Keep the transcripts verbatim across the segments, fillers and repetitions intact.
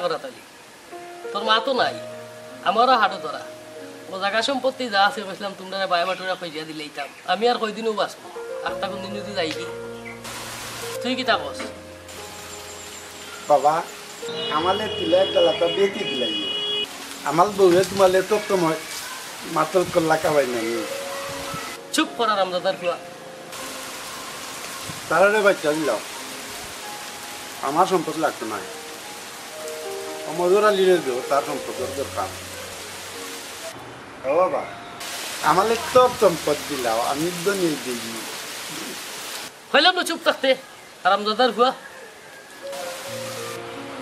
করাত আলী, তোর মা তো নাই, আমারও হাড়ো ধরা। ও জাগা সম্পত্তি যা আছে কইছলাম তুমরারে বায় বাটুরা কইয়া দিলাইতাম। আমি আর কয়দিনও বাঁচমু? আখতা কুনদিন যদি যাইগি। তুই কিতা কস? বাবা, আমালে তিলা একটা লাতা বেটি দিলাই। আমার বউয়ে তোমালে সব সময় মাতল কল্লা খাওয়াই নানি। চুপ কর হারামজাদার ফুয়া। তারারে বাচ্চা দিলাও, আমার সম্পদ লাগতো না। অমর আলীরে দেও, তার সম্পদর দরকার। ও বাবা, আমালে সব সম্পদ দিলাও, আমি তো নিয়ে দিই। কইলাম না চুপ থাকতে, হারামজাদার ফুয়া।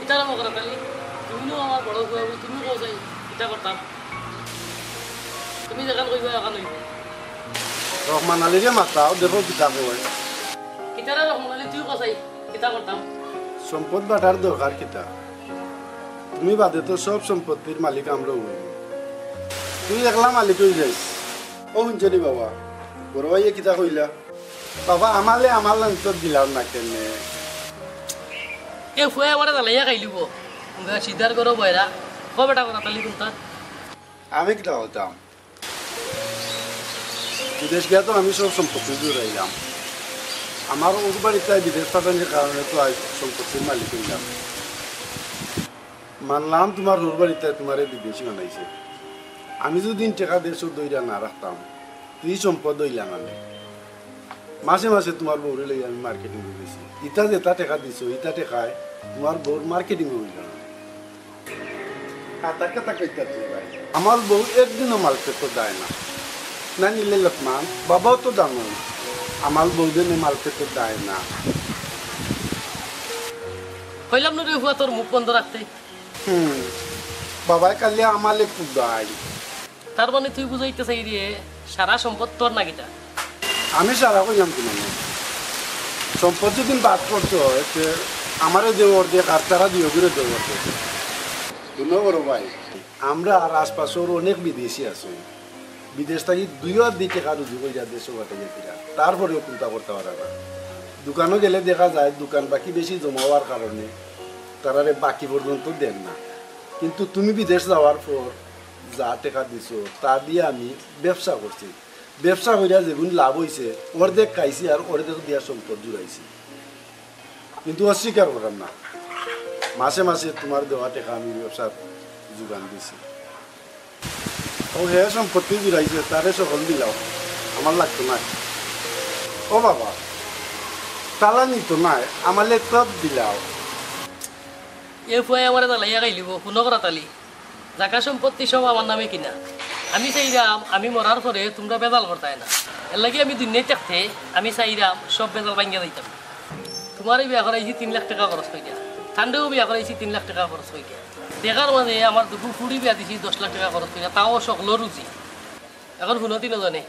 ইতারা মকরা কালি, তুমি নু আমার বড় ফুয়া, তুমি কও যাই, কিতা করতাম? তুমি যেখান কইবা, ওখান হইবে। রহমান আলীরে মাতাও, দেখো কিতা কয়। কিতারা রহমান আলী, তুই কও যাই, কিতা করতাম? সম্পদ বাটার দরকার কিতা? তুমি বাদে তো সব সম্পত্তির মালিক আমরা হইব। তুই একলা মালিক হয়ে যাইস। ও হুনছনি বাবা, বড় ভাইয়ে কিতা কইলা? বাবা, আমালে আমার লাঞ্চত দিলাম না কেনে? এ ফুয়া আমারে জ্বালাইয়া খাইলিব। সিদ্ধার করো বয়রা, কবে টাকা তালি কুন্তা? আমি কিতা করতাম? বিদেশ গিয়া তো আমি সব সম্পত্তি জুড়াইলাম। আমার ওর বাড়িতে বিদেশ পাঠানোর কারণে তো আজ সম্পত্তির মালিক হইলাম। মানলাম তোমার ওর বাড়িতে তোমারে বিদেশি বানাইছে। আমি যদি টেকা দেড়শো দইরা না রাখতাম, তুই সম্পদ হইলা না। মাসে মাসে তোমার বউরে লই আমি মার্কেটিং গেছি। ইতা যেটা টেকা দিছো, ইটা টেকায় তোমার বউর মার্কেটিং হইল না। কাতা কাতা কইতা তুই ভাই। আমার বউ একদিনও মাল পেতো দেয় না। না নিলে লোকমান, বাবাও তো জানো। আমার বউ দিনে মাল পেতো দেয় না। কইলাম না রে ফুয়া, তোর মুখ বন্ধ রাখতে। হুম, বাবায় কালি আমালে কুদাই। তার মানে তুই বুঝাইতে চাই রে, সারা সম্পদ তোর না কিতা? আমি সারা কইলাম কি মানে? সম্পদ যদি বাদ করতে হয়, তে আমারে দেও অর্ধেক, আর তারা দিও করে দেও অর্ধেক। শুনো বড় ভাই, আমরা আর আশপাশর অনেক বিদেশি আছে। বিদেশ থাকি দুইও আদি টেকা রুজি করিয়া দেশো পাঠাইয়া ফিরা। তারপরেও কুন্তা করতে পারে না। দোকানও গেলে দেখা যায়, দোকান বাকি বেশি জমা হওয়ার কারণে তারারে বাকি পর্যন্ত দেন না। কিন্তু তুমি বিদেশ যাওয়ার পর যা টেকা দিছো, তা দিয়া আমি ব্যবসা করছি। ব্যবসা করিয়া যেগুন লাভ হইছে, অর্ধেক খাইছি আর অর্ধেক দিয়া সম্পদ জুড়াইছি। কিন্তু অস্বীকার করার না, মাসে মাসে তোমার দেওয়া টেকা আমি ব্যবসার যোগান দিছি। ও হে সম্পত্তি জুড়াইছে, তারে সকল দিলাও, আমার লাগতো না। ও বাবা, তালা নিত নাই, আমার ল্যাপটপ দিলাও। এ ফুয়ায় আমারে জ্বালাইয়া খাইলিব, হুনো করা তালি। জাগা সম্পত্তি সব আমার নামে কিনা। আমি চাইরাম, আমি মরার পরে তোমরা বেজাল করতায় না। এর লাগি আমি দুনিয়াত থাকতে আমি চাইরাম সব বেজাল ভাঙ্গিয়া যাইতাম। তোমারে বিয়া করাইছি তিন লাখ টেকা খরচ করিয়া, তানরেও বিয়া করাইছি তিন লাখ টেকা খরচ করিয়া। টেকার মাঝে আমার দুগু ফুড়ি বিয়া দিছি দশ লাখ টেকা খরচ করিয়া, তাও সকলর রুজি। এখন হুনো তিনোজনে,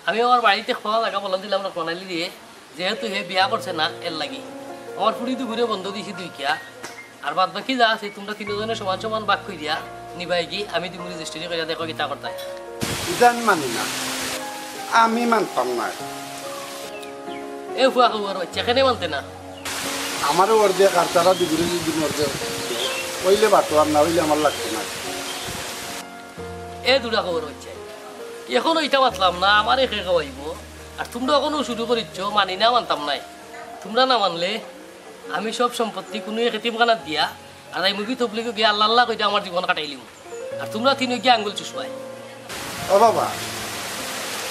আমি আমার বাড়িত খোলা জাগা বলন দিলাম রহমান আলীরে, যেহেতু হে বিয়া করছে না, এর লাগি। আমার ফুড়ি দুগুরে বন্ধ দিছি দুইকিয়া। আর বাদ বাকি যা আছে, তোমরা তিনোজনে সমান সমান ভাগ করিয়া নিবায়গি, আমি দুগু রেজিস্ট্রি করিয়া দেখো কিতা করতায়। ইটা আমি মানি না, আমি মানতাম না। এ ফুয়া কওয়ার বাচ্চা, কেনে মানতে না? আমারও অর্ধেক, আর তারা দুগুরে যদি অর্ধেক, অইলে বাটো, আর না অইলে আমার লাগতো না। এ দুরা কওয়ার বাচ্চা, এখনো ইটা মাতলাম না, আমারে কে খাওয়াইবো? আর তোমরা এখনো শুরু করিচ্ছ, মানি না, মানতাম নায়। তোমরা না মানলে আমি সব সম্পত্তি কুনু এক এতিমখানাত দিয়া আর এই মুভি তবলিগো গিয়া আল্লাহ আল্লাহ কইয়া আমার জীবন কাটাইলিমু। আর তোমরা তিনও গিয়া আঙ্গুল চুষবায়। ও বাবা,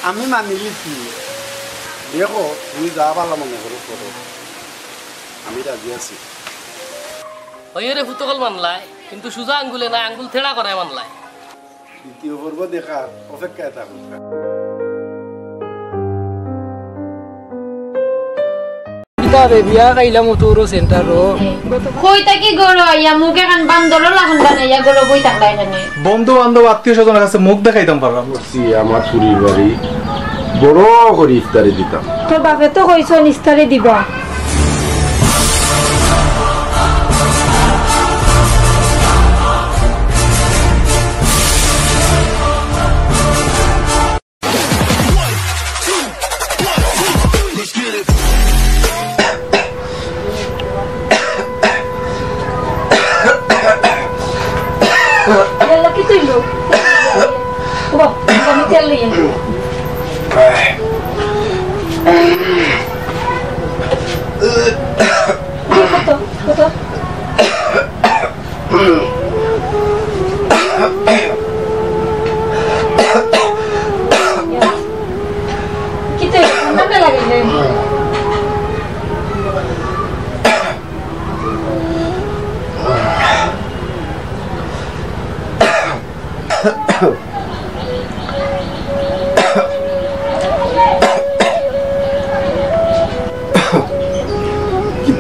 আমি মানিলি কি? দেখো, তুমি যা ভালা মনে করো, করো। আমি রাজি আছি। অইরে ফুতকল মানলায়, কিন্তু সুজা আঙ্গুলে না, আঙ্গুল তেড়া করায় মানলায়। দ্বিতীয় পর্ব দেখার অপেক্ষায় থাকুন। কিতা রে, বিয়া খাইলাম তোরও সেন্টারও। কই থাকি ঘরো আইয়া মুখ এখান বান্দরর লাখান বানাইয়া ঘরো বই থাকলা এখানে। বন্ধু বান্ধব আত্মীয় স্বজনের কাছে মুখ দেখাইতাম পারলাম না। আমার ফুড়ির বাড়ি বড় করি ইফতারি দিতাম। তোর বাপে তো কইছইন ইফতারি দিবা।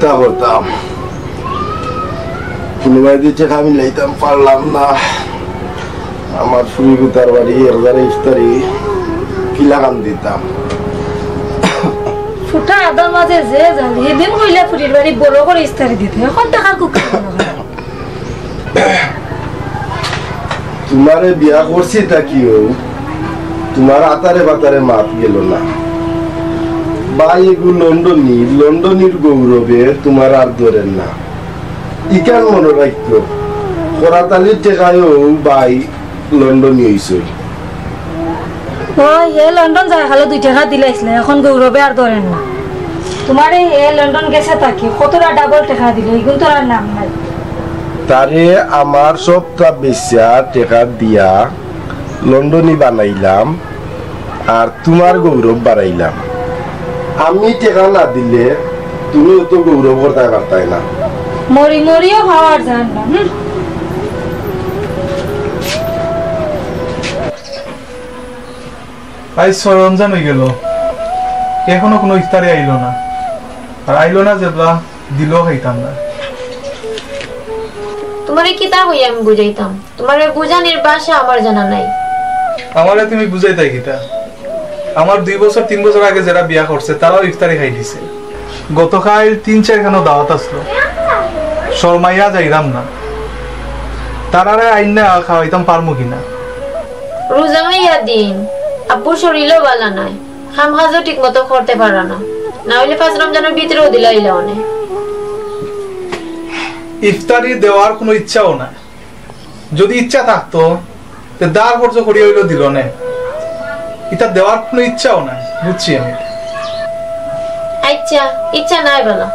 তা করতাম, কুনুবায়দি টেকা মিলাইতাম পারলাম না। আমার ফুরি বেটার বাড়ি এক জাগাত ইফতারি, কিলাখান দিতাম? ফুটা আদার মাঝে যে জানে, হিদিন কইলা ফুরির বাড়ি বড় করি ইফতারি দিতে, অখন টেকার কুক্কা। তুমারে বিয়া করছি তা কিও, তুমার আতারে বাতারে মাত গেল না। ভাই এগু লন্ডনী, লন্ডনীর গৌরবে তুমার আর ধরের না। ইখান মনো রাখিও, করাত আলীর টেকায়ও ভাই লন্ডনী অইছইন। ও, হে লন্ডন যাওয়ার কালো দুই টেকা দিলাইছলা, অখন গৌরবে আর ধরের না। তুমারে হে লন্ডন গেছে থাকি কতটা ডাবল টেকা দিল, ইগুন তো আর নাম নাই। তারে আমার সবটা বেচিয়া টেকা দিয়া লন্ডনী বানাইলাম, আর তুমার গৌরব বাড়াইলাম। আমি টেকা না দিলে তুমিও তো গৌরব করতায় পারতায় না। মরি মরিও খাওয়ার জান না, হুম। আইজ ছয় রমজান অইগেল, এখনো কুনু ইফতারি আইলো না। আর আইলো না যেবলা, দিলেও খাইতাম না। তুমারে কিতা কইয়া আমি বুঝাইতাম? তুমারে বুঝানির ভাষা আমার জানা নাই। আমারে তুমি বুঝাইতায় কিতা? আমার দুই বছর, তিন বছর আগে যেরা বিয়া করছে, তারাও ইফতারি খাইলিছে। গতকাইল তিন চাইরখানো দাওয়াত আছলো, শরমাইয়া যাইরাম না। তারারে আইন্না খাওয়াইতাম পারমু কিনা? রোজা মাইয়া দিন, আব্বুর শরীরও বালা নাই, কাম কাজও ঠিক মতো করতে পারা না, না অইলে পাঁচ রমজানর ভিতরেও দিলাইলা অনে। ইফতারি দেওয়ার কুনু ইচ্ছাও নাই। যুদি ইচ্ছা থাকতো, তে দার খরচ করিয়া অইলেও দিলো নে। ইতা দেওয়ার কুনু ইচ্ছাও নাই, বুঝছি আমি। আইচ্ছা, ইচ্ছা নাই বালা।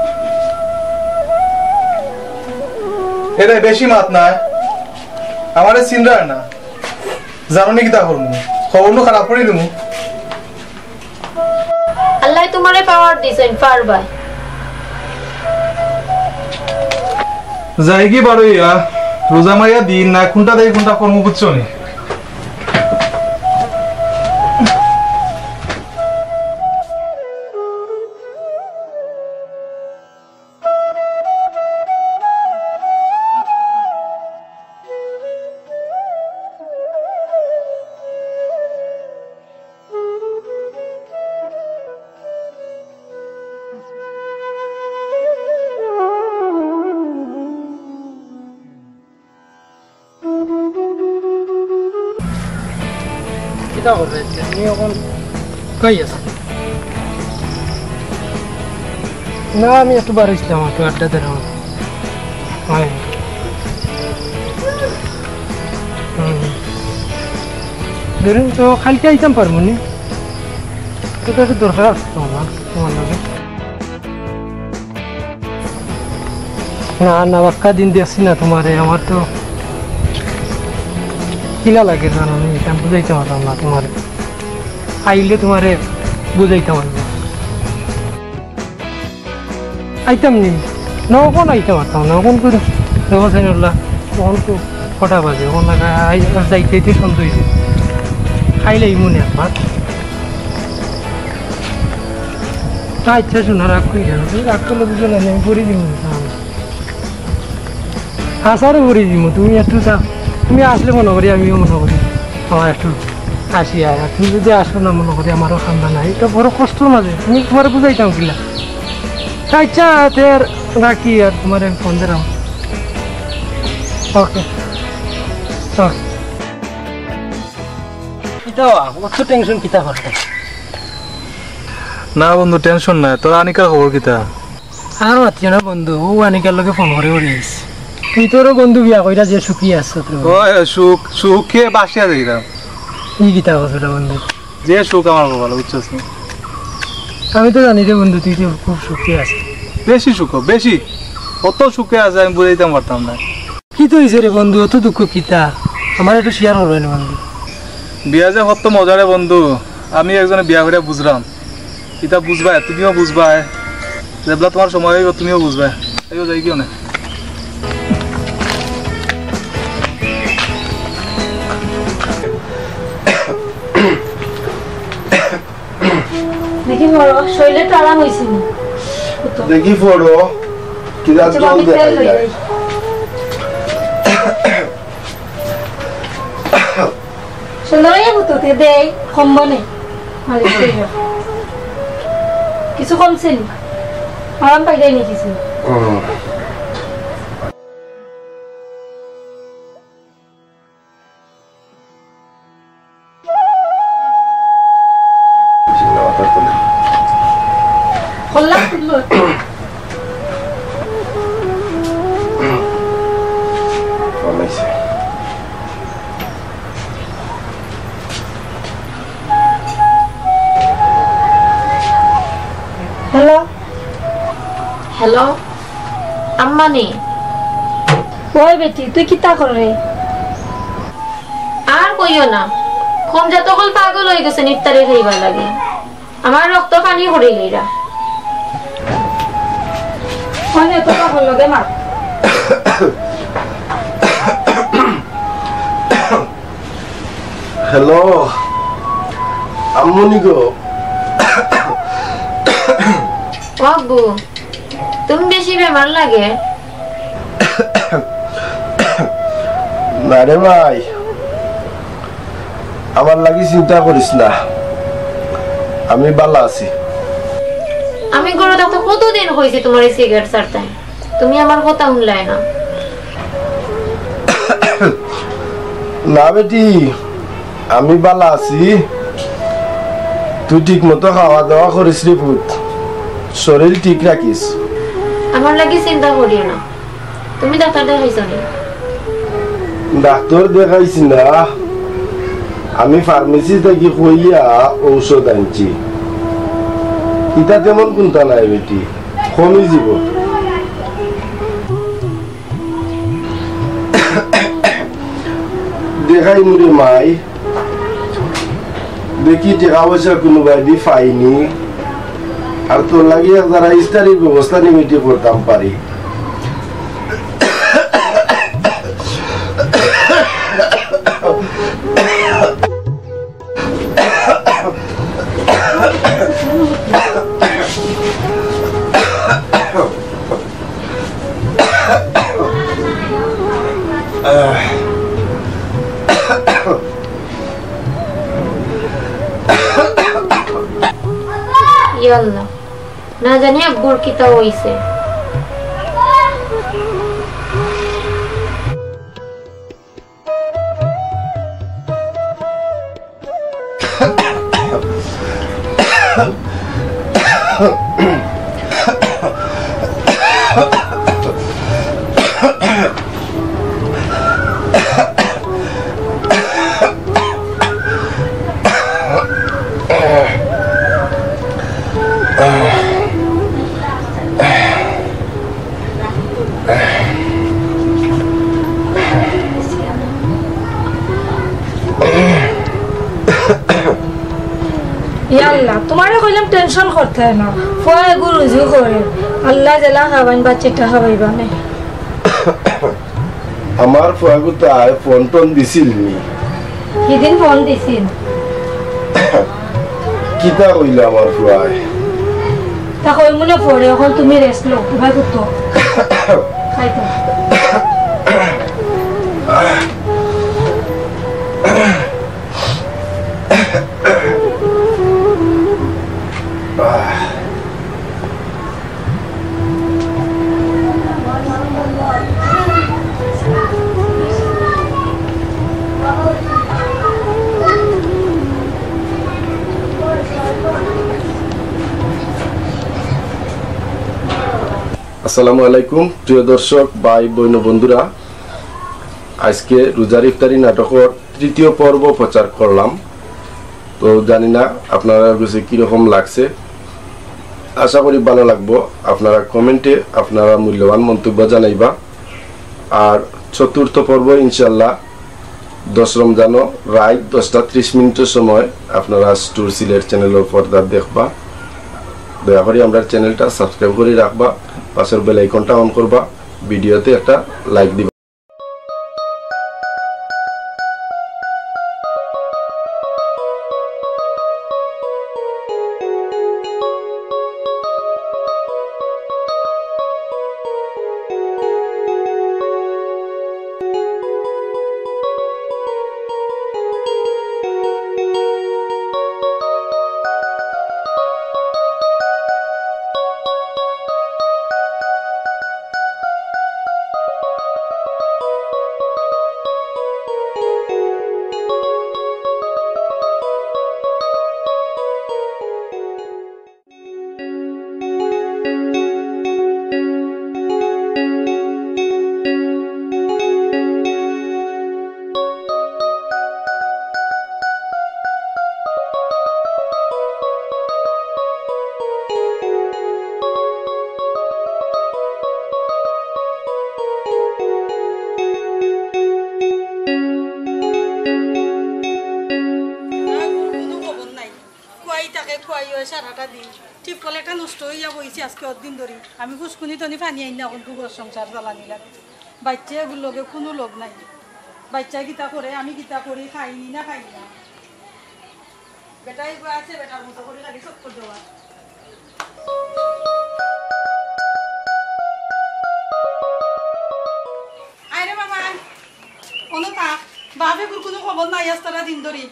এরে, বেশি মাত নায়, আমারে চিনরায় না। জানো নি কিতা করমু? খবর নু খারাপ করি দিমু। আল্লায় তুমারে পাওয়ার দিছইন, পারবায়। যাইগি বারইয়া, রোজা মাইয়া দিন না, কুনটা দেই কুনটা করমু বুঝছো নি? কিতা করবে আইজকে? তুমি অখন কই আছো? না, আমি একটু বারইছলাম, একটু আড্ডা দিলাম। হয়। হুম। ধরুন তো কাইলকে আইতাম পারমু নি? তো একটু দরকার আছে তো আমার, তুমার লগে। না, না, বাক্কা দিন দেখছি না তুমারে, আমার তো কিলা লাগে জানো নি, ইতা বুঝাইতাম পারতাম না তুমারে। আইলে তুমারে বুঝাইতাম পারতাম। আইতাম নি? না, অখন আইতাম পারতাম না, অখন করি। দেখো সাইনুল্লাহ, অখন তো কটা বাজে, অখন লাগা আই-, যাইতে যাইতে সন্ধ্যা অইছে। খাইলে এই মনে একবার। আইচ্ছা, শোনো, রাগ করি কেনে? তুমি রাগ করলে বুঝো না, আমি পড়ি দিমু। হাছারে পড়ি দিমু, তুমি একটু চা-, তুমি আসলে মনো করি, আমিও মনো করি, আমার একটু আসি আয়। আর তুমি যুদি আসো না মনো করি, আমারও কান্দা নাই। ইটা বড় কষ্টর মাঝে, তুমি তুমারে বুঝাইতাম কিলা? আইচ্ছা, তে আর রাখি, আর তুমারে ফোন দিলাম। ওকে, ওকে। কিতা, অত টেনশন কিতা করতে? না বন্ধু, টেনশন নাই। তোর আনিকার খবর কিতা? আর মাতিও না বন্ধু, অউ আনিকার লগে ফোন করি করি আইছি। তুই তোরও বন্ধু বিয়া কইরা যে সুখী আছো তো। ও, এ, সুখ, সুখে বাসিয়া যাইরাম। ই কিতা কথা বন্ধু? যে সুখ আমার কপালো, বুঝছস নি? আমি তো জানি রে বন্ধু, তুই তো খুব সুখে আছিস। বেশি সুখ, বেশি। অত সুখে আছে আমি বুঝাইতাম পারতাম না। কিতা অইছে রে বন্ধু, অত দুঃখ কিতা? আমারে একটু share করবে না বন্ধু? বিয়া যে কত মজা রে বন্ধু, আমি একজনে বিয়া করিয়া বুঝরাম। ইতা বুঝবায়, তুমিও বুঝবায়। যেবলা তুমার সময় অইবো, তুমিও বুঝবায়। আইও যাই কিও না। দেখি বড়, শরীরে তো আরাম অইছে না। দেখি পড়ো, কিতা আচ্ছা, জল আমি তেল দেখাই লই যায়। যাই। সুন্দর হইয়া বুতুতে দেই, কমবো নে। মালিশ করিও। কিছু কমছে নি? আরাম পাইলাই নি কিছু? হুম। করলাম তুলো। কমাইছে। হ্যালো। হ্যালো, আম্মা নি? ওই বেটি, তুই কিতা কররে? আর কইও না, কমজাত অকল পাগল অই গেছে ইফতারি খাইবার লাগি। আমার রক্ত পানি করিলিরা। মানে তো পাগল লগে মাত। হ্যালো, আম্মুনি গো। ও আব্বু, তুমি বেশি বেমার লাগে? না রে ভাই, আমার লাগি চিন্তা করিস না, আমি বালা আছি। আমি ঘরো থাকতে কতদিন কইছি তুমারে সিগারেট ছাড়তায়, তুমি আমার কথা হুনলায় না। না বেটি, আমি বালা আছি। তুই ঠিক মতো খাওয়া দাওয়া করিস রে পুত, শরীর ঠিক রাখিস। আমার লাগি চিন্তা করিও না। তুমি ডাক্তার দেখাইছো নি? ডাক্তার দেখাইছি না, আমি ফার্মেসি থাকি কইয়া ঔষধ আনছি। ইতা তেমন কুন্তা নাই বেটি, কমি যিবো। দেখাইমু রে মাই, দেখি টেকা পয়সা কুনুবায়দি পাইনি, আর তোর লাগি এক জারা ইফতারির ব্যবস্থা নি বেটি করতাম পারি। ইয়া আল্লাহ, না জানি আব্বুর কিতা অইছে। ইয়া আল্লাহ, তুমারে কইলাম টেনশন করতায় না। ফুয়া এগু রুজু করে। আল্লায় যেলা খাবাইন, বাচ্চাটা খাবাইবা নে। আমার ফুয়াগুতায় ফোন টোন দিছিল নি? হিদিন ফোন দিছিল। কিতা কইলা আমার ফুয়ায়? তা কইমু নে পরে, অখন তুমি রেস্ট লও, উবাই করতো। খাইতো। আসসালামু আলাইকুম, প্রিয় দর্শক, ভাই, বইন, বন্ধুরা, আজকে রোজার ইফতারি নাটকর তৃতীয় পর্ব প্রচার করলাম। তো জানি না আপনারার কাছে কিরকম লাগছে, আশা করি ভালা লাগবো। আপনারা কমেন্টে আপনারা মূল্যবান মন্তব্য জানাইবা। আর চতুর্থ পর্ব ইনশাল্লাহ দশ রমজানো রাইত দশটা ত্রিশ মিনিটর সময় আপনারা স্টোর সিলেট চ্যানেলর পর্দাত দেখবা। দয়া করি আমরার চ্যানেলটা সাবস্ক্রাইব করি রাখবা, পাশর বেল আইকনটা অন করবা, ভিডিওতে একটা লাইক দিবা। কলেটা নষ্ট অইয়া বইছি আজকে অতদিন ধরি। আমি ফুসকুনি তনি পানি আইন না, অখন দুগর সংসার চালানি লাগে। বাইচ্চা এগুর লগে কুনু লগ নাই। বাইচ্চা কিতা করে, আমি কিতা করি, খাইনি না খাই না। বেটা এগু আছে, বেটার মতো করি খালি চক্কর দেওয়া। আয় রে বাবা, আয়। অনো থাক। বাপে কুর কুনু খবর নাই আজ তারা দিন ধরি।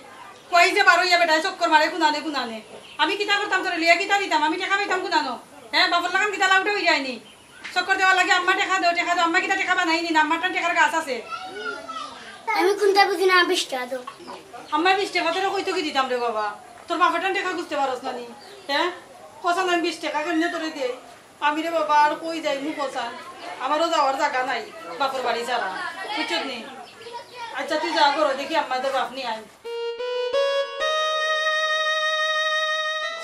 কই যে বারইয়া বেটায় চক্কর মারে কুনানে কুনানে। আমি কিতা করতাম তোরে লইয়া, কিতা দিতাম? আমি টেকা পাইতাম কুনানো? হে, বাপর লাখান কিতা লাউটা অই যায়নি? চক্কর দেওয়ার লাগি আম্মা টেকা দেও, টেকা দেও। আম্মা কিতা টেকা বানাইনি না? আম্মার টান টেকার গাছ আছে। আমি কুনতা বুঝি না, বিশ টেকা দেও। আম্মা বিশ টেকা তোরে কইতো কি দিতাম রে বাবা? তোর বাপর টান টেকা খুজতে পারস না নি? হে? কছান আমি বিশ টেকা কেমনে তোরে দেই? আমি রে বাবা আর কই যাইমু কছান? আমারও যাওয়ার জাগা নাই বাপর বাড়ি ছাড়া, বুঝছত নি? আইচ্ছা, তুই যা করো, দেখি আম্মা তোর বাপ নি আইন।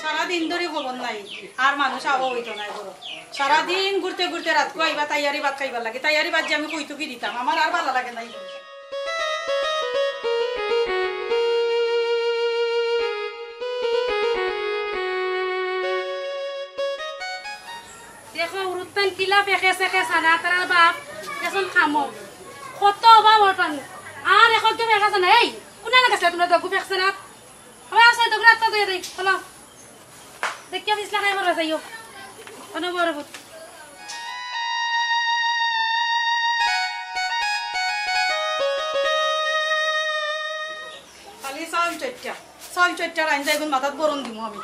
সারাদিন ধরি খবর নাই, আর মানুষ আওয়া অইতো নায় করো। সারাদিন ঘুরতে ঘুরতে রাতকু আইবা, তাইয়ারি ভাত খাইবার লাগি। তাইয়ারি ভাত যে আমি কইতো কি দিতাম, আমার আর ভালা লাগে নাই। দেখো, উরুত্তান কিলা ফেকে সেকে সানা তারার বাপ, এখন খামো। কত অভাব অটন। আর এখন কেউ ফেকে সানা, এই, কুনানো গেছলা তুমরা দগু ফেকে সানা? আমার আছে দগু রাস্তা দিয়ে দেই, চলো। দেখিয়া পিছলা খাই বড় যাইও। কোনো বড় বুত। খালি চাউল চাইট্টা। চাউল চাইট্টা রাইন্দা এখন মাথাত গরম দিমু আমি।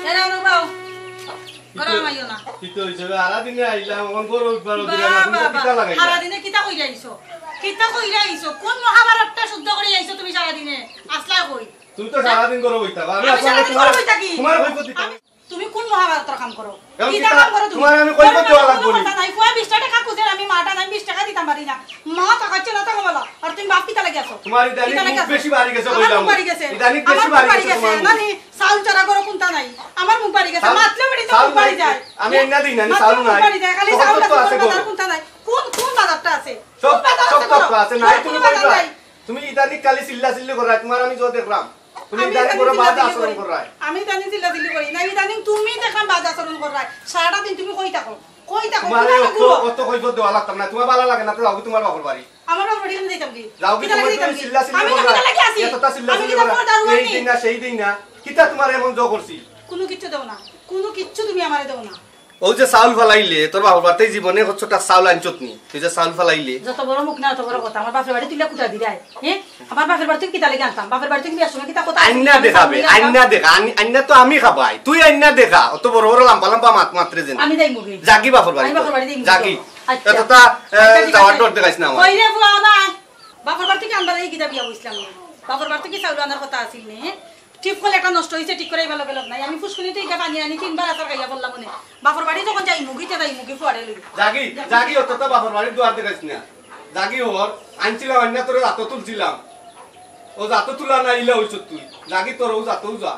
এরা ওরা বাও। ঘরো আমাইও না। কিতা অইছে? সারা দিনে আইলাম, অখন ঘরো উঠবার অধিকার নাই। তুমি কিতা লাগাইলা? সারা দিনে কিতা কইরা আইছো? কিতা কইরা আইছো? কোন মহাভারতটা শুদ্ধ করি আইছো তুমি সারা দিনে? আসলা কই? তুমি তো সারাদিন ঘরো বইতা। আমি সারাদিন ঘরো বইতা কি? তোমার কইবো দিতা। তুমি কোন মহাভারতর কাম করো? কিতা কাম করো তুমি? তোমার আমি কইবো দেওয়া লাগবো নি। কথা নাই। ফুয়া বিশ টেকা খুজের, আমি মাটা নাই, বিশ টেকা দিতাম পারি না। মা টাকা ছিল না, টাকা বলো। আর তুমি বাপ কিতা লাগি আছো? তোমার ইদানিং মুখ বেশি বাড়ি গেছে, কইলাম। বাড়ি গেছে। ইদানিং বেশি বাড়ি গেছে তোমার মুখ। না নি, চাউল চারা করো কোনটা নাই। আমার মুখ বাড়ি গেছে। মাতলে বেটি তো মুখ বাড়ি যায়। আমি এন্না দিই না, চাউল নাই। বাড়ি যায়, খালি চাউল আছে, বাজার কোনটা নাই। কোন, কোন বাজারটা আছে? সব, কোন বাজার আছে? সব তো আছে, নাই তুমি কইবা। তুমি ইদানিং খালি চিল্লা চিল্লি করো, তোমার আমি যত দেখলাম। তুমি ইদানিং বড় বাজে আচরণ কররায়। আমি ইদানিং চিল্লাচিল্লি করি না, ইদানিং তুমি দেখলাম বাজে আচরণ কররায়। সারাটা দিন তুমি কই থাকো? কই থাকো? তোমারে অত, অত কইফত দেওয়া লাগতাম না। তোমার ভালা লাগে না, তো যাওগি তোমার বাপর বাড়ি। আমার বাপর বাড়ি আমি যাইতাম কি? যাওগি, তুমি চিল্লাচিল্লি কররায়। এতটা চিল্লাচিল্লি কররায়। এই দিন না, সেই দিন না। কিতা তোমার এমন জো করছি? কুনু কিচ্ছু দেও না, কুনু কিচ্ছু তুমি আমারে দেও না। অউ যে চাউল ফালাইলে, তোর বাপর বাড়িত জীবনে কতটা চাউল আনছত নি? তুই যে চাউল ফালাইলে। যত বড় মুখ না, অত বড় কথা। আমার বাপর বাড়ি তুইলা কুটা দিরায়, হে? আমার বাপর বাড়ি থাকি কিতা লাগি আনতাম? বাপর বাড়ি থাকি বিয়ার সময় কিতা কথা আছে? আইন্না দেখাবে, আইন্না দেখা, আইন্না তো আমি খাবাই। তুই আইন্না দেখা, অত বড় বড় লাম্বা লাম্বা মাত মাতরে যেন। আমি যাইমুগি। যাগি বাপর বাড়ি। আমি বাপর বাড়ি যাইমুগি। যাগি। আচ্ছা। এতটা, এ, আচ্ছা, ঠিক আছে। যাওয়ার ডর দেখাইস না আমার। কই রে ফুয়া, না। বাপর বাড়ি থাকি আনবার এই কিতা বিয়া বইছলাম। বাপর বাড়ি থাকি চাউল আনার কথা আছিল নি, হে? টিউবকল একটা নষ্ট অইছে, ঠিক করাইবার লগে লগ নাই। আমি ফুসকুনিত ইগিয়া পানি আনি তিনবার আছাড় খাইয়া পড়লাম অনে। বাপর বাড়ি যখন যাইমুগি, তে যাইমুগি ফুয়ারে লইয়া। যাগি, যাগি, অত তো বাপর বাড়ির দুয়ার দেখাইস না। যাগি অর, আনছিলাম, আইন্না তোরে জাতো তুলছিলাম। অউ জাতো তুলা না, ইলা অইছত তুই। যাগি তোর অউ জাতোউ যা।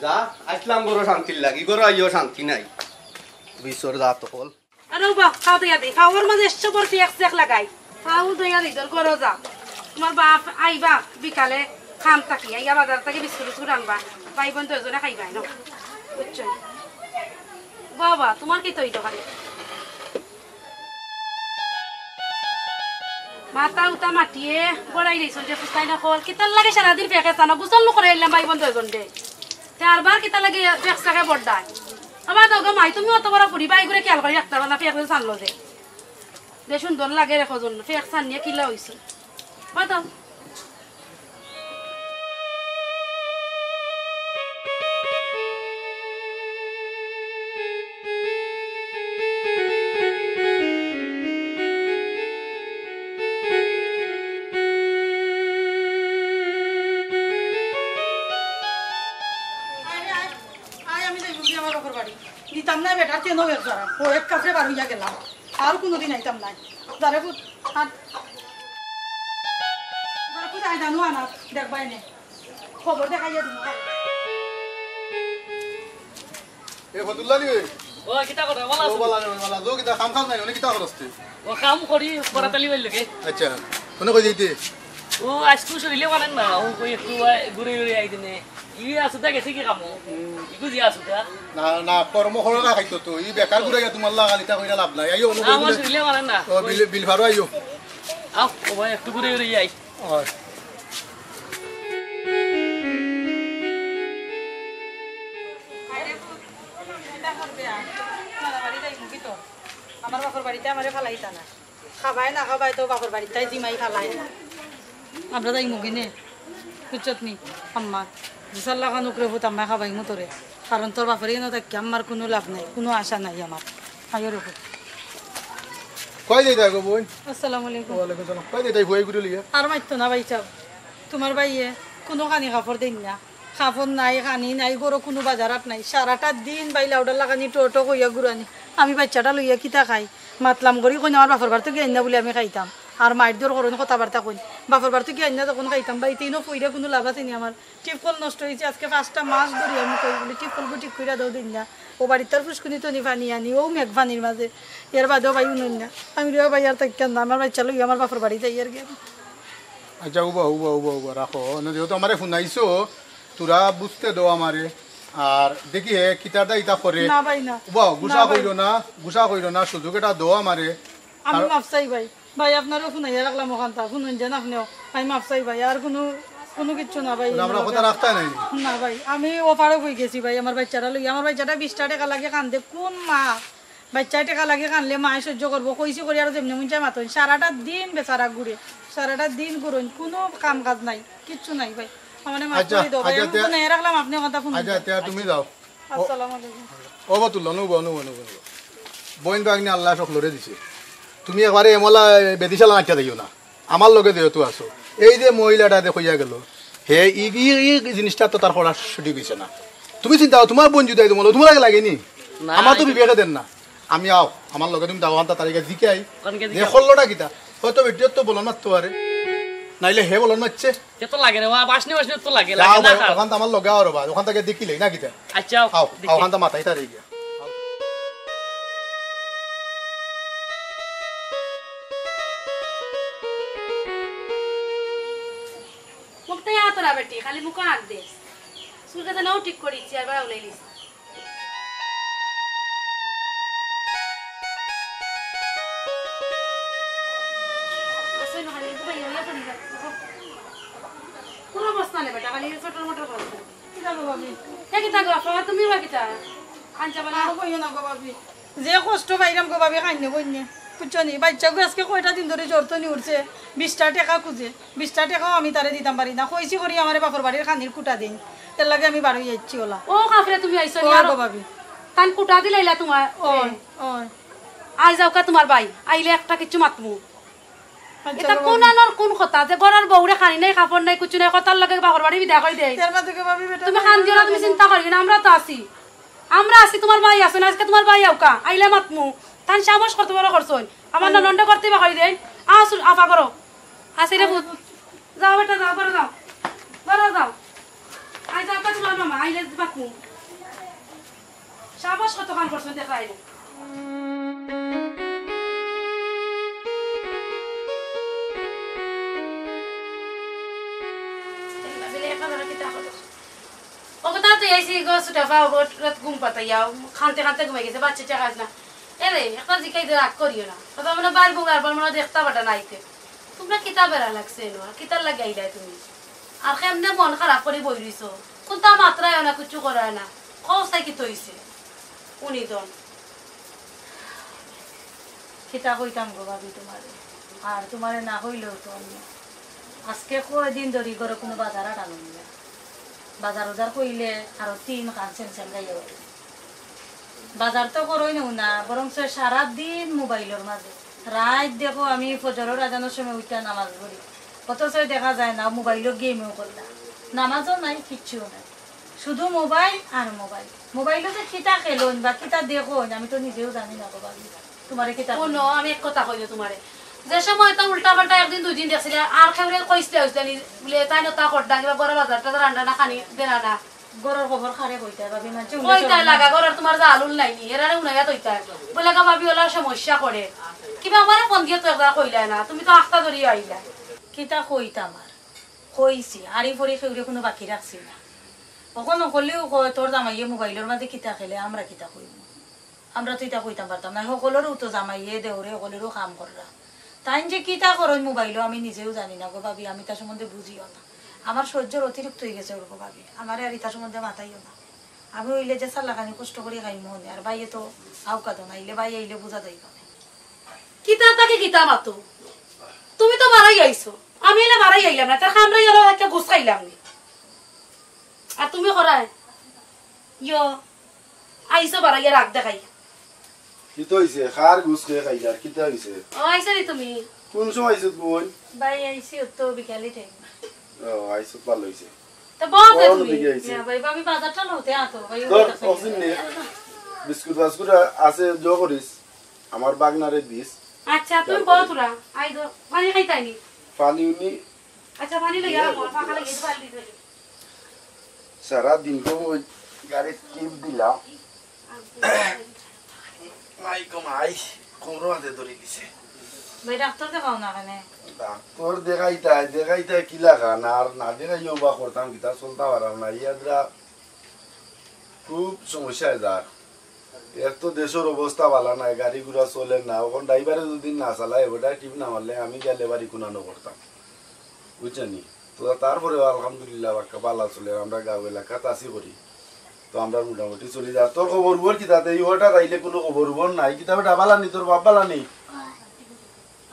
যা, আইছলাম ঘরো শান্তির লাগি, ঘরো আইয়াও শান্তি নাই। বিছর জাত অকল। আরে ও বাপ, খাও দইয়া দেই। খাওয়ার মাঝে একশো বার ফেক সেক লাগাই। খাও দইয়া দেই, তোর ঘরো যা। তোমার বাপ আইবা বিকালে কাম থাকি, আইয়া বাজার থাকি বিস্কুট টিস্কুট আনবা। ভাই বোন দুইজনে খাইবা, নো? বুঝছো? বাবা, তোমার কিতা অইলো খালি? মাথা উতা মাটিয়ে গড়াই রইছো যে ফুস্তাই না খল। কিতার লাগি সারাদিন ফেকে চানো? গোসল নু করে আইলাম ভাই বোন দুইজনরে। চারবার কিতার লাগি ফেক চাকে বড়দায়। আমার দগো মাই, তুমি অত বড় ফুড়ি, ভাই ঘুরে খেয়াল করি রাখতে পারো না, ফেক চানলো যে। যে সুন্দর লাগে রে কজন, ফেক চান নিয়া কিলা অইছো। মাথা আয়, আয়, আয়, আমি যাইমুগি আমার বাপর বাড়ি। দিতাম না বেটার তেনো ব্যবসা। ও এক কাছে বার হইয়া গেলাম। আর কোনোদিন আইতাম নাই। যারে পুত, আর ঘরে পুত আয় জানো আনার। দেখবায় নে। খবর দেখাইয়া দিমু। এ ফতুল্লা নি? ও, কিতা কথা? ভালা আছো? বালা রে, বালা। কিতা কাম কাজ নাই, অনে কিতা করস তুই? ও, কাম করি, পড়াতালি বাইর লগে। আচ্ছা, অনে কই যাইতে? ও, আইজকু শরীরে মানে না, ও কই একটু, আহ, ঘুরে ঘুরে আই দিনে। ই আসুতা গেছে কি কামো? ইগু যে আসুতা। না, না, কর্ম করো না খাইতো তো। ই বেকার ঘুরে গিয়া তোমার লাগালিতা কইরা লাভ নাই। আইও, অনে আমার ঘুরে। শরীরে মানে না। ও, বিল, বিল ফারো আইও। আও, ও ভাই, একটু ঘুরে ঘুরে যাই। অয়। আরে, কিতা করবে আর? নানা বাড়ি যাইমু কি তো? আমার বাপর বাড়িতে আমারে ফালাইতা না। খাবায় না খাবায় তো বাপর বাড়িত তাই জিমাই ফালায়। আমরা যাইমু গিনে। বুঝছত নি? আম্মা, যেসার লাখান উকরে ফুত আম্মায় খাবাইমু তোরে। কারণ তোর বাপর ইনো থাকি আমার কুনু লাভ নাই, কুনু আশা নাই আমার। আইও রে ফুত। কই যাইতায় গো বইন? আসসালামু আলাইকুম। ওয়ালাইকুম সালাম। কই যাইতায় ফুয়াই গুরে লইয়া? আর মাতিও না ভাইসাব। তোমার ভাইয়ে কুনু কানি কাপড় দেইন না। কাপড় নাই, কানি নাই, ঘরো কুনু বাজার হাট নাই। সারাটা দিন ভাই লাউডার লাখানি টো টো কইয়া ঘুরানি। আমি বাইচ্চাটা লইয়া কিতা খাই? মাতলাম করি কইন আমার বাপর বাড়ি থাকি আইন্না বুলি আমি খাইতাম। আর মাইর দর করইন কথাবার্তা কইন। বাপর বাড়ি থাকি আইন্না তখন খাইতাম। ভাই তিনও ফুইরা কুনু লাভ আছে নি আমার? টিপকল নষ্ট অইছে, আজকে পাঁচটা মাস ধরি আমি কই বুলি টিপকল গু ঠিক কইরা দেও দিন না। ও বাড়িত তার ফুসকুনি তনি পানি আনি, ও মেঘ পানির মাঝে। এর বাদেও ভাই উনইন না। আমি রে ভাই আর থাকিয়ার না, আমার বাইচ্চা লইয়া আমার বাপর বাড়ি যাইয়ার গি। আচ্ছা, উবা, উবা, উবা, উবা, রাখো। অনো যেহেতু আমারে হুনাইছো, তোরা বুঝতে দেও আমারে। আর দেখি হে কিতার দা ইতা করে। না ভাই, না। উবা, গুসা না ভাই। কইরো না, গুসা কইরো না, সুযোগ এটা দেও আমারে। আমি আর মাফ চাই ভাই। ভাই, আপনারেও হুনাইয়া রাখলাম অখানতা, হুনইন যেন আপনেও। আমি মাফ চাই ভাই, আর কুনু, কুনু কিচ্ছু না ভাই। না, আমরা কথা রাখতা নাই। না ভাই, আমি অপারগ অইগেছি ভাই, আমার বাইচ্চাটা লইয়া। আমার বাইচ্চাটা বিশটা টেকা লাগি কান্দে, কুন মা বাইচ্চায় টেকা লাগি কানলে মায়ে সহ্য করবো? কইছি করি আরো যেমনে মন চায় মাতইন। সারাটা দিন বেচারা ঘুরে, সারাটা দিন ঘুরইন, কুনু কাম কাজ নাই, কিচ্ছু নাই ভাই। আমারে মাফ আচ্ছা, করি দেও ভাই, আচ্ছা, আমি তে-, হুনাইয়া রাখলাম, আপনে কথা হুনইন। আচ্ছা, তে তুমি যাও। আসসালামু আলাইকুম। ও বাতুল্লা, নুবো, নুবো, নুবো, নুবো। বইন ভাগ্নে আল্লায় সকলরে দিছে। তুমি একবারে এমলা বেদিশালা নাচিয়া যাইও না। আমার লগে যেহেতু আছো, এই যে মহিলাটা যে কইয়া গেল, হে ই, ই, ই জিনিসটা তো তার করা সঠিক অইছে না। তুমি চিন্তা করো, তোমার বইন যদি আইতো, তোমার লাগে লাগেনি? না, আমার তো বিবেকে দেন না। আমি আও, আমার লগে তুমি দাওয়ান্তা তারিখে জিকাই। কোনকে যে জিকাই? খল্লটা কিতা? হয়তো বেটিও তো বলন মারতে পারে, নাইলে হে বলন মারছে। তে তো লাগে রে, বাসনি বাসনি তো লাগে, যাও লাগে না ভাই, খারাপ। অখানতা আমার লগে আও রে ভাই, অখানতা গিয়া দেখিলাই না কিতা? আচ্ছা, আও, দেখি। অখানতা মাথায় তার গিয়া। মুখটা ইয়া তোরা বেটি, খালি মুখো আগ দে। চুল কাটা নাও ঠিক করিছি, আর বাড়া উলাই লিস। কোনো অবস্থা নেই বেটা, খালি চটর মটর করছে। কিতা গো ভাবি? এ কিতা গো, আপা, তুমি বা কিতা? আনছা বলা? আর কইও না গো ভাবি। যে কষ্ট পাইরাম গো ভাবি, কাইন্নে কইন্নে। বুঝছো নি? বাইচ্চাগু আজকে কয়টা দিন ধরি জ্বর তো নি উঠছে, বিশটা টেকা খুঁজে। বিশটা টেকাও আমি তারে দিতাম পারি না। কইছি করি আমারে বাপর বাড়ির খানির কুটা দেইন। এর লাগি আমি বারই আইছি ওলা। ও কাফরে তুমি আইছো নি ওই আরো? গো ভাবি। তান কুটা দিলাইলা তোমার? ওই, ওই। আই যাউক্কা তোমার ভাই। আইলে একটা কিচ্ছু মাতমু। আচ্ছা এটা গো কোন ভাবি। আনোর কোন কথা? যে ঘরর বউরে খানি নাই, কাপড় নাই, কুচ্ছু নাই, কথার লগে বাপর বাড়ি বিদায় করি দেয়। এর বাদে গো ভাবি বেটা তুমি নাই, কান্দিও না, আমি তুমি যাবো। চিন্তা করিও না, আমরা তো আছি। আমরা আছি, তোমার ভাই আছে না, আজকে তোমার ভাই আউক্কা, আইলে মাতমু। তান সাহস কত বড় করছইন। আমার ননন্দে করতে বা করি দেন। আসুন, আফা করো। আসি রে পুত। যাও বেটা, যাও, ঘরো যাও। ঘরো যাও। আই যাউক্কা তোমার মামা, আইলে মাতমু। সাহস কতখান করছইন, দেখা আইলে। ও কথা তো আইছি গো, ছুটা পাও গো, রাত ঘুম পাতাইয়া, খানতে খানতে ঘুমাই গেছে, বাচ্চা চা খাস না। এরে, একটা জিকাই দে, রাগ করিও না। কথা মনে বার বুক আর বার মনে দেখতা পাটা নাইতে। তোমরা কিতা বেড়া লাগছে এনো, আর কিতার লাগি আইলায় তুমি? আর কেমনে মন খারাপ করি বই রইছো? কোনটা মাতরায় না, কিচ্ছু করায় না। কও চাই কিতা অইছে? উনি দন। কিতা কইতাম গো ভাবি তোমারে? আর তোমারে না কইলেও তো আমি। আজকে কয়দিন ধরি ঘরো কুনু বাজার আটা লই না। বাজার উজার কইলে আরো তিন কান সেন সেন গাইয়া উঠে। বাজার তো করই নেও না, বরং সে সারা দিন মোবাইলর মাঝে। রাইত দেখো আমি ফজরর আজানর সময় উঠিয়া নামাজ পড়ি, অথচ দেখা যায় না মোবাইলো গেমও করলা, নামাজও নাই, কিচ্ছুও নাই। শুধু মোবাইল আর মোবাইল। মোবাইলো যে কিতা খেলইন বা কিতা দেখইন, আমি তো নিজেও জানি না গো ভাবি। তোমারে কিতা হুনো, আমি এক কথা কইও তোমারে। যে সময় তো উল্টা পাল্টা একদিন দুই দিন দেখছিলে, আর কেউরে কইছিলে অইছিলে নি, বুলে তাইন অতা কররা, কিবা ঘরর বাজার টাজার আনরা না, খানি দেরা না। ঘরর খবর কারে কইতায় ভাবি, মানষে কইতায় লাগা, ঘরর তুমার জালুল নাই নি, এরারে হুনাইয়া থইতায়। বুলে গো ভাবি, অলা সমস্যা করে। কিবা আমারে ফোন দিয়া তো একবার কইলায় না, তুমি তো আখতা ধরিয়া আইলায়। কিতা কইতাম আর, কইছি, আরি ফরি কেউরে কুনু বাকি রাখছি না। অখন হকলেউ কয়, তোর জামাইয়ে মোবাইলর মাঝে কিতা খেলে, আমরা কিতা কইমু? আমরা তো ইতা কইতাম পারতাম না। হকলরউ তো জামাইয়ে, দেওরে, হকলরউ কাম কররা। তাইন যে কিতা করইন মোবাইলো, আমি নিজেও জানি না গো ভাবি, আমি ইতা সম্বন্ধে বুঝিও না। আমার সহ্যর অতিরিক্ত অইগেছে গো ভাবি, আমারে আর ইতা সম্বন্ধে মাতাইও না। আমি অইলে যে চালাখানি কষ্ট করি খাইমু অনে, আর ভাইয়ে তো আউকাত না, আইলে ভাই আইলে বুঝা যাইবা না। কিতা থাকি কিতা মাতো? তুমি তো বারাই আইছো, আমি এনে বারাই আইলাম না, তার কামড়াই অলা একটা গুছ খাইলাম নি। আর তুমি করায় ইয়ো আইছো বারাইয়া রাগ দেখাই। কিতা অইছে? কার গুছ কে খাইলার? কিতা অইছে? ও, আইছো নি তুমি? কুন সময় আইছো তুমি? ভাই, আইছি অত বিকালে টাইম। ও, আইছো, ভালা অইছে। তো বও তো কোন তুমি। দিকে আইছে? ইয়া, ভাই, ভাবি, বাজারটা লওতে আতো, ভাই, ধর, ওটা খাই। অক্সিন নে। বিস্কুট ফাস্কুট আ-, আছে, জো করিস। আমার বাগনারে দিস। আচ্ছা, তুমি বও তোরা। আই দো, পানি খাইতায় নি? পানি উনি আচ্ছা, পানি লইয়া রাখো, ফাঁকা লাগি, পানি লইয়া। সারা দিন তো ওই গাড়ির টিপ দিলাম। মাই গো মাই, কোমরো আতে ধরি দিছে। ভাই, ডাক্তার দেখাও না কেনে? ডাক্তার দেখাইতায়, দেখাইতায় কিলাখান, আর না দেখাইয়াও বা করতাম কিতা, চলতাম পারতাম না। ইয়াদরা খুব সমস্যায় যার। এক তো দেশর অবস্থা ভালা নায়, গাড়ি ঘোড়া চলের না, অখন ড্রাইভারে যদি না চালায়, ওটা টিপ না মারলে আমি গেলে বাড়ি কুনানো করতাম, বুঝছো নি? তো তারপরেও আলহামদুলিল্লাহ বাক্কা ভালা চলের, আমরা গাঁও এলাকাত আছি করি, তো আমরা মোটামুটি চলি যার। তোর খবর খবর কিতা? তে ইহটা তাইলে কুনু খবর খবর নাই, কিতা বেটা ভালা নি, তোর বাপ ভালা নি?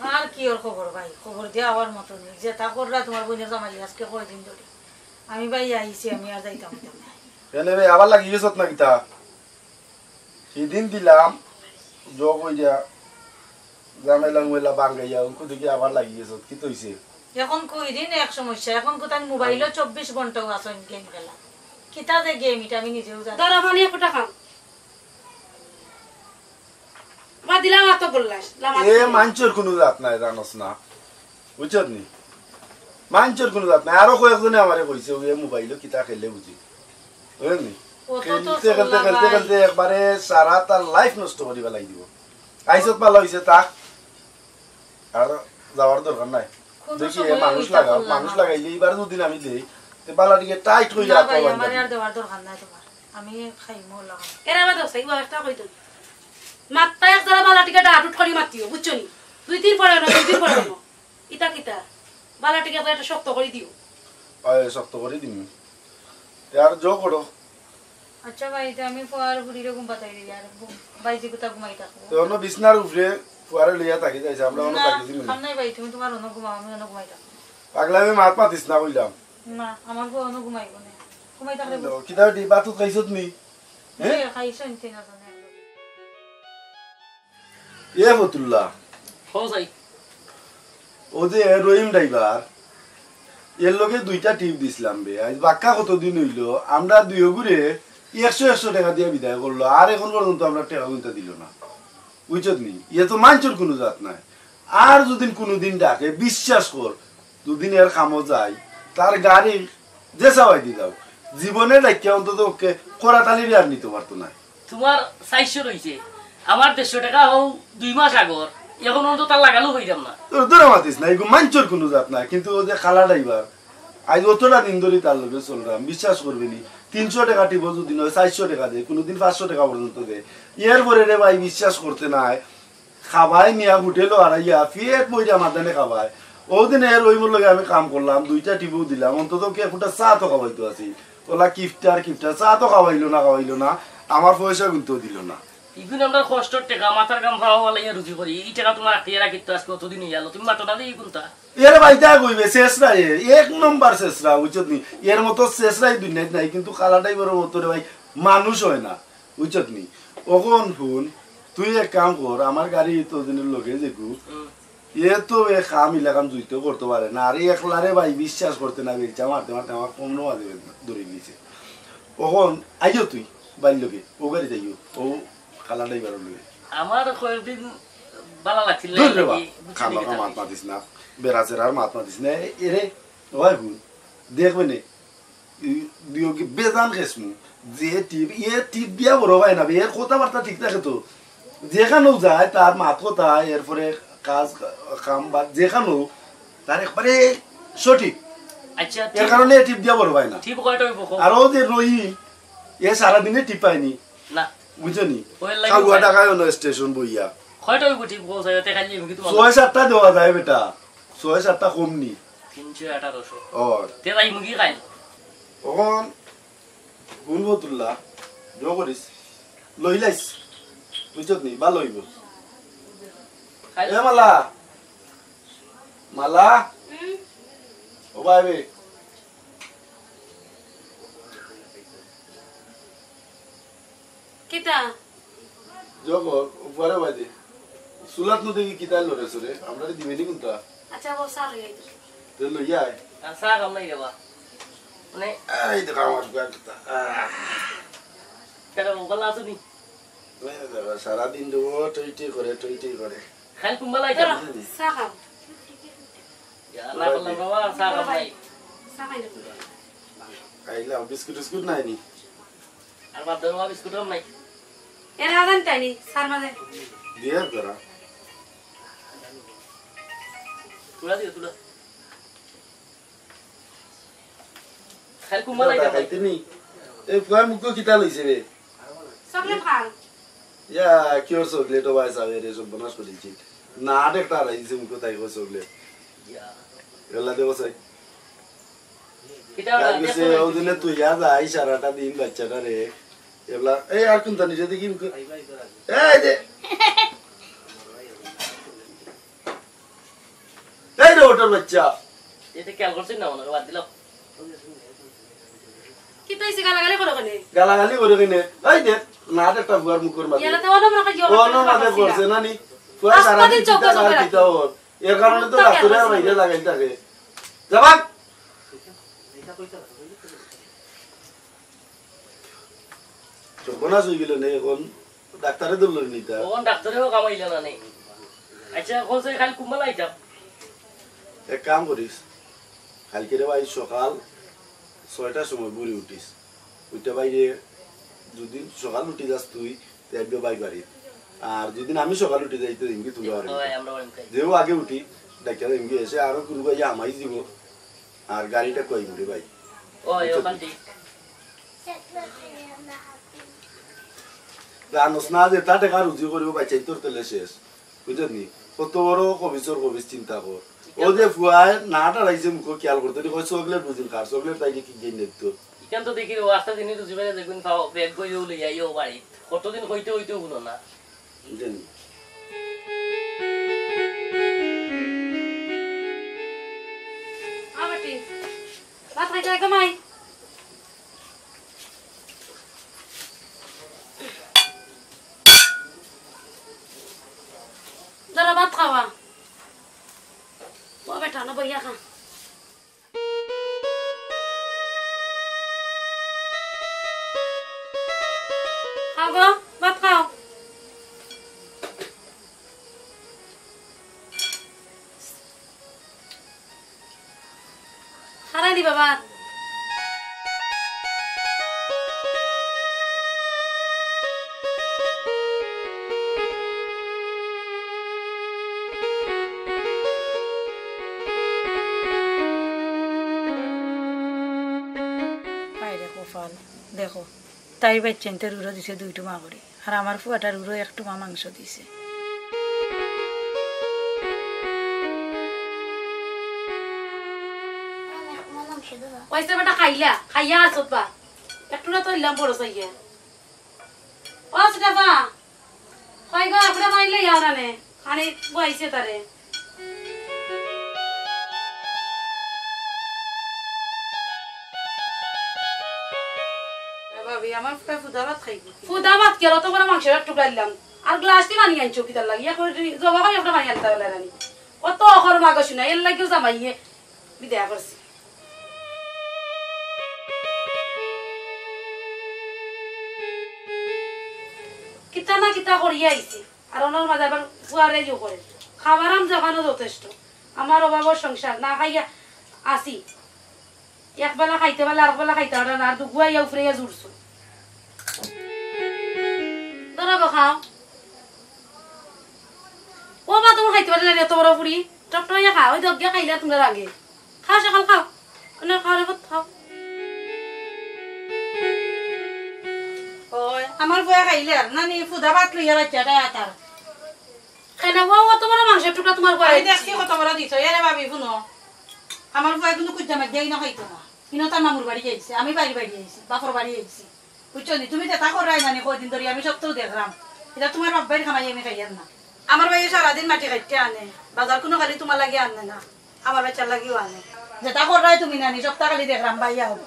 আর কিওর খবর ভাই, খবর দিয়া আওয়ার মতো নি, যেতা কররা তুমার বইনর জামাই আজকে কয়দিন ধরি। আমি ভাই আইছি, আমি আর যাইতাম অইতাম না। কেনে বে, আবার লাগি গেছত না কিতা? হিদিন দিলাম, জগ অইয়া, ঝামেলা উমেলা বাঙ্গাইয়া, উনকু দেখি আবার লাগি গেছত। কিতা অইছে? এখন কই দিন এক সমস্যা, এখন কোথায় মোবাইলো চব্বিশ ঘন্টাও আছইন গেম খেলা। কিতা যে গেম, ইটা আমি নিজেও জানি না। ধরো, মানে, একটা কাম। বা দিলাম অত বললাস, লামাত এ দিলাম। মানষর কুনু জাত নাই, জানোস না? বুঝছত নি? মানষর কুনু জাত নাই। আরো কয়েকজনে আমারে কইছে, "ওই মোবাইলো কিতা খেলে বুঝি।" বুঝলি? অত তো খেলতে, খেলতে, চললা খেলতে, ভাই। খেলতে একবারে সারা তার লাইফ নষ্ট করি ফালাই দিব। আইছত ভালা অইছে, থাক। আর যাওয়ার দরকার নাই। কুনু দেখি, এ সময় মানুষ ইটা লাগাও, করলা মানুষ না। লাগাইলে এবার দুদিন আমি দেই, তে বালা টিকে টাইট করি না রাখো ভাই, বান্ধবী। আমার আর দেওয়ার দরকার নাই তোমার। আমি খাইমু লাগাম। এরা আবার দোষ, এই বয়সটা কই তো? মাত্তা এক জারা বালা টিকে ডাট উঠ করি মাতিও, বুঝছো নি? দুই দিন পরে না, দুই দিন পরে না। ইতা কিতা? বালা টিকে তো একটা শক্ত করি দিও। অয়, শক্ত করি দিমু। তে আর জো করো। আচ্ছা ভাই, তে আমি ফুয়ার ফুরিরে ঘুম পাতাই দিই আর ঘুম-, ভাইজি কোথা ঘুমাই থাকবো। তে অন্য বিছনার উপরে ফুয়ারে লইয়া থাকি যাইছে, আমরা অন্য না, থাকি দিমু না। খান নাই ভাই, তুমি তোমার অন্য ঘুমাও, আমি অন্য ঘুমাই থাকবো। পাগলামি মাত মাতিস না কইলাম। না, আমার ফুয়া অন্য ঘুমাইবো না। ঘুমাই থাকলে বুঝ- কিতা বেটি, ভাত খাইছত নি? হ্যাঁ? জি, খাইছো নি তিনজনে? এ ফতুল্লা। হো যাই। ও যে রহিম ড্রাইভার, এর লগে দুইটা টিপ দিছিলাম বে। আজ বাক্কা কতদিন অইলো, আমরা দুইওগুরে একশো একশো টেকা দিয়া বিদায় করলো, আর এখন পর্যন্ত আমরা টেকা গুনতা দিল না। বুঝছত নি? ইয়ে তো মানষর কুনু জাত নাই। আর যদি কুনুদিন ডাকে, বিশ্বাস কর, দুদিন এর কামো যাই, তার গাড়ি যে চাওয়াই দি দাও, জীবনে ডাকিয়া অন্তত ওকে করাতালি আর নিতে পারতো না। তুমার চাইরশো রইছে, আমার দেড়শো টেকা হউ দুই মাস আগর, এখন অন্তত তার লাগালও হইলাম না। তোর দূরে মাতিস না, এগু মানষর কুনু জাত না, কিন্তু ও যে খালা ড্রাইভার, আজ অতটা দিন ধরি তার লগে চললাম, বিশ্বাস করবি নি, তিনশো টেকা টিপো যদি নয়, চাইরশো টেকা দে, কুনুদিন পাঁচশো টেকা পর্যন্ত দে। এর পরে রে ভাই, বিশ্বাস করতে নাই, খাবায় নিয়া হোটেলো আড়াইয়া, ফিয়েট বইরা মাদানে খাবায়। ওদিন এর ওই মোর লগে আমি কাম করলাম, দুইটা টিপো দিলাম, অন্তত কে ফুটা চা তো খাওয়াইতো আছি। ওলা কিফটার কিফটার, চা তো খাওয়াইলো না, খাওয়াইলো না, আমার পয়সা কিন্তু দিল না। ইগুন আমরা কষ্টর টেকা, মাথার ঘাম পাও ফালাইয়া রুজি করি, ই টেকা তুমার আটিয়া রাখিত আজকে অতদিন অইয়া গেল, তুমি মাতো না যে ই কুনটা? এর ভাই তা কইবে, শেষরা এ, এক নম্বর শেষরা, বুঝছত নি? এর মতো শেষরাই দুনিয়াত নাই, কিন্তু খালা ড্রাইভারর মতো রে ভাই, মানুষ হয় না, বুঝছত নি? অখন হুন, তুই এক কাম কর, আমার গাড়ি তো দিনের লগে যেগু, হুম। এ তো এ কাম ইলাকাম জুইতে করতে পারে না, আর একলারে ভাই বিশ্বাস করতে না, বেলচা মারতে মারতে আমার কম নমাজে ধরে নিছে। অখন আইও তুই, বাইর লগে, ও গাড়ি যাইও, ও খালা ড্রাইভারর লগে। আমার কয়েকদিন বালা লাগছিল না, দূর রে বা, বুঝছি খাম নি খামা কিতা মাত মাতিস না, বেড়া চেরার মাত মাতিস না। এ-, এরে, ওই হুন, দেখবে নে, ই, দিও কি বেজান খেসমু, যে টিপ, এ টিপ দিয়া বড় হয় না, এর কথাবার্তা ঠিক থাকে তো, যেখানেও যায়, তার মাত কথা, এরপরে কাজ, কাম বাদ, যেখানেও, তার একবারে সঠিক। আচ্ছা, এর টিপ, কারণে টিপ দিয়া বড় হয় না। টিপ কয়টা হইব, কও? আর ও যে রহিম, এ সারাদিনে টিপ পায়নি। না। বুঝছো নি? ওই লাগে খাওয়া পায়। টাকায় হলো স্টেশন বইয়া। কয়টা হইব টিপ, কও, সাইডে খালি মুখে তোমার ছয় সাতটা দেওয়া যায় বেটা। ছয় সাতটা কম নি। তিনশো আঠারোশো। ও। তে যাই মুখে খাই। অখন কোন বোতলটা? জো করিস। লইলাইস। বুঝছত নি? ভালো হইব। খাই। এ মালা। মালা। হুম? ও ভাই বে। কিতা? জো কর, উপরে বাজে। চুলাত নু দেখি কিতা লড়ে চড়ে, আমরারে দিবে নি কোনটা? আচ্ছা, ও চা লই আইতো। তে লইয়া আয়। আর চা খাম নাই রে বা। মানে এই দেখো আমার ব্যাগ। আহ। কেন, মোবাইল আছে নি? এই দেখো, সারাদিন তো ও টই টই করে, টই টই করে। খালি কুম্বালা আইতাম। ধরো, চা খাও। ইয়া, না করলাম বাবা, চা খাম নাই। চা খাই না তুমি। খাইলাম, বিস্কুট টিস্কুট নাই নি? আর বাদ দেওয়া বিস্কুট নাই। এরা আদান টানি, সার মাঝে। দিয়ে ধরা। তুলা দিও, তুলা। খালি কুম্বালা আইতাম। খাইতে নি? এই ফুয়ার মুখ কিতা লইছে রে? চকলেট খান। ইয়া, কিওর চকলেট ও ভাই সাহেব, রে সব বনাস করে দিচ্ছি। না, আরেকটা হারাই দিছে মুখ তাই কয় চকলেট। ইয়া। গেলা দেবো সাই। কিতা তার ওটা? গেছে দেখো না। ওদিনে তুই যা যাই সারাটা দিন বাচ্চাটা রে। এবলা, এই আর কোনটা নিজে দেখি মুখ। এই যে। এই রে ওটার বাচ্চা। এটা খেয়াল করছিস না, মনে হয় বাদ দিলাম। কিতা হইছে? গালাগালি করো কেনে? গালাগালি করে কেনে? এই দেখ, না একটা বুয়ার মুখর মাঝে। ইয়ালা তো অন্য মনে হয় জোর অন্য করে মাঝে করছে। করছে না নি? পুরা আস্তা সারা দিন দিন চোখে চিন্তা চোখে আর রাখি। কিতা ওর? এর কারণে তো মুখটা ডাক্তারে খেয়াল আর করছে। বাইরে লাগাই থাকে। যাবাক। সর্বনাশ হয়ে গেল নে, এখন ডাক্তারে ধরল নিতা। এখন ডাক্তারেও কামাইলে না নে। আচ্ছা, এখন সে খালি কুম্বালা আইতাম। এক কাম করিস, কালকে রে ভাই সকাল ছয়টার সময় ভোরে উঠিস। উঠে বাইরে যদি সকাল উঠি যাস তুই, তে আইবে ভাই বাড়ি। আর যদি আমি সকাল উঠি যাই, তো এমনি তুলে পারবি। হয়, আমরা ওরকম খাই। যেও আগে উঠি, ডাক্তার এমনি এসে আরো কোনো ভাই হামাই দিব। আর গাড়িটা কই ঘুরে ভাই? ও, বুঝছো ওখান তো? ঠিক। জানোস না যে তা টাকা রুজি করিব, বাচ্চাই তোর তেলে শেষ। বুঝলি? কত বড় কবিসর কবিস চিন্তা কর। ও যে ফুয়ায় না টারাইছে মুখো খেয়াল করতে, নি কয় চকলেট বুঝিন কার, চকলেট তাই কি গেইন দেখতো। ইখান তো দেখি ও আস্তা দিনই রুজি করে দেখুন পাও, ব্যাগ বইও লইয়া আইও বাড়ি। কতদিন হইতে হইতেও হলো না। বুঝলি? আবার ঠিক। ভাত খাইতে একদম আই। ধরো ভাত খাওয়া। ও বেটা, না বইয়া খা। খাও গো, ভাত খাও। হারাই দিবা ভাত। হায় রে কপাল, দেখো, তাই বাইচ্চাইনতে রুরো দিছে দুই টুমা করি, আর আমার ফুয়াটা রুরো এক টুমা মাংস দিছে। ওইসে বেটা খাইলা, খাইয়া আসত বা। একটু না তো ইলাম বড় চাইয়া। ও সুটাফা, কই গো, আপনার মাইলে যাও না নে। খানি বইছে তারে। এ ভাবি, আমার ফুয়া ফুদা ভাত খাইব। ফুদা ভাত কি, অত বড় মাংসর এক টুকরা দিলাম। আর গ্লাস দি পানি আনছো কিতার লাগি? ইয়া করে দি, জবা করে একটা পানি আনতে পারলে না নি। কত অখর মাগো শুনা, এর লাগিও জামাইয়ে বিদায় করছি। কিতা না কিতা করিয়া আইছি। আর অনর মাঝে আবার ফুয়ারে ইয়ে করে। খাবার আম যখানো যথেষ্ট। আমার অভাবর সংসার, না খাইয়া আছি। এক বেলা খাইতে পারলে আর এক বেলা খাইতে পারে না, আর দুগুয়া ইয়া উফরে ইয়া জুড়ছো। ধরো গো, খাও। ও মা, তোমার খাইতে পারে না রে, এত বড় ফুড়ি। টকটকাইয়া খাও, ওই তো গিয়া খাইলে তোমরা আগে। খাও সকাল খাও। অন্য খাও রে, ভাত খাও। ওই, আমার বয়া খাইলে আর নানি ফুদা ভাত লইয়া বাচ্চাটা আতার। কেন ও অত বড় মাংসের টুকরা তোমার বয়া আমি দিছি? দেখছি কত বড় দিছো। এরে ভাবি, হুনো, আমার বয়া কিন্তু কুজ্জা মাছ দেই না খাইতো না। ইনো তার মামুর বাড়ি আইছে, আমি বাইর বাড়ি আইছি, বাপর বাড়ি আইছি। বুঝছো নি? তুমি যেটা কররায় নানি কয়দিন ধরি আমি সবটাউ দেখরাম। এটা তোমার বাপ ভাইর খামাই আমি খাইয়ার না। আমার ভাইয়ে সারাদিন মাটি কাটতে আনে, বাজার কুনু খালি তোমার লাগি আনে না, আমার বাচ্চার লাগিও আনে। যেটা কররায় তুমি নানি সবটা খালি দেখরাম ভাইয়া হবো।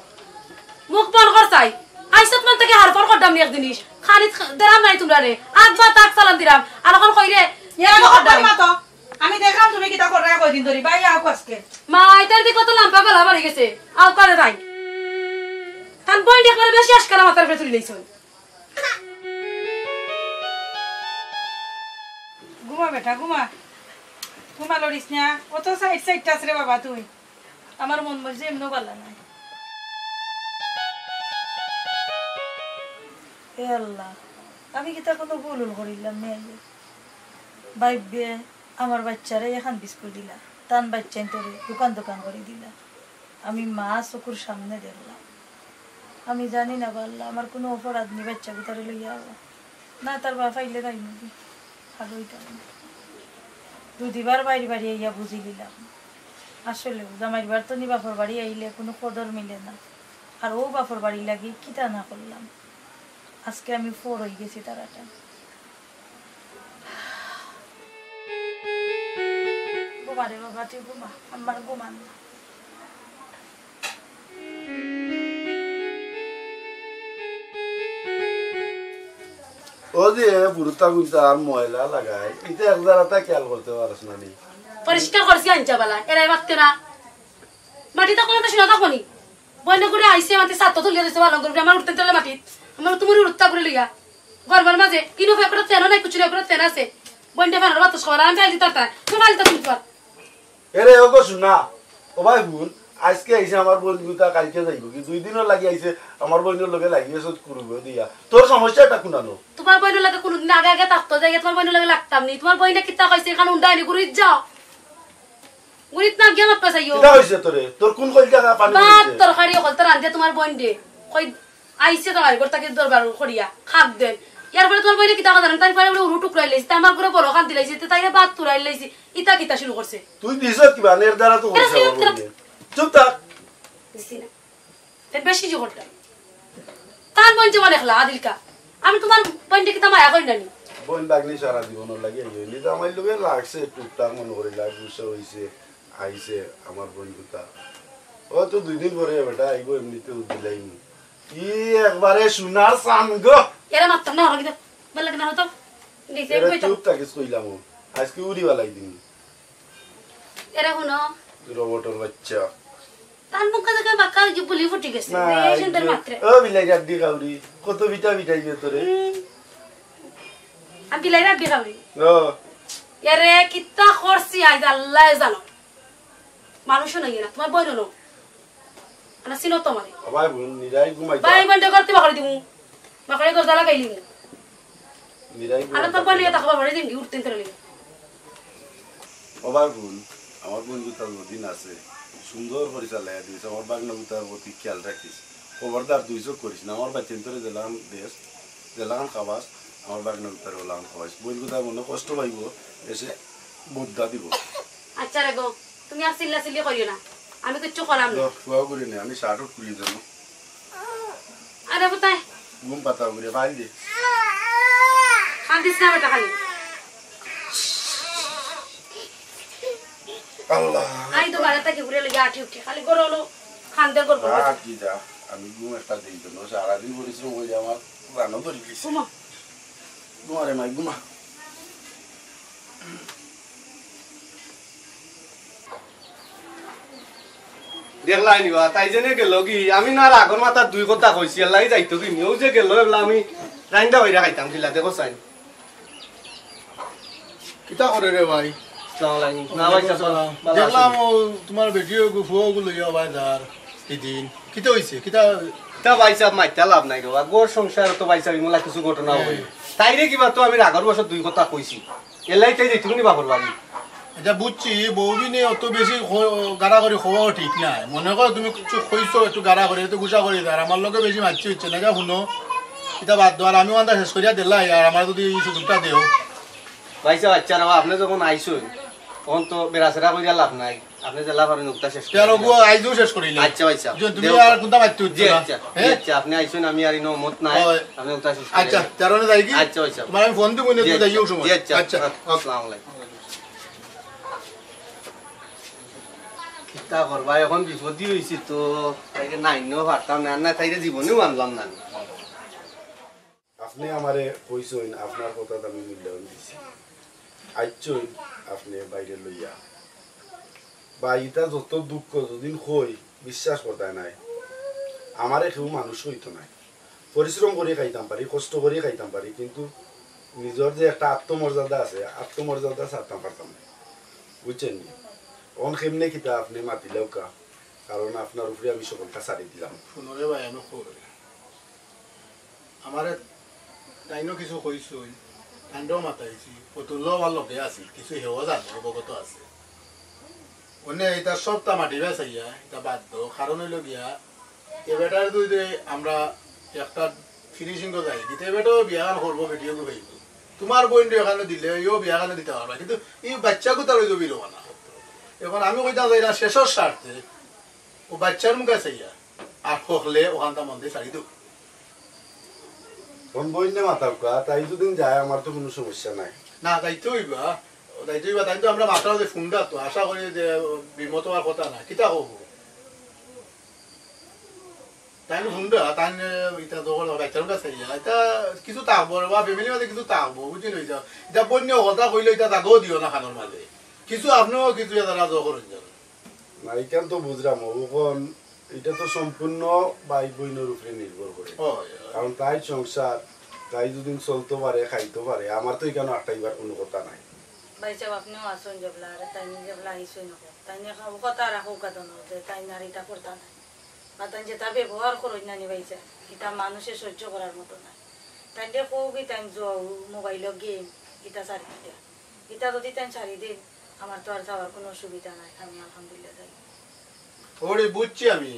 মুখ বন্ধ কর চাই। আইসত মন থেকে হারফর করতাম নি এক জিনিস। খালি দেরাম নাই তোমরা রে। আগ বা তাক চালান দিরাম। আর এখন কইরে, এরা তো করতাম। করতাম না তো। আমি দেখলাম তুমি কিতা কররায় কয়দিন ধরি। ভাই, আউক আজকে। মা, এটার দিকে কত লম্বা গলা বাড়ি গেছে। আউক করে তাই। তান বইন একবারে বেশি আজকাল মাথার উপরে তুলি লইছইন। ঘুমা বেটা, ঘুমা। ঘুমা, লড়িস না। অত সাইড সাইড আছ রে বাবা তুই। আমার মন বলছে এমনও ভালা নাই। এ আল্লাহ, আমি কিতা কুনু ভুল উল করিলাম নি আইয়া? ভাইবে আমার বাচ্চারে এখান বিস্কুট দিলা, তান বাচ্চাইন্তরে দোকান দোকান করি দিলা। আমি মা চকুর সামনে দেখলাম। আমি জানি না বা আল্লাহ, আমার কুনু অপরাধ নি বাচ্চা গুতারে লইয়া আওয়া। না, তার বাপ আইলে তাই নাকি? ভালো হইতাম। দুদিবার বাইর বাড়ি আইয়া বুঝি লিলাম। আসলে জামাইর বাড়ি তো নি বাপর বাড়ি আইলে কুনু কদর মিলে না। আর ও বাপর বাড়ি লাগি কিতা না করলাম। আজকে আমি ফোর হই গেছি তারাটা। ঘুমা রে বাবা, তুই ঘুমা, আমার ঘুমান না। ও যে বুরুতা গুনতা আর ময়লা লাগায়, ইতা এক জারাতা খেয়াল করতে পারস না নি? পরিষ্কার করছি আনছা বালা, এরাই মাততে না। মাটিত কুনু তো শুনা থাকবো নি। বইনে করে আইছে, মাটি সাত তুলিয়া দিছে, ভালো করে আমার উঠতে চলে মাটিত। আমার তুমি উঠতা করে লইয়া। গরমের মাঝে, ইনো ফেকড়ে তেন নাই, কুচুরে ফেকড়ে তেন আছে। বইনটা ফেনার বাতাস খাওয়ার, আমি ফাইল দিতাম তাই। তুমি ফাইল দিতাম তুমি। এরে, ও গো, শুনা। ও ভাই, হুন, আজকে আইছে আমার বইন গুতা, কালকে যাইবো কি? দুই দিনর লাগি আইছে, আমার বইনর লগে লাগি আছে কুরুগো দিয়া। তোর সমস্যাটা কুনানো? তোমার বইনর লগে কুনুদিন আগে আগে থাকতো, যাই তোমার বইনর লগে লাগতাম নি। তোমার বইনে কিতা কইছে, এখান উন্ডা আনি গুরুত যাও। গুরুত না গিয়া মাত পাইছাইও। কিতা কইছে তোরে? তোর কুন কইল জাগা পানি ভাত পড়ছে? তরকারি অকল তো রান্ধে তোমার বইন দে। কই আইছে তো আর ঘর থাকি দরবার করিয়া, খাক দেন। ইয়ার পরে তোমার বইনে কিতা কথা জানো? তাই পরে উরু টুকরাই লাইছে, তা আমার ঘরে বড় খান দিলাইছে, তে তাইরে ভাত তুরাই লাইছে। ইতা কিতা শুরু করছে? তুই দিছস কিবা? নের দ্বারা তো এরা করছে আমার সিলেক্ট বইনে। চুপ থাক। দিছি না। তাই বেশি জোর করতাম। তার বইন যেমন একলা, আদিলকা। আমি তোমার বইনটা কিতা মায়া করি না নি? বইন বাগনি সারা জীবনর লাগি এই হইলি। তো আমার লগে লাগছে টুকটাক মনে করি লাগ, গুসা হইছে, আইছে আমার বইন গুতা। ও তো দুই দিন পরে বেটা আইবো, এমনিতেও দিলাইমু। ই একবারে সোনার চান গো। এরা মারতাম না, ওরা কিতা ভালা লাগে না হতো। নিচে এরা বইতাম। চুপ থাকিস কইলাম ও। আজকে উড়ি বালাই দিন। এরা হুনো। রোবটর বাচ্চা। তার মুখ থেকে বাক্কা ওই যে বুলি ফুটি গেছে। না, এই সুন্দর এই যে, মাত্রে। ও বিলাই রাড্ডি কাউরি, কত বিটা বিটাই গেছে তোরে। হুম। আমি বিলাই রাড্ডি কাউরি। ও। এরে কিতা করছি আজ আল্লাহ জানো। মানুষও নাই না, তোমার বইন হলো। আনা চিনো তো আমারে। ও ভাই বোন, নিরাই ঘুমাই ভাই যা। বোন ডেকে তুই বাকরে দিমু। বাকরে দরজা লাগাই দিমু। নিরাই ঘুমাই আনা তোর যা। বইন নিয়ে তাকে বাকরে দিমু, উঠতে নিতে লাগবে। ও ভাই বোন, আমার বইন গুতার মদিন আছে। সুন্দর করে চালাইয়া দিস। আমার বাগনা গুতার প্রতি খেয়াল রাখিস। খবরদার দুই চোখ করিস না। আমার বাচ্চাইন্তরে যেলাখান দেশ, যেলাখান খাবাস, আমার বাগনা গুতার ওলাখান খাবাস। বইন গুতার মনে কষ্ট পাইব, এসে বদ্দা দিব। আচ্ছা রে গো, তুমি আর চিল্লা চিল্লি করিও না, আমি কিচ্ছু করাম না। দর, ফুয়াও করি না, আমি শার্ট আউট খুলি দেবো। আরে কোথায়? ঘুম পাতা ঘুরে বাইরে। কান্দিস না বেটা খালি। আল্লাহ। আমি তো বাড়ি থেকে ঘুরে লেগে আটি উঠি, খালি গরো হলো খান্দের গল্প। আর কি যা, আমি ঘুম একটা দিই জন্য, সারাদিন পরিশ্রম হয়ে যায় আমার, রান্না ধরে গেছি। ঘুমা। ঘুমা রে মাই, ঘুমা। দেখলাই নি বা, তাই যেনে গেল কি, আমি না রাগর মাথার দুই কথা কইছি, এলাই যাইতো কি নি, ও যে গেল, এবলা আমি রাইন্দা বাইরা খাইতাম, কিলা দেখো চাই। কিতা করে রে ভাই? আসসালামু আলাইকুম। না ভাই সাহেব, ওয়ালাইকুম আসসালাম। ভালো দেখলাম আছেন? ও তোমার বেটি ওগু, ফুয়া ওগু লইয়া ভাই যার ইদিন। কিতা অইছে? কিতা? তা ভাই সাহেব, মাইতা লাভ নাই রে বা। ঘর সংসার তো ভাই সাহেব, ইমলা কিছু ঘটনা হ্যাঁ। অয়। তাইরে কিবা তো আমি রাগর বশত দুই কথা কইছি। এলাই তাই যাইতো নি বাপর বাড়ি। আচ্ছা, বুঝছি, বউবিনে অত বেশি খ-, গাড়াগাড়ি কওয়াও ঠিক নায়। মনে করো তুমি কিছু কইছো, একটু গাড়াগাড়ি, একটু গুসা করি দেয়, আর আমার লগে বেশি মাতছি অইছে না, যা হুনো, ইতা বাদ দেও, আর আমি ওখানটা শেষ করিয়া দিলাই, আর আমার যদি এই সুযোগটা দেও। ভাই সাহেব, আচ্ছা রে বা, আপনি যখন আইছইন, তখন তো বেড়াছেড়া করিয়া লাভ নাই। আপনি যেলা পারেন উক্তা শেষ তে আর করিয়া ওগু দিলাম। আইজও শেষ করিলে। আচ্ছা, ভাই সাহেব। যে তুমি দেও। আর কোনটা মাততে জি, হচ্ছে না? আচ্ছা, জি, হ্যাঁ? আচ্ছা, আপনি আইছইন, আমি আর ইনো মত নাই। হয়। আপনি উক্তা শেষ করিয়া আচ্ছা, দিলাম। তেরো নে যাই কি? আচ্ছা, ভাই সাহেব। তোমার আমি ফোন দিব, জি, তুমি আচ্ছা, যাইও সময়। জি, আচ্ছা। আচ্ছা। আসসালামু আলাইকুম। কিতা করবা, এখন বিপদই হইছে তো, তাইরে নাইনও পারতাম না, না তাইরে জীবনেও আনলাম না। আপনি আমারে কইছইন, আপনার কথাত আমি মূল্যায়ন দিছি। আইছইন আপনি বাইরে লইয়া। বা ইতা যত দুঃখ যদিন কই, বিশ্বাস করতায় নায়। আমারে কেউ মানুষ কইতো নায়। পরিশ্রম করি খাইতাম পারি, কষ্ট করি খাইতাম পারি, কিন্তু নিজর যে একটা আত্মমর্যাদা আছে, আত্মমর্যাদা ছাড়তাম পারতাম না। বুঝছেন নি? অন কেমনে কিতা আপনি মাতিলাউকা, কারণ আপনার উপরে আমি সকলটা ছাড়ি দিলাম। হুনো রে ভাই, আমি কই। আমারে তাইনও কিছু কইছইন, তাইনরেও মাতাইছি, ফতুল্লা আমার লগে আছিল, কিছু হেও জানে, অবগত আছে। অনে ইতা সবটা মাটি বেচাইয়া, ইতা বাদ দেও, কারণ অইলো গিয়া, এ বেটার দুই দে আমরা একটা finishing-ও যাই, দিতে বেটাও বিয়া খান করবো, বেটিও গু হইব। তোমার বইন এখানে দিলে, ইও বিয়া খানে দিতে পারবা, কিন্তু এই বাচ্চাগু তার ওই জমি রোবা না। এখন আমি কইতাম চাই না, শেষর স্বার্থে, ও বাচ্চার মুখে চাইয়া, আর হকলে ওখানটা মন দিয়ে ছাড়ি দেব। কোন বইনে মাতাউকা, তাই যদি যায়, আমার তো কোনো সমস্যা নাই। না, যাইতে হইবা, যাইতে হইবা, তাই তো আমরা মাত্রা যে ফোনটা তো, আশা করি যে বিমত হওয়ার কথা না, কিতা হবো? তাই ফোনটা, তাই ইতা যখন বাচ্চার কাছে ইয়া, ইতা কিছু থাকবো রে বা, family মাঝে কিছু থাকবো, বুঝি লই যাও। ইতা বন্য কথা কইলে ইতা জাগাও দিও না খানোর মাঝে। কিছু আপনিও কিছু ইয়া তারা জোর করুন যাও। না, ইখান তো বুঝলাম, অখন ইটা তো সম্পূর্ণ ভাই বইনর উপরে নির্ভর করে। ও, ইয়া। কারণ তাই সংসার, তাই যদি চলতে পারে, খাইতে পারে, আমার তো ইখান আটকাইবার কোনো কথা নাই। ভাই সাহেব, আপনিও আছইন যেবলা, আর তাই নিজে বলা আইসই না, তাই নিয়ে কথা রাখো কথা না, যে তাই নারীটা করতা না। বা তাই যেটা ব্যবহার করইন না নি ভাইজান, ইটা মানুষে সহ্য করার মতো না। তাইনরে কও কি তাইন যাও, মোবাইলো game, ইটা ছাড়ি দিতা। ইটা যদি তাইন ছাড়ি দেন, আমার তো আর যাওয়ার কোনো অসুবিধা নাই, আমি আলহামদুলিল্লাহ যাই। ওরে বুঝছি আমি,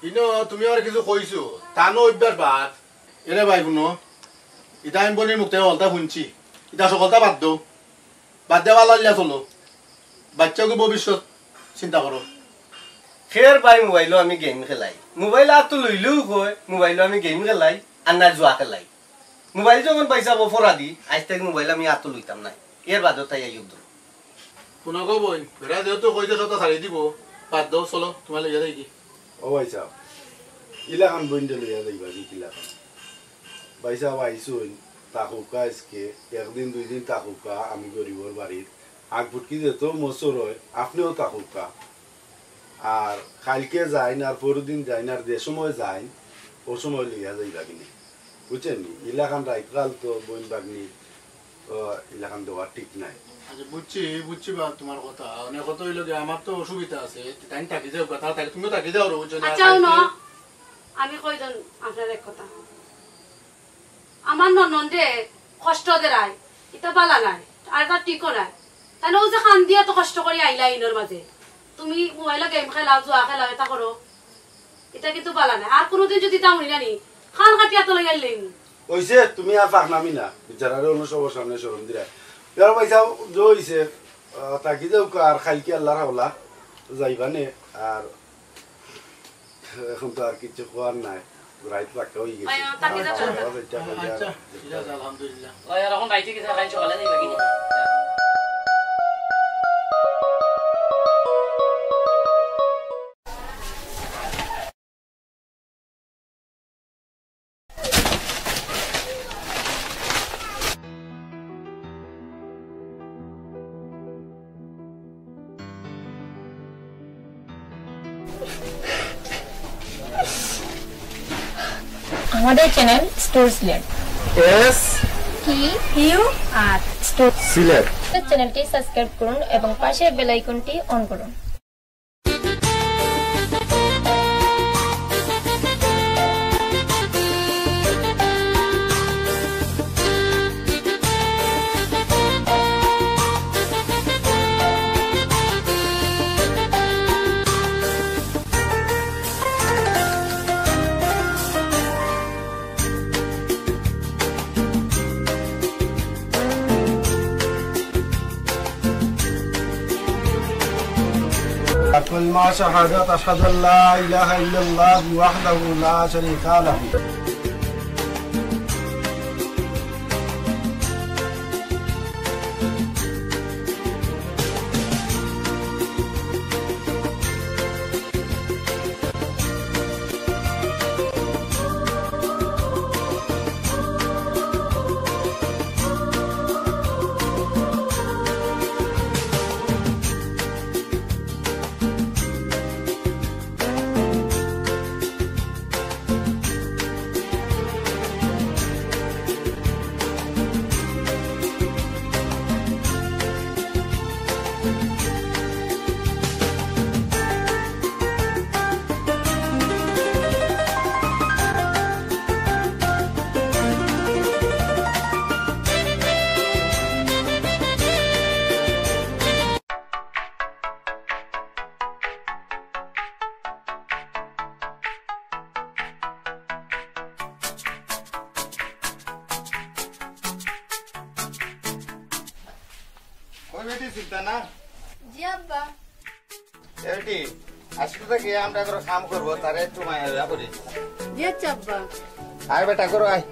ইনো তুমি আর কিছু কইছো, তানো অভ্যাস বাদ। এরে ভাই হুনো, ইটা আমি বলির মুখ থেকে হকলতা হুনছি, ইটা সকলতা বাদ দেও। বাদ দেওয়া লাগিয়া চলো, বাচ্চাকে ভবিষ্যৎ চিন্তা করো। খের ভাই, মোবাইলো আমি game খেলাই, মোবাইল আতো লইলেও কয় মোবাইলো আমি game খেলাই, আর না জুয়া খেলাই। মোবাইল যখন পয়সা অপরাধী, আজ থেকে মোবাইল আমি আতো লইতাম না, এর বাদেও তাই আইব দূর। কোন গো বইন, বেটা যেহেতু কইতে সবটা ছাড়ি দিব, বাদ দেও, চলো, তোমার লইয়া যাই কি? ও ভাই সাহেব, ইলাখান বইনরে লইয়া যাইবা কি কিলাখান? ভাই সাহেব আইসুন, থাকুকা আজকে, একদিন দুই দিন থাকুকা, আমি গরিবর বাড়িত। আগ ফুটকি যেত মসুর হয়, আপনিও থাকুকা। আর কালকে যাইন, আর পরদিন যাইন, আর যে সময় যাইন, ও সময় লইয়া যাইবা কিনে। বুঝছেন নি? ইলাখান রাইতকাল তো বইন বাগনি, ও ইলাখান দেওয়া ঠিক নাই। আচ্ছা, বুঝছি, বুঝছি বা তোমার কথা। অনেক কথা হইল গিয়া, আমার তো অসুবিধা আছে। তাইন থাকি যাও, কথা থাকি, তুমিও থাকি যাও রে, বুঝছো না? আচ্ছা, হুনো, আমি কইজন আপনার এক কথা। আমার ননদে কষ্ট দেরায়, ইটা বালা নাই, আর ইটা ঠিকও নাই। তাই না, ও যে কান দিয়া তো কষ্ট করি আইলা ইনোর মাঝে, তুমি মোবাইলো game খেলাও, জুয়া খেলাও, ইটা করো, ইটা কিন্তু বালা নাই। আর কোনোদিন যদি ইটা হুনি না নি, কান কাটিয়া তো লইয়া লেইনি। অইছে, তুমি আর ফাঁক নামি না, বিচারারে অন্য সবার সামনে শরম দিরা। ইয়ার পয়সা যে অইছে, আহ, তাকি যাও, আর খাইকে আল্লাহর হাওলা যাইবা নে, আর এখন তো আর কিছু করার নাই, রাইত পাক্কা হয়ে গেছে। আয়, আয়, তাকে যা, তাকে যা। আচ্ছা, ঠিক আছে, আলহামদুলিল্লাহ। ওই, আর এখন রাইতে গেছে, রাইত সকালে যাইবা কি? আমাদের channel store Sylhet. S T U R store Sylhet. চ্যানেলটি সাবস্ক্রাইব করুন এবং পাশের বেল আইকনটি অন করুন। كلمة شهادة، أشهد أن لا إله إلا الله وحده لا شريك له. কই বেটি, সুলতানা? জি আব্বা। এ বেটি, আজকে থেকে আমরা করে কাম করবো, তারে একটু মায়া দয়া করি। জি আচ্ছা আব্বা। আয় বেটা, করো আয়।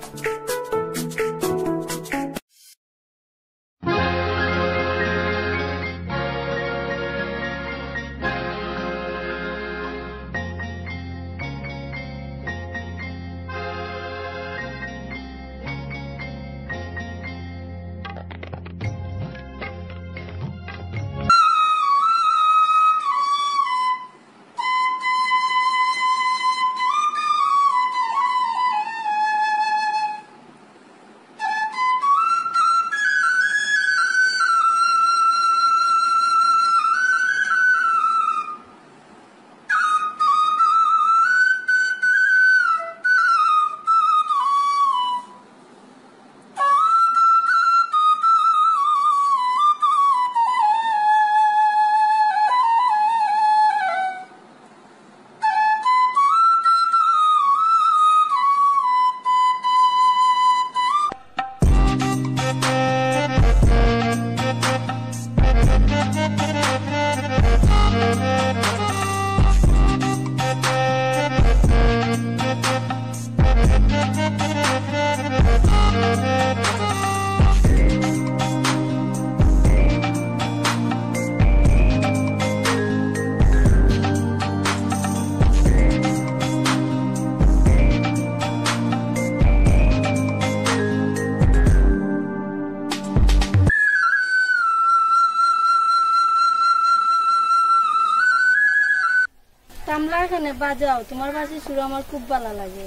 তামলা এখানে বাজাও, তোমার বাঁশির সুর আমার খুব ভালা লাগে।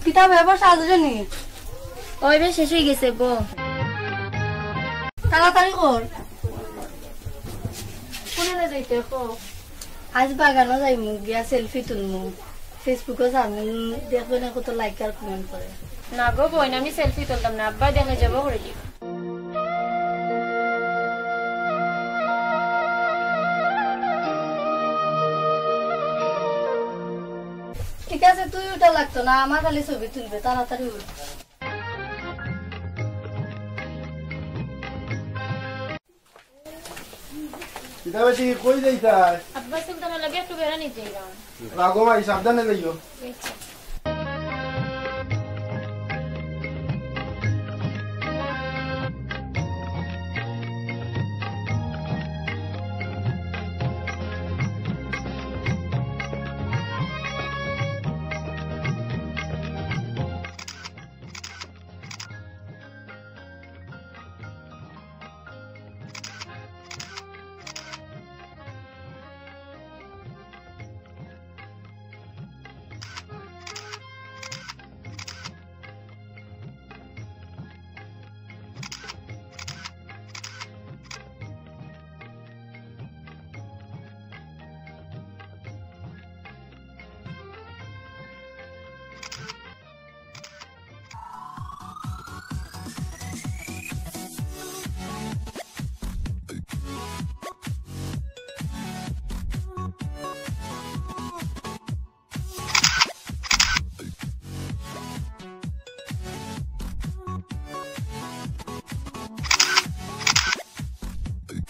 কিতা ব্যাপার সাজুজনি? ওই বে, শেষ অই গেছে গো। তাড়াতাড়ি কর। কোনে যাইতে কও? আজ বাগানো যাইমু, গিয়া সেলফি তুলমু, Facebook-ও ছাড়মু, দেখবে না কত like আর comment করে। না গো বইন, আমি সেলফি তুলতাম না, আব্বায় দেখলে জব করে দিবা। ঠিক আছে, তুই উঠা লাগতো না, আমার খালি ছবি তুলবে, তাড়াতাড়ি উঠ। কিতা বেটি, কই যাইতায়? আব্বা, সুলতানার লগে একটু বেড়ানি যাইরাম। রাগো ভাই, সাবধানে যাইও।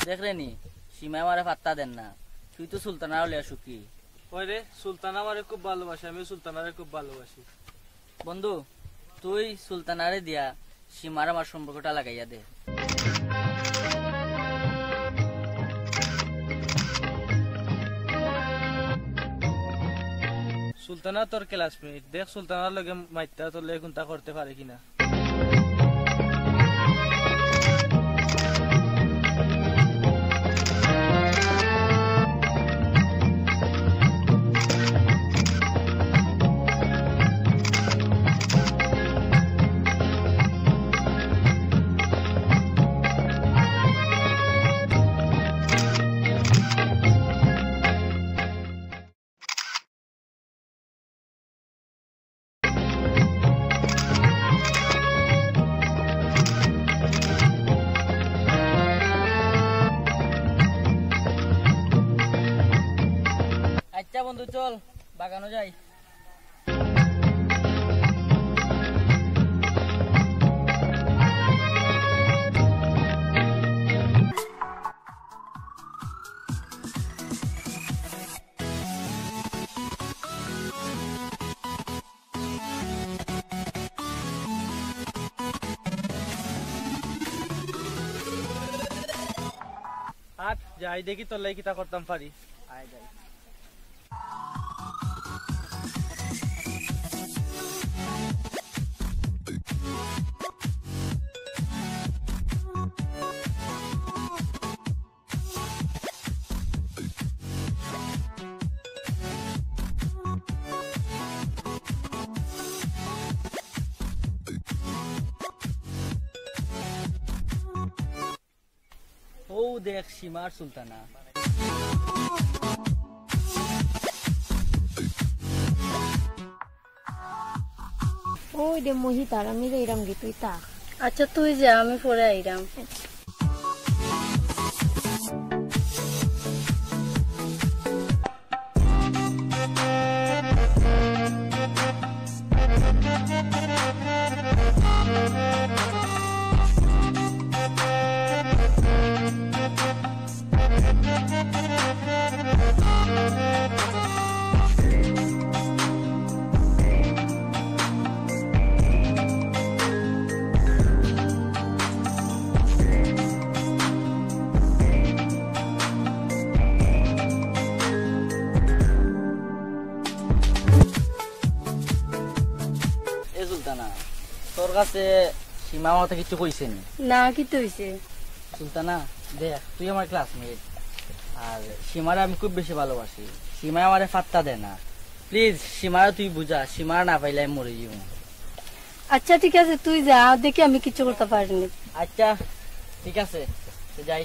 দেখরে নি, সীমায় আমারে পাত্তা দের না। তুই তো সুলতানারে লইয়া সুখী। ওই রে, সুলতানা আমারে খুব ভালোবাসে, আমিও সুলতানারে খুব ভালোবাসি। বন্ধু, তুই সুলতানারে দিয়া সীমার আমার সম্পর্কটা লাগাইয়া দে। সুলতানা তোর classmate, দেখ সুলতানার লগে মাতিয়া তোর লগে কুন্তা করতে পারে কিনা। আচ্ছা বন্ধু, চল বাগানো যাই। আট, যাই দেখি তোর লাগি কিতা করতাম পারি। আয় যাই। ও দেখ, সীমার সুলতানা। ওই দে মহিতার, আমি যাইরাম গি, তুই তা। আচ্ছা, তুই যা, আমি পরে আইরাম। এ সুলতানা, তোর কাছে সীমা আমার কথা কিচ্ছু কইছে নি? না, কিতা অইছে? সুলতানা, দেখ, তুই আমার classmate, আর সীমারে আমি খুব বেশি ভালোবাসি। সীমায় আমারে পাত্তা দেয় না। Please, সীমারে তুই বুঝা, সীমারে না পাইলে আমি মরি যাইমু। আচ্ছা, ঠিক আছে, তুই যা, দেখি আমি কিচ্ছু করতাম পারি নি। আচ্ছা, ঠিক আছে, তো যাই।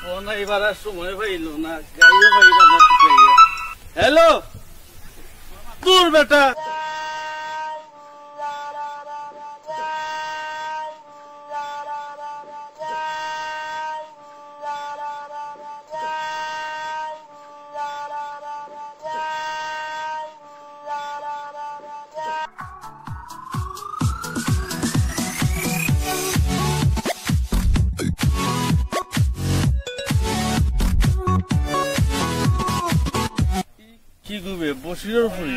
ফোন আইবার আর সময় পাইল না, গাইও পাইল না, ঠিক হইয়া। হ্যালো, দূর বেটা। কি গো বে, বশিরর ফুরি?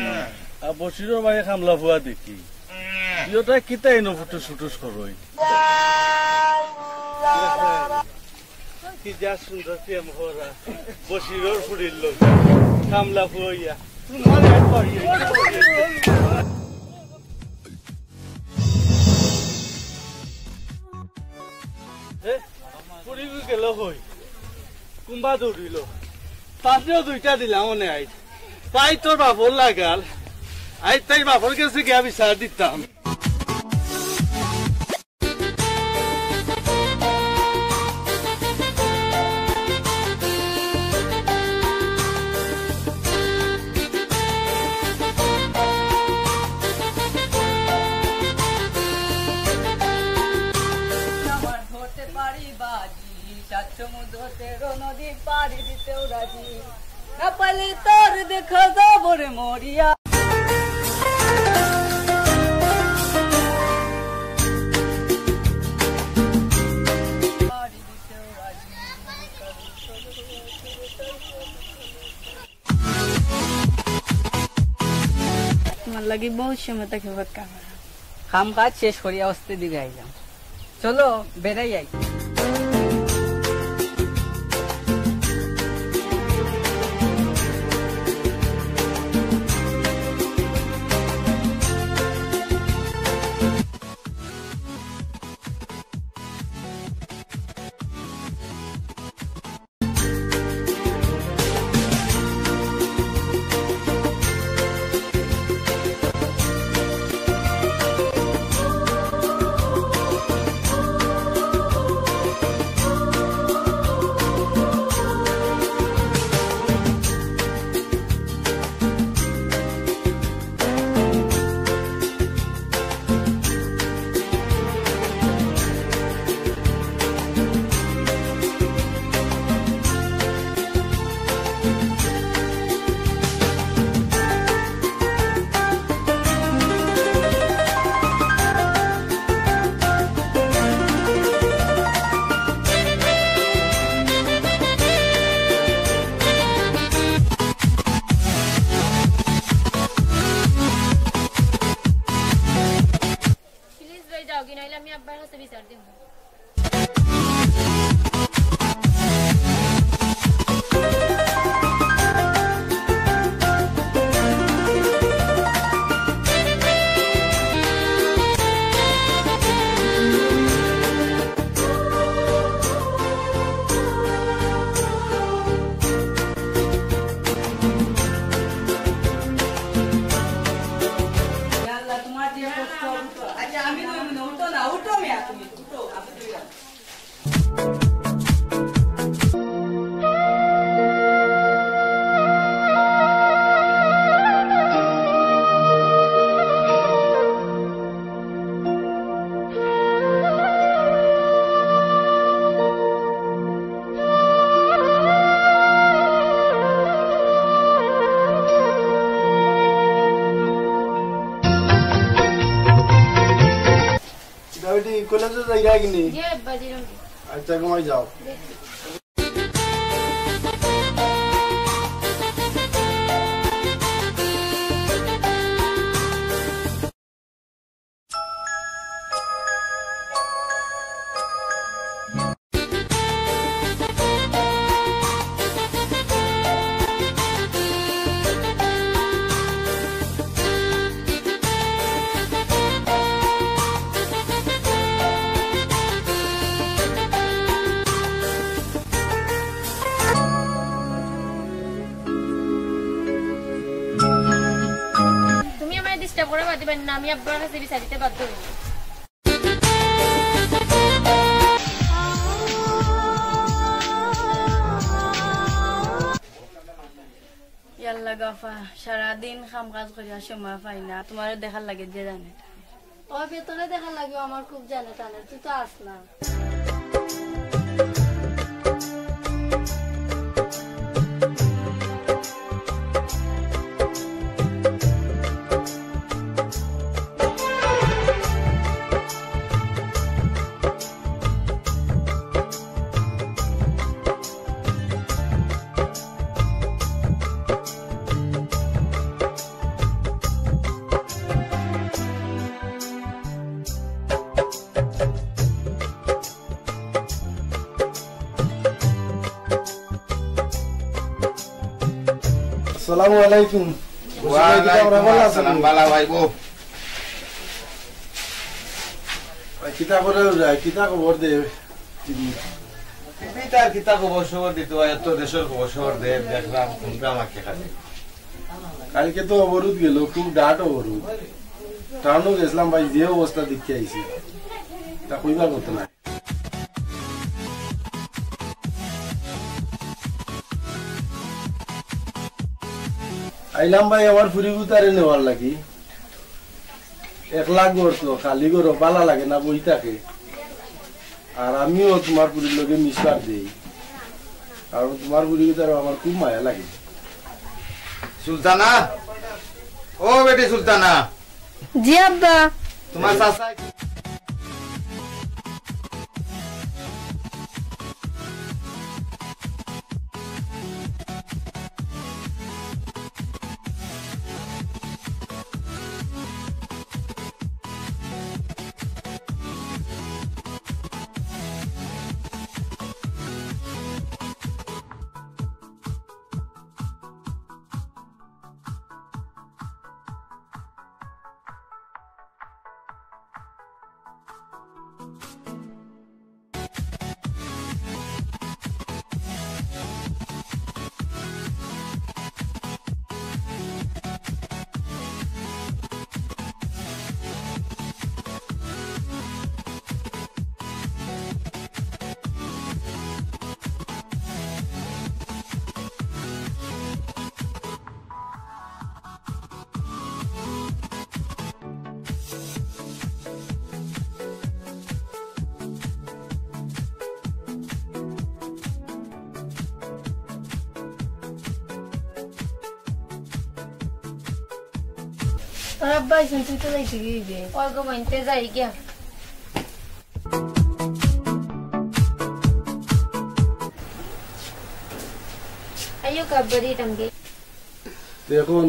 আর বশিরর ভাই কামলা ফুয়া দেখি। ইয়টা কিতা ইনো ফুটুস ফুটুস করই? কি যা সুন্দর প্রেম করা। বশিরর ফুরির লগে। কামলা ফুয়া ইয়া। তোমার এক বাড়ি। এ, ফুরি গেল কই? কুম্বা দৌড়িল। তাতেও দুইটা দিলাম মনে আইজ। পাই তোর বাপর লাগাল। আইজ তাই বাপর গেছে গিয়া বিচার দিতাম। আমার ধরতে পারি বাজি, সাত সমুদ্র তেরো নদী পাড়ি দিতেও রাজি। না পাইলে তোর দেখা যাবো রে মরিয়া। তোমার লাগি বহুত সময় থাকি অপেক্ষা করা। কাম কাজ শেষ করিয়া অস্তে দিকে আইলাম। চলো, বেড়াই আই। প্লিজ ভাই, যাওগি, নাইলে আমি আব্বার কাছে বিচার দিমু। ইয়া আল্লাহ, তোমার যে কষ্ট, উঠো। আচ্ছা, আমি নই, নই, উঠো না, উঠো মিয়া তুমি, উঠো, আমি দুই রাখো। দাবিটি কলেজে যাইরা কিনি? জি আব্বা, যাইরাম। আচ্ছা, ঘুমাই যাও। আমি আব্বার কাছে বিচার দিতে বাধ্য হইনি। ইয়াল্লা গাফা, সারাদিন কাম কাজ করিয়া সময় পাই না, তোমারে দেখার লাগে যে জানে। ও ভেতরে দেখার লাগে আমার খুব জানে টানে, তুই তো আস না। আসসালামু আলাইকুম। ওয়ালাইকুম আসসালাম, ভালা ভাই, বউ। ভাই, কিতা করে যায়? কিতা খবর দে? টিভি তার কিতা খবর সবর দিত, এত দেশর খবর সবর দে, দেখলাম, শুনলাম আর কি খালি। কালকে তো অবরোধ গেল, খুব ডাট অবরোধ। টাউনও গেছিলাম ভাই, যে অবস্থা দেখি আইছি, তা কইবার মতো না। আইলাম ভাই আমার ফুরিগুতারে নেওয়ার লাগি। একলা ঘর তো, খালি ঘর ভালা লাগে না, বই থাকে। আর আমিও তোমার ফুরির লগে মিশবার দেই, কারণ তোমার ফুরিগুতারও আমার খুব মায়া লাগে। সুলতানা, ও বেটি সুলতানা। জি আব্বা। তোমার চাচা তোর আব্বা আইছইন, তুই তো যাইতে গিয়ে। ওই গো, বইনতে যাই গিয়া। আইও, কাব্বারি টাঙ্গে। তো এখন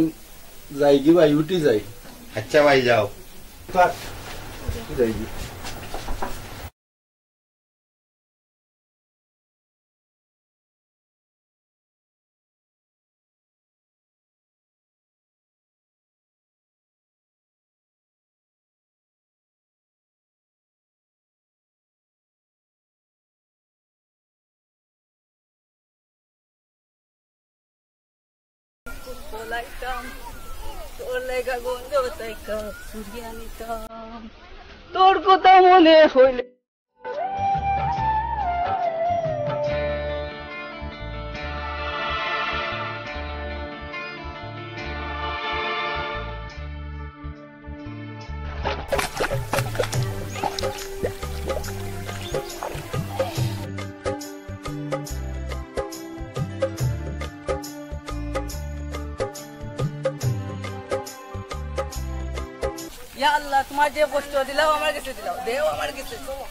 যাই কি ভাই, উঠি যাই। আচ্ছা ভাই, যাও। থাক, যাই কি। তোর কথা মনে হইলে ইয়া আল্লাহ, তোমার যে কষ্ট দিলাও আমার গেছে দিলাও, দেও আমার গেছে, চলো।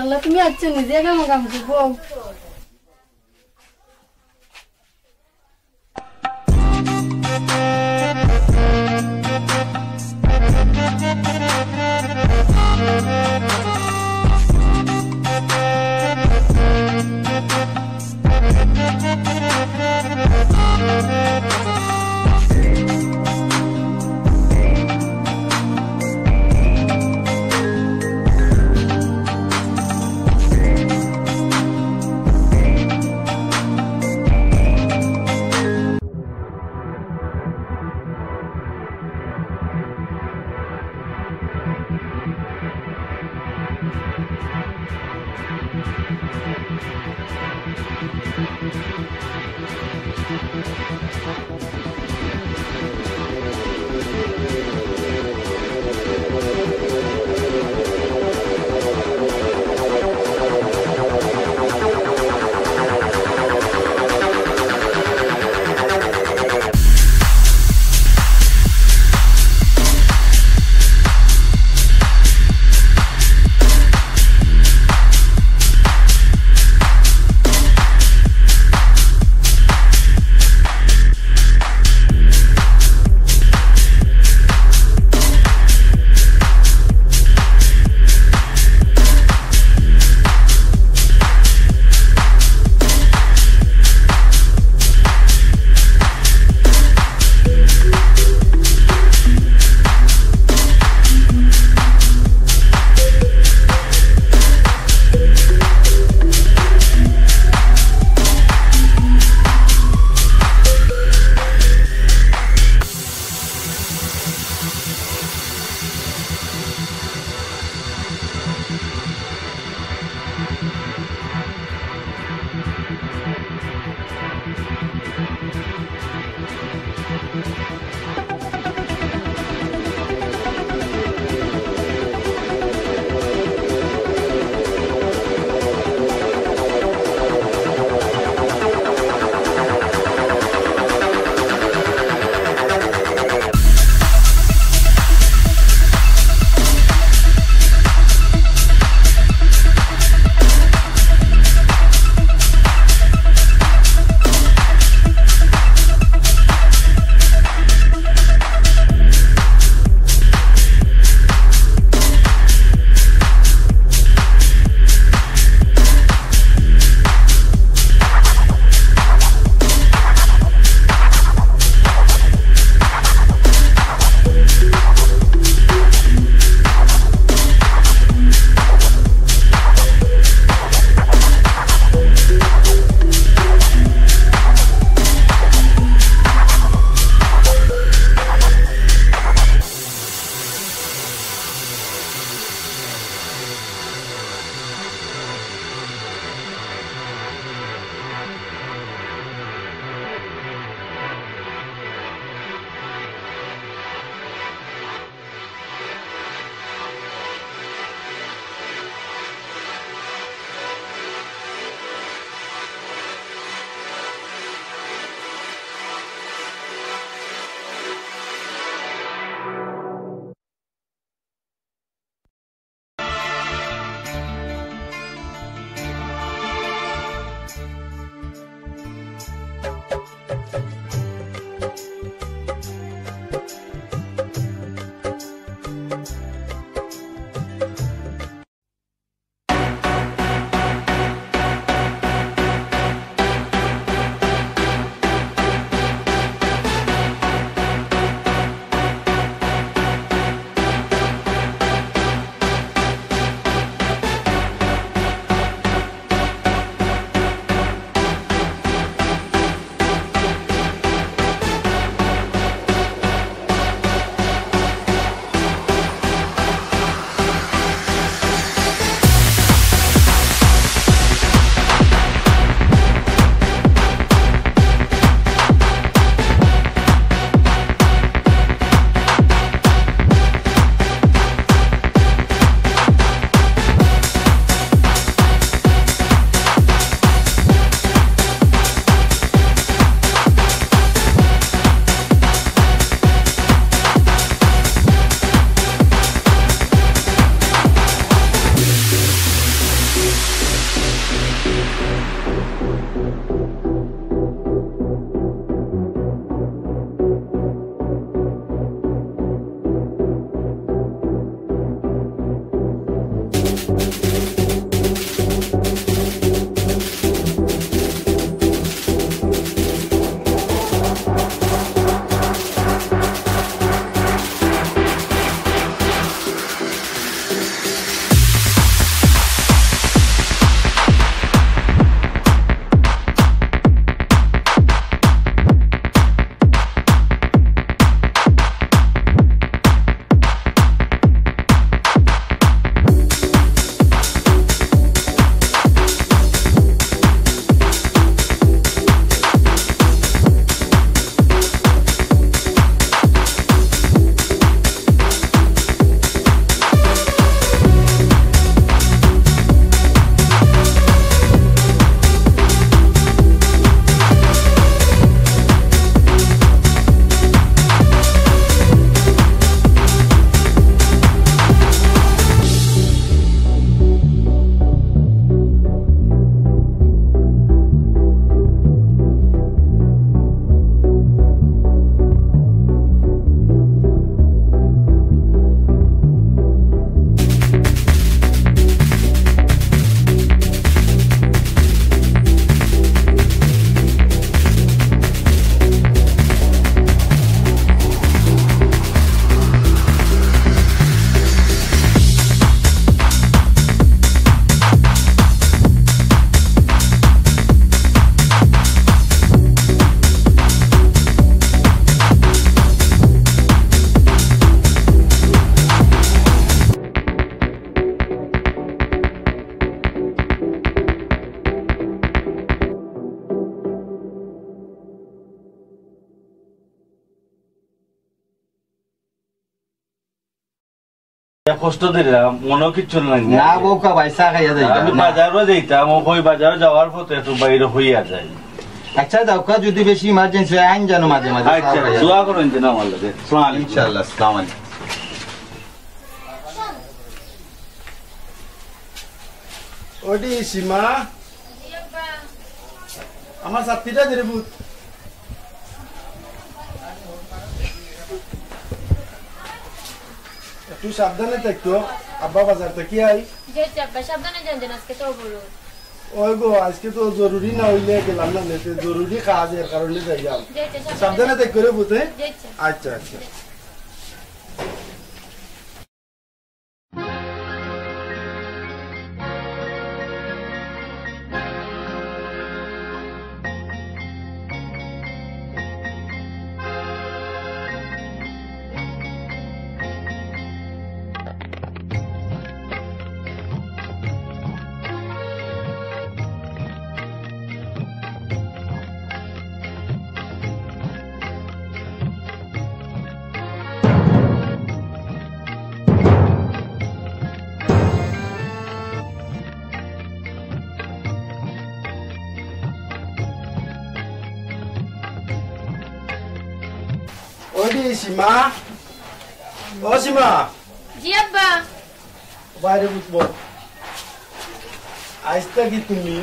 আল্লাহ, তুমি আইছো নিজে কাম কাম বউ। কষ্ট দিলাম, মনো কিচ্ছু নাই। না বউকা ভাই, চা খাইয়া যাই। আমি না। বাজারো যাইতাম, ও কই বাজারো যাওয়ার পথে একটু বাইরে হইয়া যাই। আচ্ছা, যাউক্কা, যদি বেশি emergency হয়, আইন জানো মাঝে মাঝে চা আচ্ছা, খাইয়া। দোয়া করইন যেন আমার লগে। আসসালামু আলাইকুম। ইনশাআল্লাহ, আসসালামু আলাইকুম। ওডি সীমা, আমার ছাত্রীটা দে রে পুত। একটু সাবধানে থাকতো, আব্বা বাজার থাকি আই। জি আচ্ছা আব্বা, সাবধানে যাইন যেন, আজকে তো অবরোধ। ওই গো, আজকে তো জরুরি না অইলে গেলাম না, নেতে জরুরি কাজ, এর কারণে যাইলাম। জি আচ্ছা, সাবধানে সাবধানে থাকো রে পুত, হ্যাঁ? জি আচ্ছা। আচ্ছা, আচ্ছা। ওডি সীমা, ও সীমা। জি আব্বা। বাইরে উঠবো। আইজ থাকি তুমি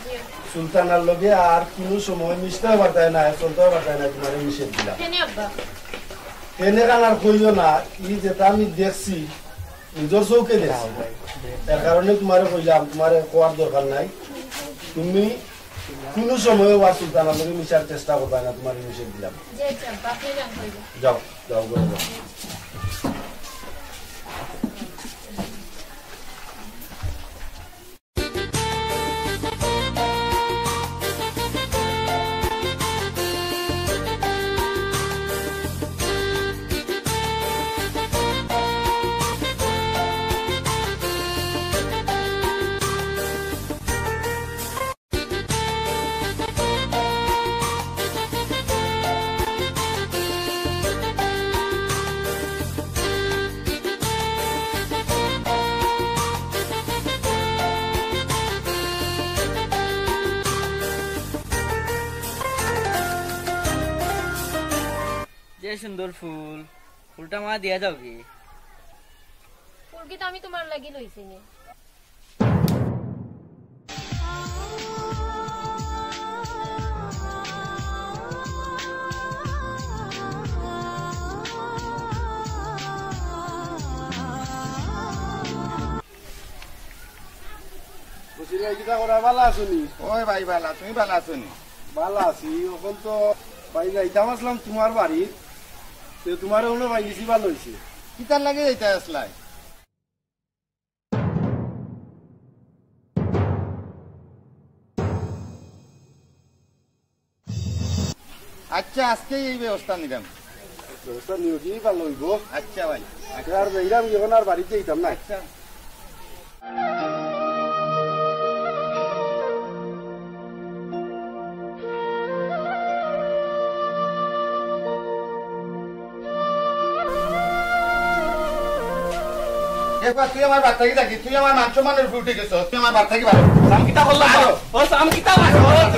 জি। সুলতানার লগে আর কুনু সময় মিশতেও পারতায় না, চলতেও পারতায় না, তুমারে নিষেধ দিলাম। কেনে আব্বা? কেনে কান আর কইও না, ই যেটা আমি দেখছি, নিজর চউখে দেখছি। এর কারণে তুমারে কইলাম, তুমারে কওয়ার দরকার নাই। তুমি কুনু সময় ওয়া সুলতানার লগে মিশার চেষ্টা করবায় না, তুমারে নিষেধ দিলাম। জি, আচ্ছা, বাপরে জান কইবো। যাও, যাও, ঘরে যাও। যে সুন্দর ফুল, ফুলটা আমারে দিয়া যাওগি। ফুল কিতা আমি তুমার লাগি লইছি নি? এই কিতা করা, ভালা আছো নি? ওই ভাই, ভালা, তুমি ভালা আছো নি? ভালা আছি। অখন তো ভাই যাইতাম আছলাম তুমার বাড়িত, তে তুমারে অনো পাইলিছি, ভালা অইছে। কিতার লাগি যাইতা আছলায়? আচ্ছা, আজকেই এই ব্যবস্থা নিলাম। ব্যবস্থা নিও, কি ভালা অইবো। আচ্ছা ভাই। আচ্ছা, আর যাইরাম, অখন আর বাড়িত যাইতাম না। আচ্ছা। দেখবা, তুই আমার বাড়ি থাকি যাবি, তুই আমার মান সম্মানের উপরে উঠি গেছস, তুই আমার বাড়ি থাকি বারো। সাম কিতা করলাম? বারো। ও সাম কিতা করলাম?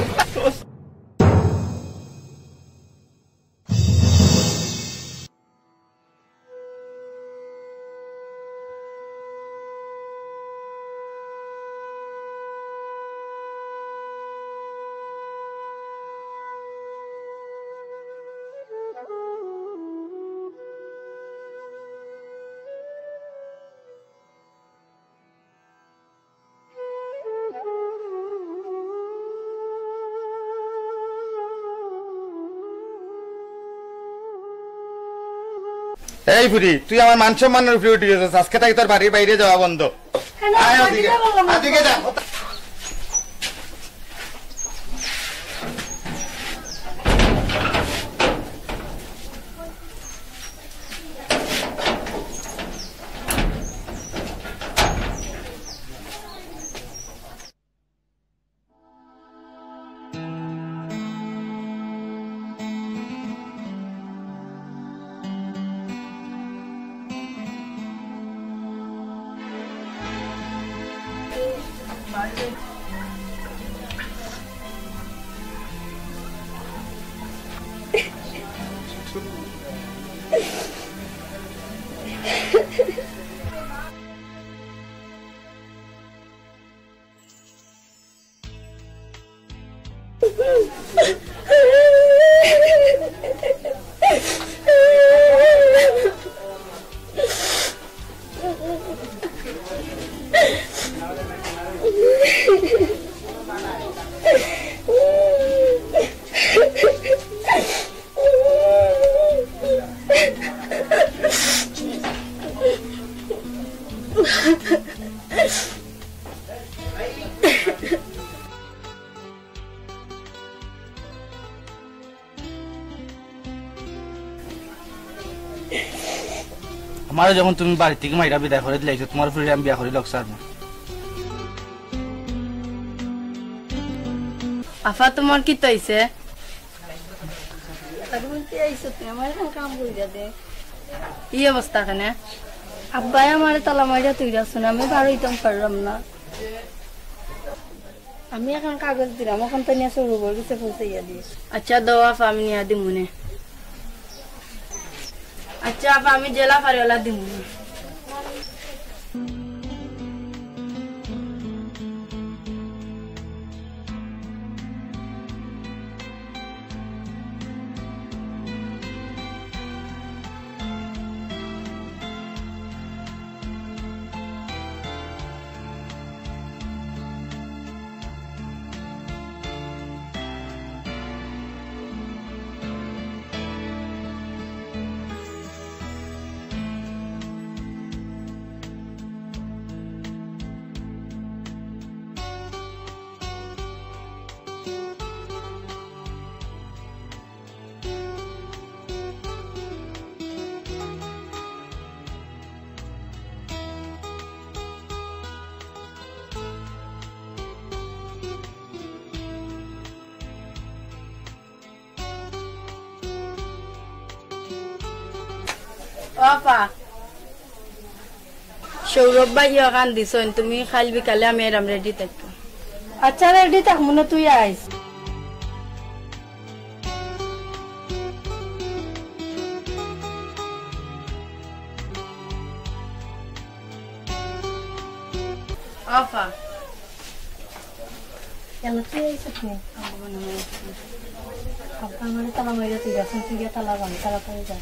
এই ফুরি, তুই আমার মান সম্মানের উপরে উঠি গেছস। আজকে থাকি তোর বাড়ির বাইরে যাওয়া বন্ধ। কেন? আয় ওদিকে। আদিকে যা। আমারে যখন তুমি বাড়ি থাকি মাইরা বিদায় করি দিলাইছো, তুমার ফুরিরে আমি বিয়া করি লউক চাইরাম না। আফা, তুমার কিতা অইছে? আরে, তুই আইছো, তুই আমার অখন কাম করি দে। ই অবস্থা কেনে? আব্বায় আমারে তালা মারিয়া থুইরা গেছইন, আমি বারইতাম পাররাম না। আমি অখন কাগজ দিরাম, অখান তো নিয়া সৌরভর গেছে পৌঁছাইয়া দিস। আচ্ছা, দেও আফা, আমি নিয়া দিমুনে। আচ্ছা আফা, আমি যেলা পারি অলা দিমুনে। ও আফা, সৌরভ ভাইয়ে অখান দিছইন, তুমি কাইল বিকালে আমি এরাম রেডি থাকো। আচ্ছা, রেডি থাকমুনে, তুই আইস। ও আফা। কেন তুই আইসিস নি? আব্বা আমারে তালা মারিয়া থুইরা গেছইন, তুই গিয়া তালা ভাঙ, তাড়াতাড়ি যা।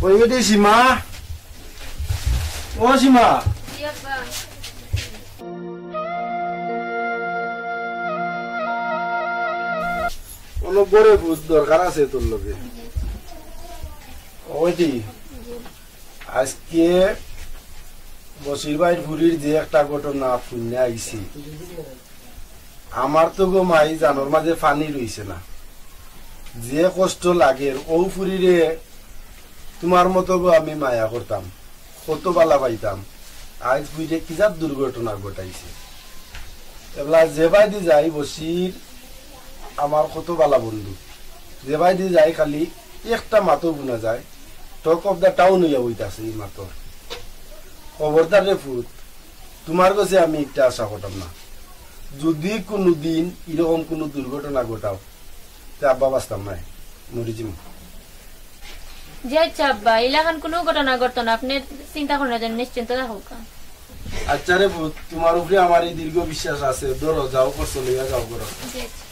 ওই বেটি সীমা, ও সীমা। জি আব্বা। অনো বরে বহুত দরকার আছে তোর লগে। ওই দি, আজকে বশির ভাইর ফুরির যে একটা ঘটনা হুনিয়া আইছি, আমার তো গো মাই জানর মাঝে পানি রইছে না। যে কষ্ট লাগের, অউ ফুরিরে তুমার মতো গো আমি মায়া করতাম, কত বালা পাইতাম। আইজ ফুরিরে কিজাত দুর্ঘটনা ঘটাইছে। এবলা যে বাইদি যাই বশির আমার কত বালা বন্ধু, যে বাইদি যাই খালি একটা মাতো হুনা যায়, Talk of the town অইয়া বইতাছে ই মাতো। খবরদার রে ফুত, তুমার গেছে আমি একটা আশা করতাম না। যুদি কুনুদিন ইরকম কুনু দুর্ঘটনা ঘটাও, তে আব্বা বাঁচতাম নায়, মরি যিমু। জি আচ্ছা আব্বা, ইলাখান কুনু ঘটনা ঘটতো না, আপনে চিন্তা করইন না, নিশ্চিন্ত থাকউক্কা। আচ্ছা রে ফুত, তুমার উপরে আমার এই দীর্ঘ বিশ্বাস আছে। ধরো, যাও, করছো লইয়া যাও, করো। জি আচ্ছা।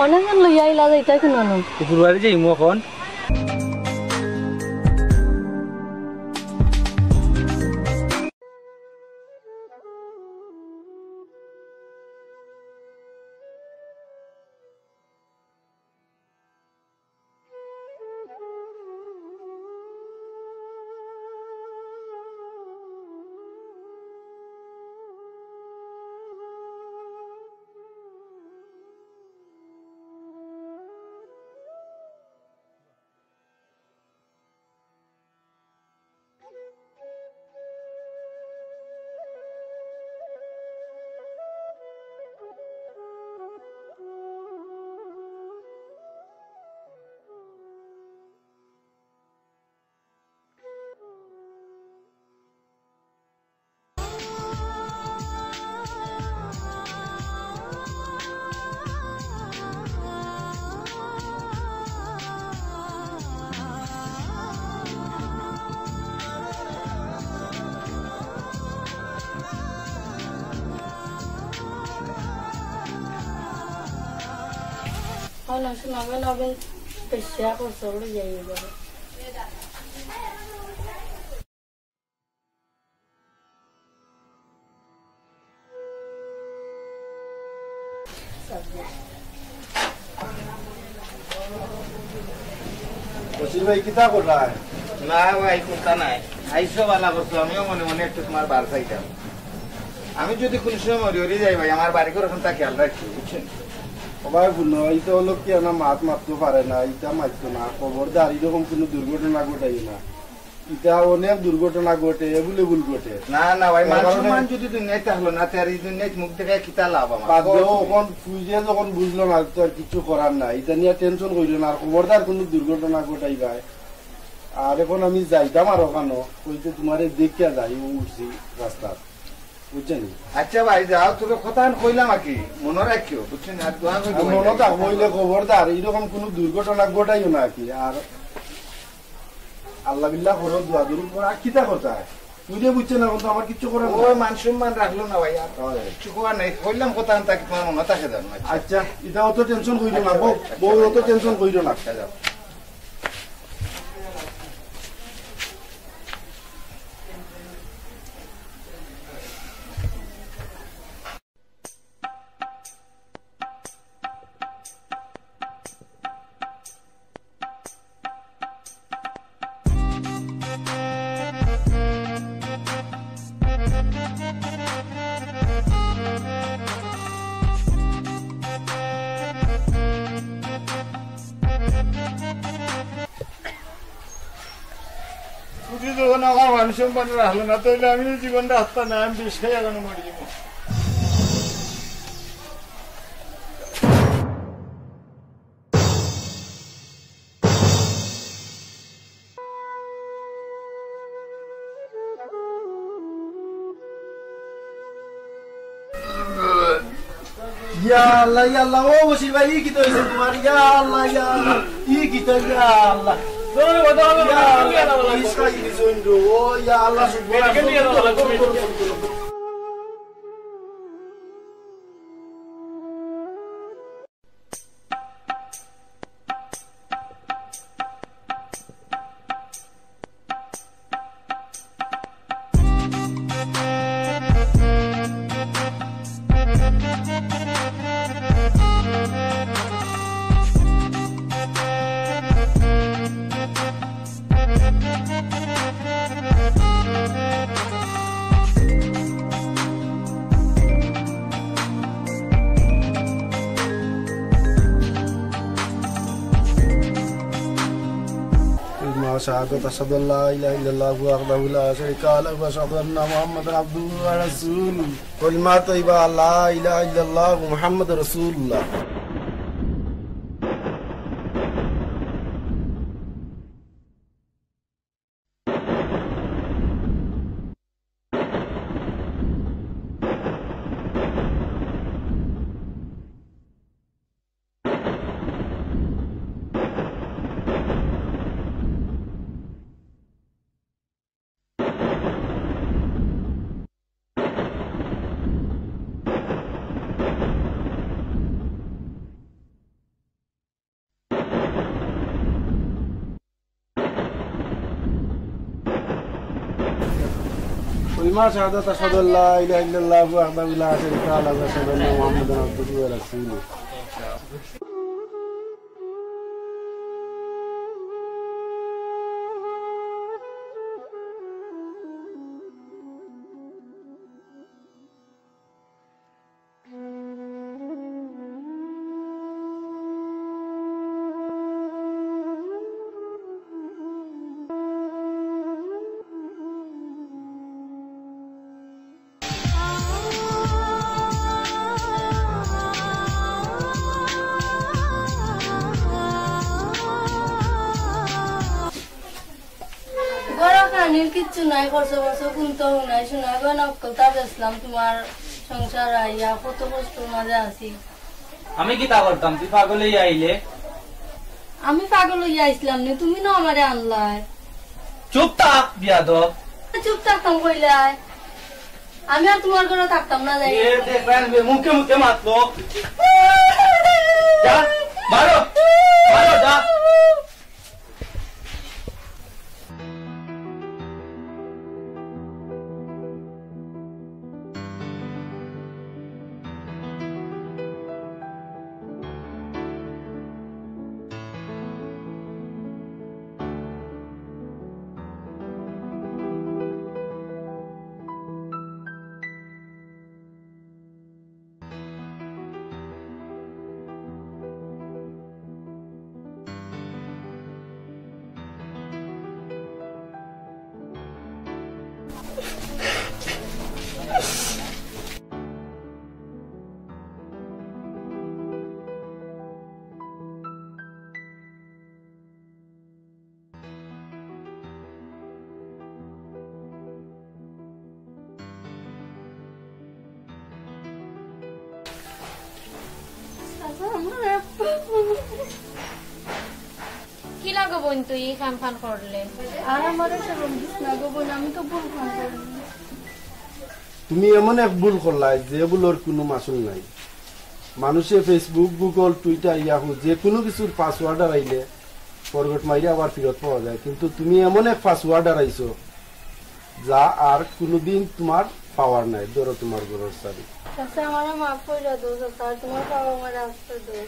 অনেকজন লইয়া আইলা যাইতায় কুনানো? উপর বাড়ি যাইমু অখন। অনেক সময় বেলা বেশ বেশি আকর্ষণ লইয়া যাবে। বশির ভাই, কিতা কররায়? না ভাই, কুন্তা নাই। আইছো, বালা করছো, আমিও মনে মনে একটু তুমার বার চাইতাম। আমি যদি কুনু সময় মরি অরি যাই ভাই, আমার বাড়ি ঘর অখানতা খেয়াল রাখিও, বুঝছইন? ও ভাই, হুনো, ইতা অইলো কিতা, না মাত মাততো পারে না, ইতা মাততো না, খবরদার ইরকম কুনু দুর্ঘটনা ঘটাইও না। ইতা অনেক দুর্ঘটনা ঘটে, এবুল এবুল ঘটে। না, না ভাই, মান সম্মান যদি দুনিয়াত থাকলো না, তে আর ই দুনিয়াত মুখ দেখাইয়া কিতা লাভ আমার? বাদ দেও, অখন ফুইয়ে যখন বুঝলো না, তো আর কিচ্ছু করার নাই। ইতা নিয়া tension করিও না, আর খবরদার কুনু দুর্ঘটনা ঘটাইবায়। আর অখন আমি যাইতাম আর অখানো, অইতে তুমারে দেখিয়া যাই, অউ উঠছি রাস্তাত। বুঝছইন নি? আচ্ছা ভাই, যাও, তবে কথাখান কইলাম আর কি, মনো রাখিও, বুঝছইন নি? আর দোয়া করি আর ভাই, মনো থাকবো, অইলে খবরদার, ইরকম কুনু দুর্ঘটনা ঘটাইও না আর কি। আর আল্লাহ বিল্লাহ করো, দোয়া দুরুদ পড়ো, আর কিতা করতায়? বুঝে বুঝছে না, অখন তো আমার কিচ্ছু করার নাই। মান সম্মান রাখলো না ভাই, আর কিচ্ছু করার নাই। কইলাম কথাখান, তা কি তুমার মনো থাকে জানো? আচ্ছা। আচ্ছা, ইতা অত tension করিও না, বউ, বউ, অত tension করিও না। আচ্ছা, যাও। তুমি যখন আমার মান সম্মান রাখলে না, তাইলে আমি এই জীবন রাখতাম না, আমি বিষ খাইয়া কেন মরি যাবো। ইয়া আল্লাহ, ইয়া আল্লাহ, ও বশির ভাই, ই কিতা অইছে তুমার? ইয়া আল্লাহ, ইয়া আল্লাহ, ই কিতা, ইয়া আল্লাহ। ইয়া আল্লাহ, ইসরাইল জৈন গো, ও ইয়া আল্লাহ, শুকর। كلمة شهادة أشهد أن لا إله إلا الله وحده لا شريك له وأشهد أن محمدا عبده ورسوله. كلمة طيبة لا إله إلا الله محمد رسول الله. كلمة شهادة أشهد أن لا إله إلا الله وحده لا شريك له وأشهد أن محمدا عبده ورسوله. ঘরো খানির কিচ্ছু নাই, খরচ বরচ কুন্তাউ নাই, সোনা গয়না অকলতা বেচলাম, তুমার সংসার আইয়া কত কষ্টর মাঝে আছি। আমি কিতা করতাম, তুই পাগল অইয়া আইলে? আমি পাগল অইয়া আইছলাম নি, তুমি না আমারে আনলায়। চুপ থাক, বিয়াদব। চুপ থাকতাম কইলায়, আমি আর তুমার ঘরো থাকতাম না, যাই। এ দেখবেন, মুখে মুখে মাতলো। যা, মারো, মারো, যা। কিলা গো বইন, তুই ই কাম খান করলে? আর আমারে শরম দিস না গো বইন, আমি তো ভুল কাম করছি। তুমি এমন এক ভুল করলায়, যে ভুলর কুনু মাসুল নাই। মানুষে Facebook, Google, Twitter, Yahoo যে কুনু কিছুর password হারাইলে forgot মাইরা আবার ফিরত পাওয়া যায়, কিন্তু তুমি এমন এক password হারাইছো, যা আর কুনুদিন তুমার পাওয়ার নাই। ধরো তুমার ঘরর চাবি। চাচা, আমারে মাফ কইরা দেও চাচা, আর তুমার পাও আমারে আস্তা দেও।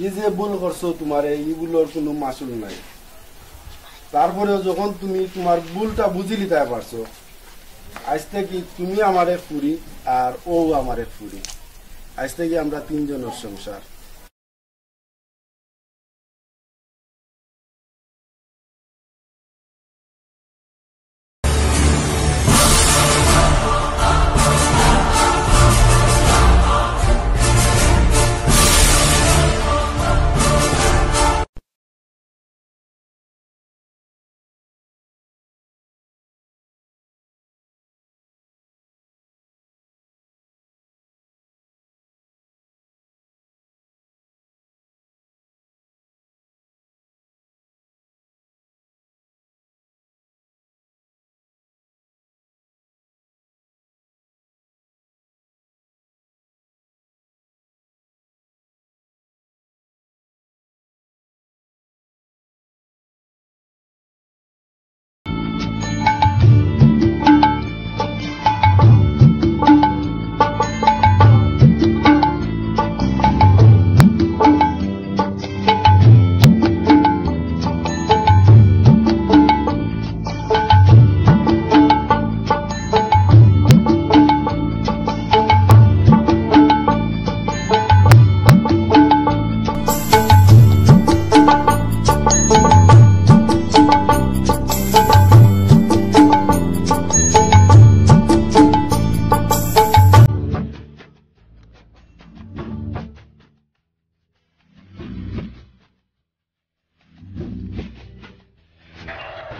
ই যে ভুল করছো, তুমারে ই ভুলর কুনু মাসুল নাই। তারপরেও যখন তুমি তুমার ভুলটা বুঝিলিতায় পারছো, আইজ থাকি তুমি আমার এক ফুরি আর অউ আমার এক ফুরি। আইজ থাকি আমরা তিনজনর সংসার।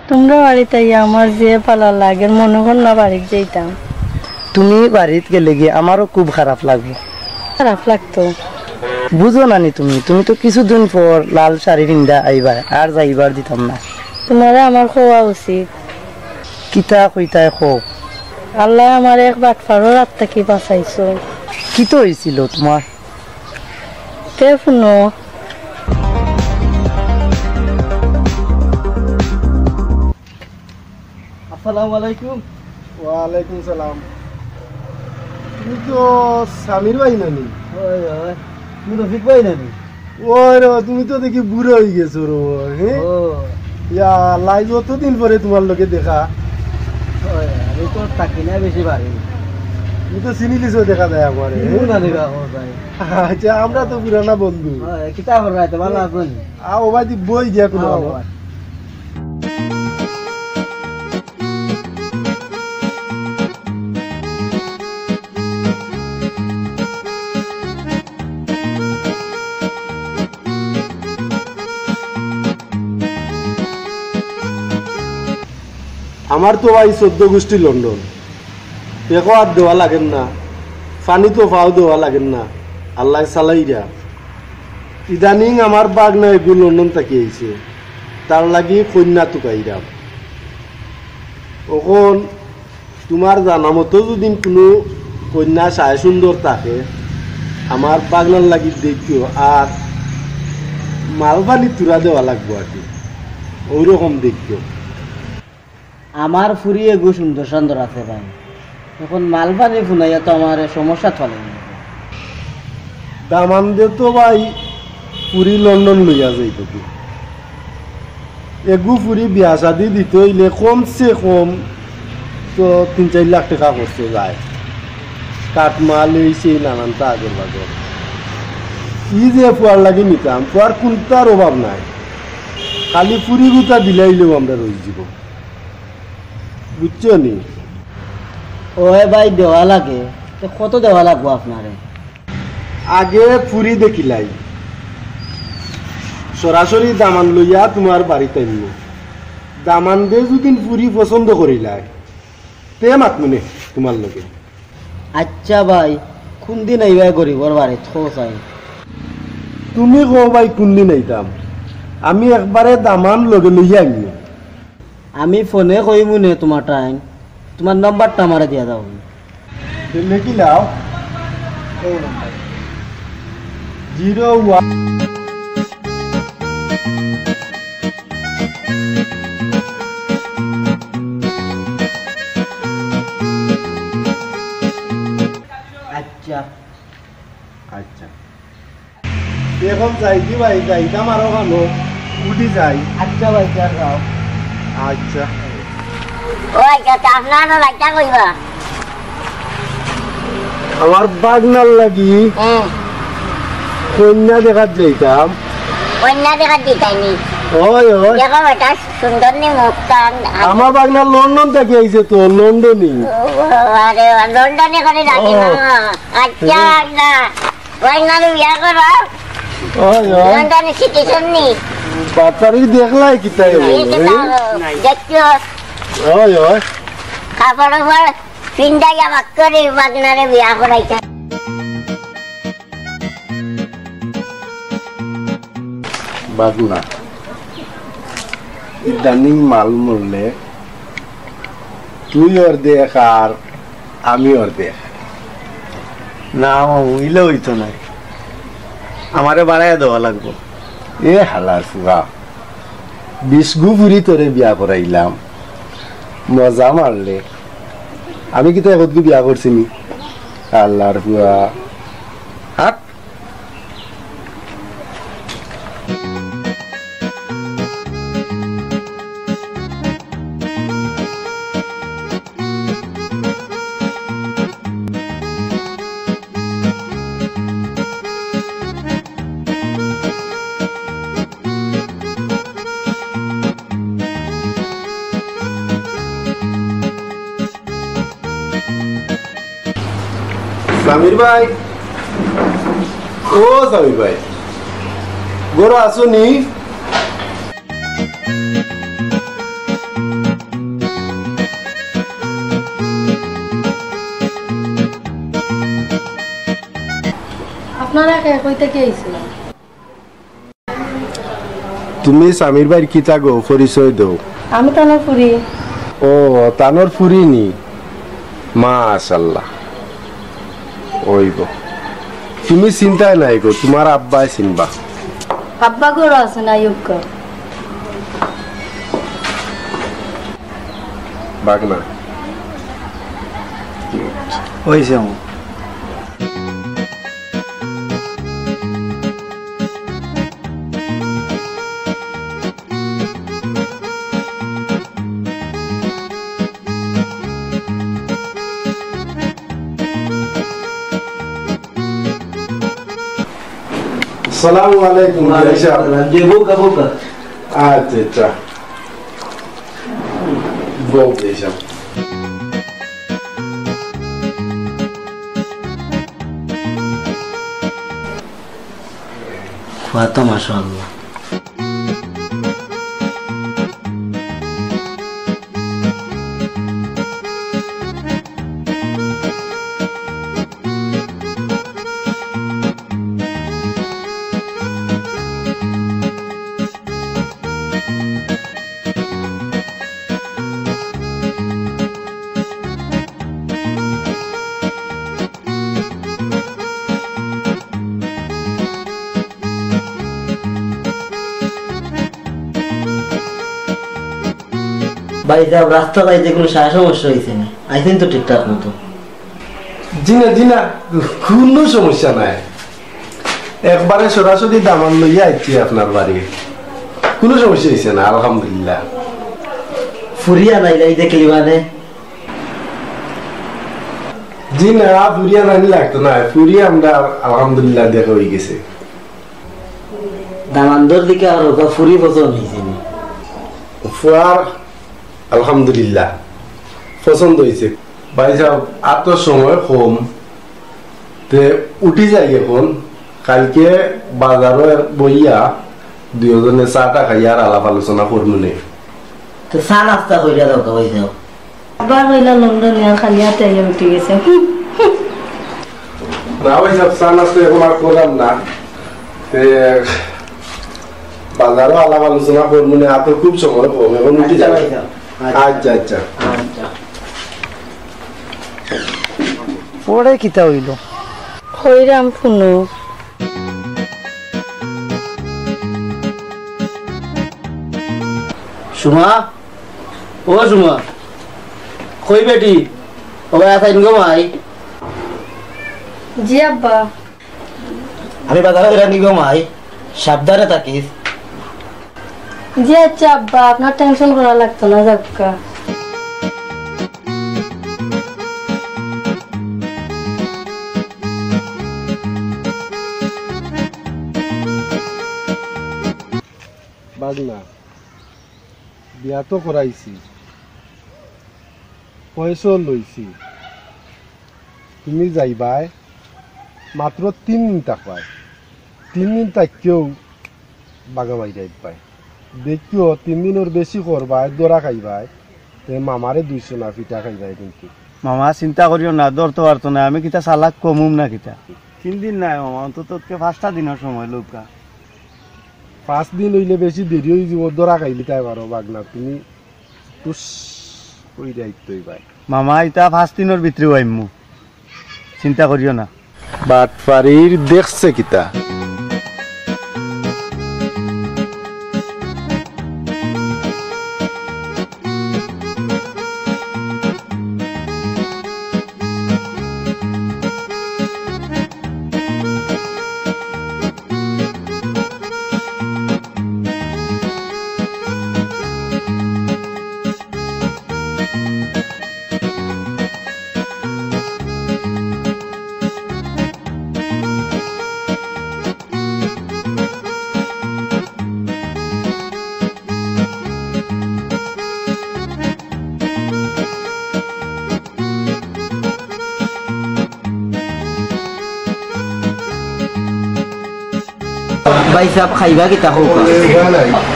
তুমরা বাড়িত আইয়া আমার যে ভালা লাগের, মনো কর না বাড়িত যাইতাম। তুমি বাড়িত গেলেগি আমারও খুব খারাপ লাগবো। খারাপ লাগতো। বুঝো না নি তুমি, তুমি তো কিছুদিন পর লাল শাড়ি পিন্দা আইবায়, আর যাইবার দিতাম না। তুমারে আমার কওয়া উচিত। কিতা কইতায় কও। আল্লায় আমারে এক বাটপারর আত থাকি বাঁচাইছো। কিতা অইছিল তুমার? তে হুনো। আসসালামু আলাইকুম। ওয়ালাইকুম সালাম। তুমি তো সামির ভাই নানি? অয়, অয়। তুমি রফিক ভাই নানি? ওই রে, তুমি তো দেখি বুড়া অইগেছো রে, হে? ও। ইয়া, লাইজ অতদিন পরে তুমার লগে দেখা। অয়, আমি তো থাকি না বেশি বাড়ি। তুমি তো চিনিলিছো দেখা যায় আমারে, হে? চিনবো না রে বাবা, ভাই। আচ্ছা, আমরা তো পুরানা বন্ধু। অয়, কিতা কররায়, ভালা আছো নি? আও ভাই, তুই বই দিয়া কুনু আও ভাই। আমার তো ভাই চৌদ্দ গুষ্টি লন্ডন। টেকাও আত দেওয়া লাগের না, পানি তো পাও দেওয়া লাগের না, আল্লায় চালাইরা। ইদানিং আমার ভাগনা এগু লন্ডন থাকি আইছে, তার লাগি কইন্যা তুকাইরাম। অখন তুমার জানা মতো যুদি কুনু কইন্যা চায় সুন্দর থাকে, আমার ভাগনার লাগি দেখিও, আর মালপানি থুড়া দেওয়া লাগবো আর কি, অউরকম দেখিও। আমার ফুরি এগু সুন্দর সান্দর আছে ভাই, অখন মালপানি ফুনাইয়া তো আমার সমস্যাত ফালাইবো। দামান্দে তো ভাই ফুরি লন্ডন লইয়া যাইবো। এগু ফুরি বিয়া শাদি দিতে অইলে কমসে কম তো তিন চাইর লাখ টেকা খরচ যায়। কাঠমাল এই সেই নানানতা আগর বাগর। ই যে ফুয়ার লাগি নিতাম, ফুয়ার কুনটার অভাব নাই। খালি ফুরিগুতা দিলাইলেউ আমরা রইযিবো। বুঝছো নি? অয় ভাই, দেওয়া লাগে। তে কত দেওয়া লাগবো আপনারে? আগে ফুরি দেখিলাই, সরাসরি দামান লইয়া তুমার বাড়িত আইমু। দামান্দে যুদি ফুরি পছন্দ করিলায়, তে মাতমুনে তুমার লগে। আইচ্ছা ভাই, কুনদিন আইবায় গরিবর বাড়িত, কও চাই? তুমি কও ভাই কুনদিন আইতাম, আমি একবারে দামান লগে লইয়া আইমু। আমি ফোনে কইমু নে তুমার টাইম, তুমার নম্বরটা আমারে দিয়া দাও। তে লেখি লাও। Zero one. আচ্ছা। আচ্ছা। এখন যাই কি ভাই, যাইতাম আরো ভালো। উঠি যাই। আচ্ছা ভাই, যাও, যাও। আচ্ছা। ও আচ্ছা, তা আপনারা যাইতা কইবা? আমার বাগনার লাগি হুম। কইন্যা দেখাত যাইতাম। কইন্যা দেখাত যাইতায়নি? ওই, ওই। দেখো বেটা, সুন্দর নি মুখখান। আমার বাগনা লন্ডন থাকি আইছে তো, লন্ডনি। ও, আরে, লন্ডনি করে ডাকি ও। না। আচ্ছা, হুম। আচ্ছা। কইন্যারে বিয়া করাও। ওই, ওই। লন্ডনে শিখেছেন নি? বাচ্চারে দেখলাই কিতা অইবো, এই যে এই? তাও দেখছো? ওই, ওই। কাপড় উপর পিন্দাইয়া বাক করে বাগনারে বিয়া করাইতা। বাগনা, ইদানিং মাল মরলে তুই অর্ধেক আর আমি অর্ধেক। না মামু, ইলা অইতো নায়, আমারে বাড়াইয়া দেওয়া লাগবো। এ হালার ফুয়া, বিশগু ফুরি তোরে বিয়া করাইলাম, মজা মারলে। আমি কিতা একগু বিয়া করছি নি? হালার ফুয়া, হাট। সামির ভাই, ও সামির ভাই, ঘরো আছো নি? আপনারা কে, কই থাকি আইছিলা? তুমি সামির ভাইর কিতা গো, পরিচয় দেও। আমি তানর ফুরি। ও, তানর ফুরি নি? মাশাআল্লাহ। অইবো। তুমি চিন্তায় নাই গো, তুমার আব্বায় চিনবা। আব্বা ঘরো আছে না, ইউক্কা। বাগনা। অইছে আমার। আসসালামু আলাইকুম, ওয়ালাইকুম বিয়াই সাব। আসসালাম। জি, বউকা, বউকা। আচ্ছা, আচ্ছা। বউ, বিয়াই সাব। ফুয়া তো মাশাআল্লাহ। ভাই সাব, রাস্তাত আইতে কুনু সা-, সমস্যা অইছে নি? আইছইন তো ঠিকঠাক মতো? জি না, জি না, কুনু সমস্যা নাই। একবারে সরাসরি দামান লইয়া আইছি আপনার বাড়ি, কুনু সমস্যা অইছে না, আলহামদুলিল্লাহ। ফুরি আনাইলাই দেখলি মানে? জি না, ফুরি আনানি লাগতো না, ফুরি আমরার আলহামদুলিল্লাহ দেখা অইগেছে। দামান্দর দিকে আর ওগা ফুরি পছন্দ অইছে নি? ফুয়ার আলহামদুলিল্লাহ পছন্দ অইছে। ভাই সাব, আর তো সময় কম, তে উঠি যাই এখন। কাইলকে বাজারো বইয়া দুইওজনে চা টা খাইয়া আর আলাপ আলোচনা করমু নে। তো চা নাস্তা করিয়া যাও, ভাই সাব। আবার কইলা লন্ডনে আর খালি হাতে আইয়া উঠি গেছে। হুম, হুম। না ভাই সাব, চা নাস্তা এখন আর করার না। তে বাজারো আলাপ আলোচনা করমুনে, আর তো খুব সময় কম, এখন উঠি যাই। আচ্ছা, আচ্ছা। পরে কিতা অইলো? কইরাম হুনো। সুমা, ও সুমা, কই বেটি? ও ভাই, আছইন গো মাই। জি আব্বা। আমি বাজারো যাইরাম নি গো মাই, সাবধানে থাকিস। জি আচ্ছা আব্বা, আপনার টেনশন করা লাগতো না, যাউক্কা। বাগনা, বিয়া তো করাইছি, পয়সাও লইছি, তুমি যাইবায়, মাত্র তিন দিন থাকবায়, তিন দিন থাকিয়াউ বাগা মাইরাইবায়। দেখিও, তিন দিনর বেশি করবায়, ধরা খাইবায়, তে মামারে দুইশো না পিটা খাইবায় কিন্তু। মামা, চিন্তা করিও না, ধরতো পারতো না, আমি কিতা চালাক কম না কিতা? তিন দিন নায় মামা, অন্তত পাঁচটা দিনর সময় লউক্কা। পাঁচ দিন অইলে বেশি দেরি অইযিবো, ধরা খাইলিতায় পারো বাগনা, তুমি টুস কইরাইতো অইবায়। মামা, ইতা পাঁচ দিনর ভিতরেউ আইমু, চিন্তা করিও না। বাটপারির দেখছে কিতা? ভাই সাব, খাইবা কিতা কউক্কা?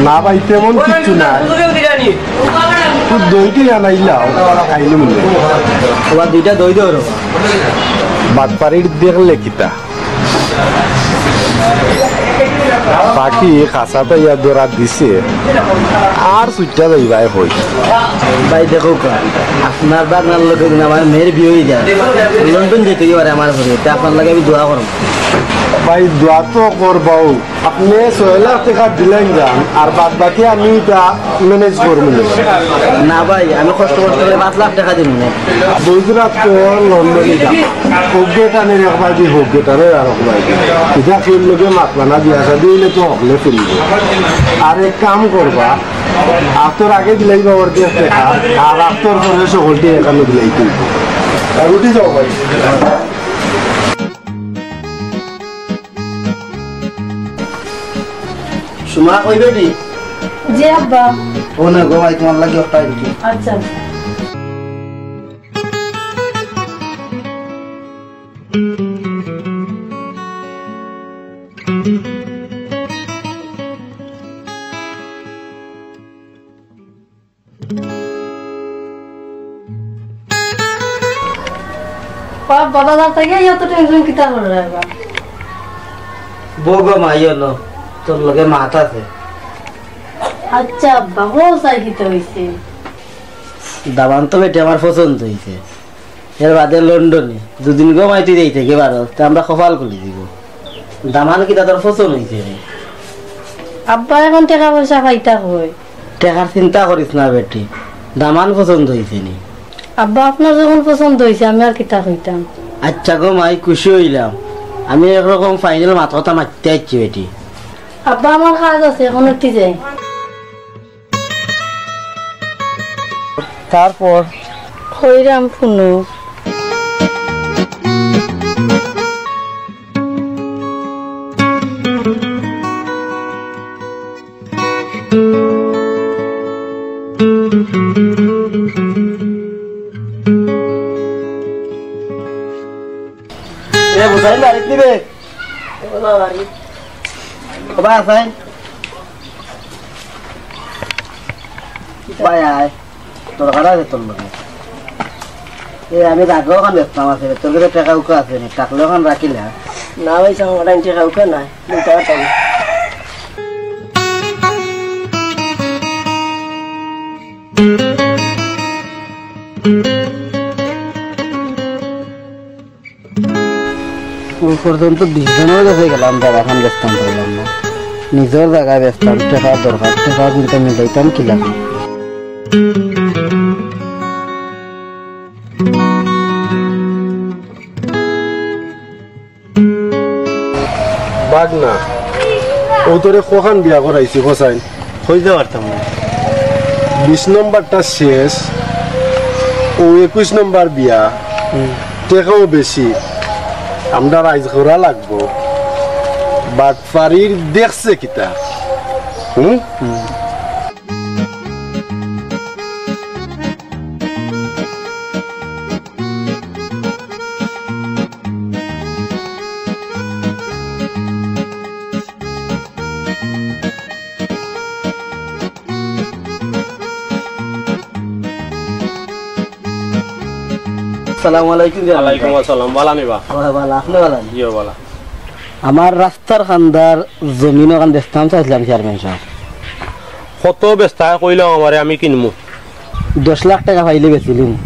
না ভাই, তেমন কিচ্ছু নাই। তুই দই দিয়া আনাইলাও, খাইলে মনে হয়। ওবা, দুইটা দই দেও রে। বাটপারির দেখলে কিতা? পাখি খাসাত আইয়া ধরা দিছে, আর ছুটিয়া যাইবায় কই। ভাই দেখউক্কা, আপনার বাগনার লগে যদি আমার মেয়ের বিয়া অই যায়, লন্ডন যাইতে অইবো আমার ঘরে, তে আপনার লাগি আমি দোয়া করমু। ভাই, দোয়া তো করবাউ। আপনে ছয় লাখ টেকা দিলাইন যান, আর বাদ বাকি আমি ইটা manage করমু নে। না ভাই, আমি কষ্ট কষ্ট করি পাঁচ লাখ টেকা দিমু নে। গুজরাট তো লন্ডনে যাম। হকগেটানের এক বায়দি, হকগেটানের আরক বায়দি। ইটা কেউর লগে মাতবা না, বিয়া শাদি অইলে তো হকলে ফিরিব। আর এক কাম করবা, আফতর আগে দিলাইবা অর্ধেক টেকা, আর আফতর পরে সকলটি এখানো দিলাইতে অইবো। আর উঠি যাও ভাই। সুমা, কই বেটি? জি আব্বা। ও না গো ভাই, তুমার লাগি একটা রুটি। আচ্ছা। বাপ, বাবা, বাপ, তাকে অত টেনশন কিতা করে রে বাবা? বউ গো মাই অইলো, তোর লগে মাত আছে। আচ্ছা আব্বা, হো স্যার, কিতা অইছে? দামান তো বেটি আমার পছন্দ অইছে, এর বাদে লন্ডনে দুদিন গো মাই তুই যাইতে কে পারো, তে আমরা কপাল খুলি দিব। দামান কিতা তোর পছন্দ অইছে নি? আব্বা, এখন টেকা পয়সা পাইতা কই? টেকার চিন্তা করিস না বেটি, দামান পছন্দ অইছে নি। আব্বা, আপনার যখন পছন্দ অইছে, আমি আর কিতা কইতাম? আচ্ছা গো মাই, খুশি অইলাম। আমি একরকম final মাত কথা মাততে আইছি বেটি। আব্বা, আমার কাজ আছে, এখন উঠি যাই। তারপর? কইরাম হুনো। এ, বুঝাই মারিত নিবে। ও বাবা রে। ও বা, আছাই? ভাই, আয়। দরকার আছে তোর লগে। এ, আমি রাগও অখান ব্যস্ত আছে, তোর কাছে টেকা উকা আছে নি, থাকলে অখান রাখিলা। না ভাইসাব, আমার আনতে কাউকে নাই, দিতে পারতাম না। ওই পর্যন্ত বিশ জনের কাছে গেলাম, জাগাখান বেচতাম পারলাম না। নিজর জাগা বেচতাম, টেকার দরকার, টেকা কিন্তু মিলাইতাম কিলা? বাগনা, অউ তোরে কখান বিয়া করাইছি, কছাইন? কইতে পারতাম না। বিশ নম্বরটা শেষ, অউ একুশ নম্বর বিয়া, হুম। টেকাও বেশি, আমরা রাইজ করা লাগবো। বাটপারির দেখছে কিতা? হুম? হুম। আসসালামু আলাইকুম, চেয়ারম্যান ওয়ালাইকুম সাব। আসসালাম, বালা নি বা? ওয়া বালা, আপনে বালা নি? জি, বালা। আমার রাস্তার কান্দার জমিন অখান বেচতাম চাইছিলাম, চেয়ারম্যান সাব। কত বেচতায় কইলাও আমারে, আমি কিনমু। দশ লাখ টেকা পাইলে বেচিলিমু।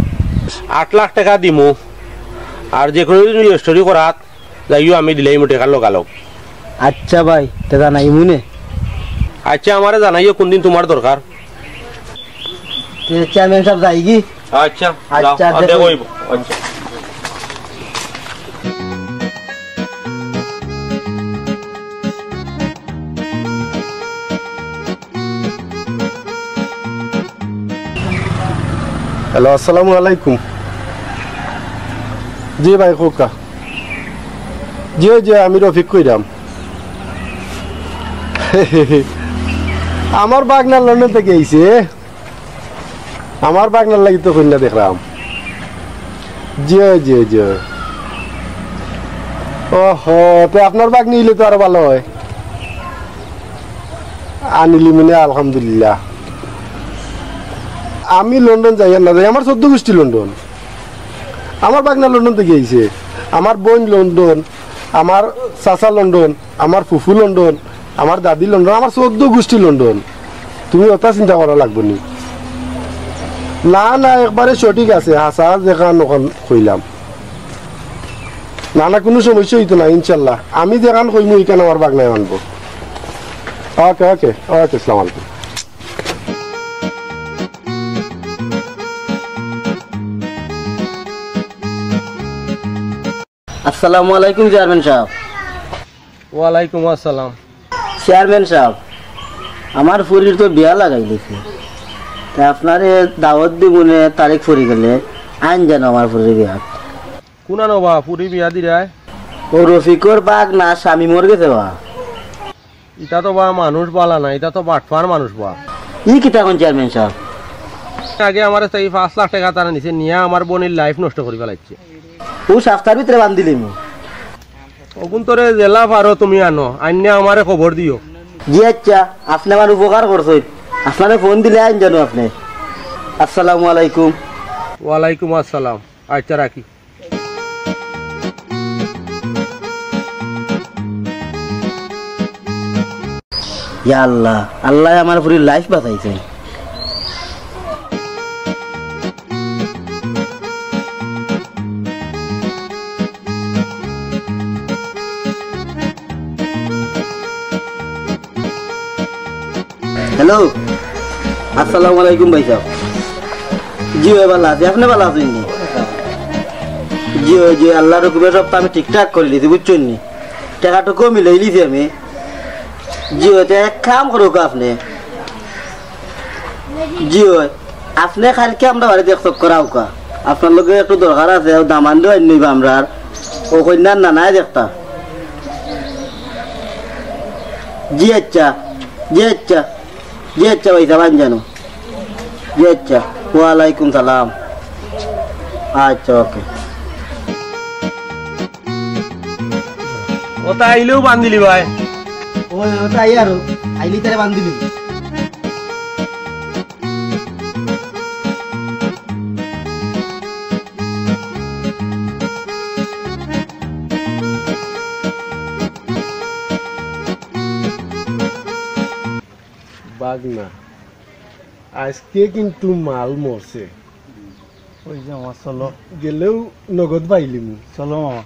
আট লাখ টেকা দিমু। আর যে কুনু দিন রেজিস্ট্রি করাত যাইও, আমি দিলাইমু টেকার লগালগ। আচ্ছা ভাই, তে জানাইমু নে। আচ্ছা, আমারে জানাইও কুনদিন তুমার দরকার। তে চেয়ারম্যান সাব যাইগি? আচ্ছা, আচ্ছা, যাও, আর দেখো। দেখো অইবো। আচ্ছা। হ্যালো, আসসালামু আলাইকুম। জি ভাই, কউক্কা। জি, জি, আমি রফিক কইরাম। আমার বাগনা লন্ডন থাকি আইছে। আমার বাগনার লাগি তো কইন্যা দেখরাম। জি, জি, জি। ওহো, তে আপনার বাগনি অইলে তো আরো ভালা অয়। আনিলিমু নে, আলহামদুলিল্লাহ। আমি লন্ডন যাইয়ার না যাই, আমার চৌদ্দ গুষ্টি লন্ডন। আমার বাগনা লন্ডন থাকি আইছে, আমার বইন লন্ডন, আমার চাচা লন্ডন, আমার ফুফু লন্ডন, আমার দাদি লন্ডন, আমার চৌদ্দ গুষ্টি লন্ডন। তুমি অতা চিন্তা করা লাগবো নি। না, না, একবারে সঠিক আছে, হাছা যেখান অখান কইলাম। না, না, কুনু সমস্যা অইতো না, ইনশাল্লাহ। আমি যেখান কইমু, ইখান আমার বাগনায় মানবো। ওকে, ওকে, ওকে, আসসালামু আলাইকুম। আসসালামু আলাইকুম চেয়ারম্যান সাব। ওয়ালাইকুম আসসালাম। চেয়ারম্যান সাব, আমার ফুরির তো বিয়া লাগাইলিছি, তে আপনারে দাওয়াত দিমুনে, তারিখ ফুরিগেলে আইন যেন আমার ফুরির বিয়া। কুনানো বা ফুরি বিয়া দিরায়? অউ রফিকর বাগনা শামিমর গেছে বা। ইতা তো বা মানুষ বালা না, ইতা তো বাটপার মানুষ বা। ই কিতা কইন চেয়ারম্যান সাব? আগে আমারে চাই পাঁচ লাখ টেকা তারা নিছে, নিয়া আমার বইনর life নষ্ট করি ফালাইছে। অউ সাপ্তার ভিতরে বান্দিলিমু। অগুন তোরে যেলা পারো তুমি আনো, আইন্যা আমারে খবর দিও। জি আচ্ছা, আপনে আমার উপকার করছইন, আপনারে ফোন দিলে আইন যেন আপনে। আসসালামু আলাইকুম। ওয়ালাইকুম আসসালাম। আচ্ছা, রাখি। ইয়া আল্লাহ, আল্লায় আমার ফুরির life বাঁচাইছে। হ্যালো, আসসালামু আলাইকুম ভাইসাব। জি অয়, বালা আছি, আপনে বালা আছইন নি? জি অয়, জি অয়, আল্লার হুকুমে সব তো আমি ঠিকঠাক করিলিছি, বুঝছইন নি? টেকা টুকু মিলাইলিছি আমি। জি অয়, তে এক কাম করউক্কা আপনে। জি অয়, আপনে কাইলকে আমরার বাড়িত এক চক্কর আউক্কা। আপনার লগে একটু দরকার আছে, অউ দামান্দ আইন নিবা আমরার। অউ কইন্যার নানায় দেখতা। জি আচ্ছা, জি আচ্ছা, জি আচ্ছা ভাইসাব, আইন যেন। জি আচ্ছা, ওয়ালাইকুম সালাম। আচ্ছা, ওকে। অতা আইলেউ বান্দিলি ভাই। অয়, অতা আইয়ার, আইলে তারে বান্দিলি। আগ না, আজকে কিন্তু মাল মরছে। ওই যে আমার, চলো। গেলেও নগদ পাইলিমু। চলো মামা।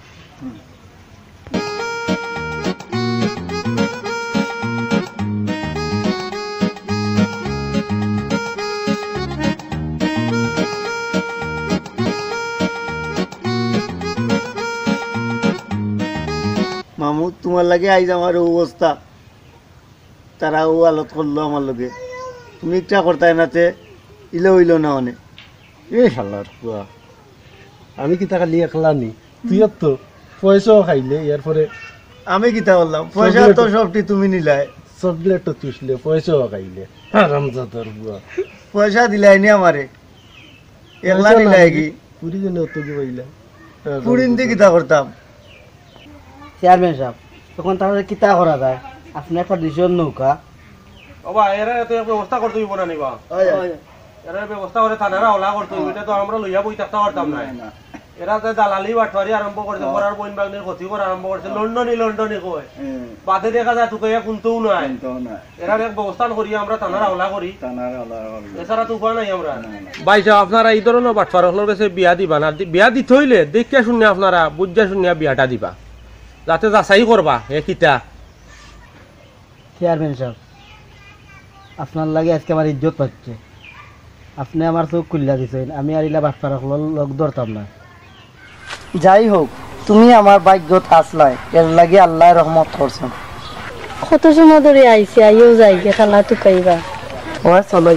মামু, তুমার লাগি আইজ আমার অউ অবস্থা। তারা অউ হালত করলো আমার লগে। তুমি ইটা করতায় না তে, ইলা অইলো না অনে। এ শালার পুয়া, আমি কিতা খালি একলা নি? তুইও তো পয়সাও খাইলে, এরপরে আমি কিতা করলাম? পয়সা তো চকলেট। সবটি তুমি নিলায়। চকলেটও চুষলে, পয়সাও খাইলে। হারামজাদার পুয়া। পয়সা দিলায় নি আমারে। একলা পয়সা না নিলায় নিলে কি? পুরি দিনে অত কি পাইলা? হ্যাঁ, পুরি দি কিতা করতাম? চেয়ারম্যান সাব, তখন তাহলে কিতা করা যায়? আপনে একটা ডিসিশন নৌকা। ওবা, এরা তো এক ব্যবস্থা করতে অইবো না নি বা? হয়, হয়। এরা ব্যবস্থা করে থানার হাওলা করতে অইবো, ইটা তো আমরা লইয়া বই থাকতে পারতাম না। না, না। এরা যে দালালি বাটপারি আরম্ভ করছে, হ্যাঁ। পরার বইন ভাগ্নির ক্ষতি করা আরম্ভ করছে, লন্ডনি লন্ডনি কয়। হুম। বাদে দেখা যায় তুকাইয়া কুনতেও নাই। কুনতেও নাই। এরার এক ব্যবস্থা করি, আমরা থানার হাওলা করি। থানার হাওলা করি। এছাড়া তো উপায় নাই আমরা। না, না। ভাই সাব, আপনারা ই ধরনর বাটপার অকলর গেছে বিয়া দিবা না, দি-, বিয়া দিতে অইলে দেখিয়া শুনিয়া আপনারা বুঝিয়া শুনিয়া বিয়াটা দিবা, যাতে যাচাই করবা এ কিতা। চেয়ারম্যান সাব, আপনার লাগি আজকে আমার ইজ্জত বাঁচছে। আপনে আমার চউখ খুলিয়া দিছইন, আমি আর ইলা বাটপার অকলর লগ ধরতাম না। যাই হোক, তুমি আমার ভাগ্যত আছলায়, এর লাগি আল্লায় রহমত করছইন। কত সময় ধরি আইছি, আইয়াও যাইগি, খালা তুকাইবা। ও, চলো।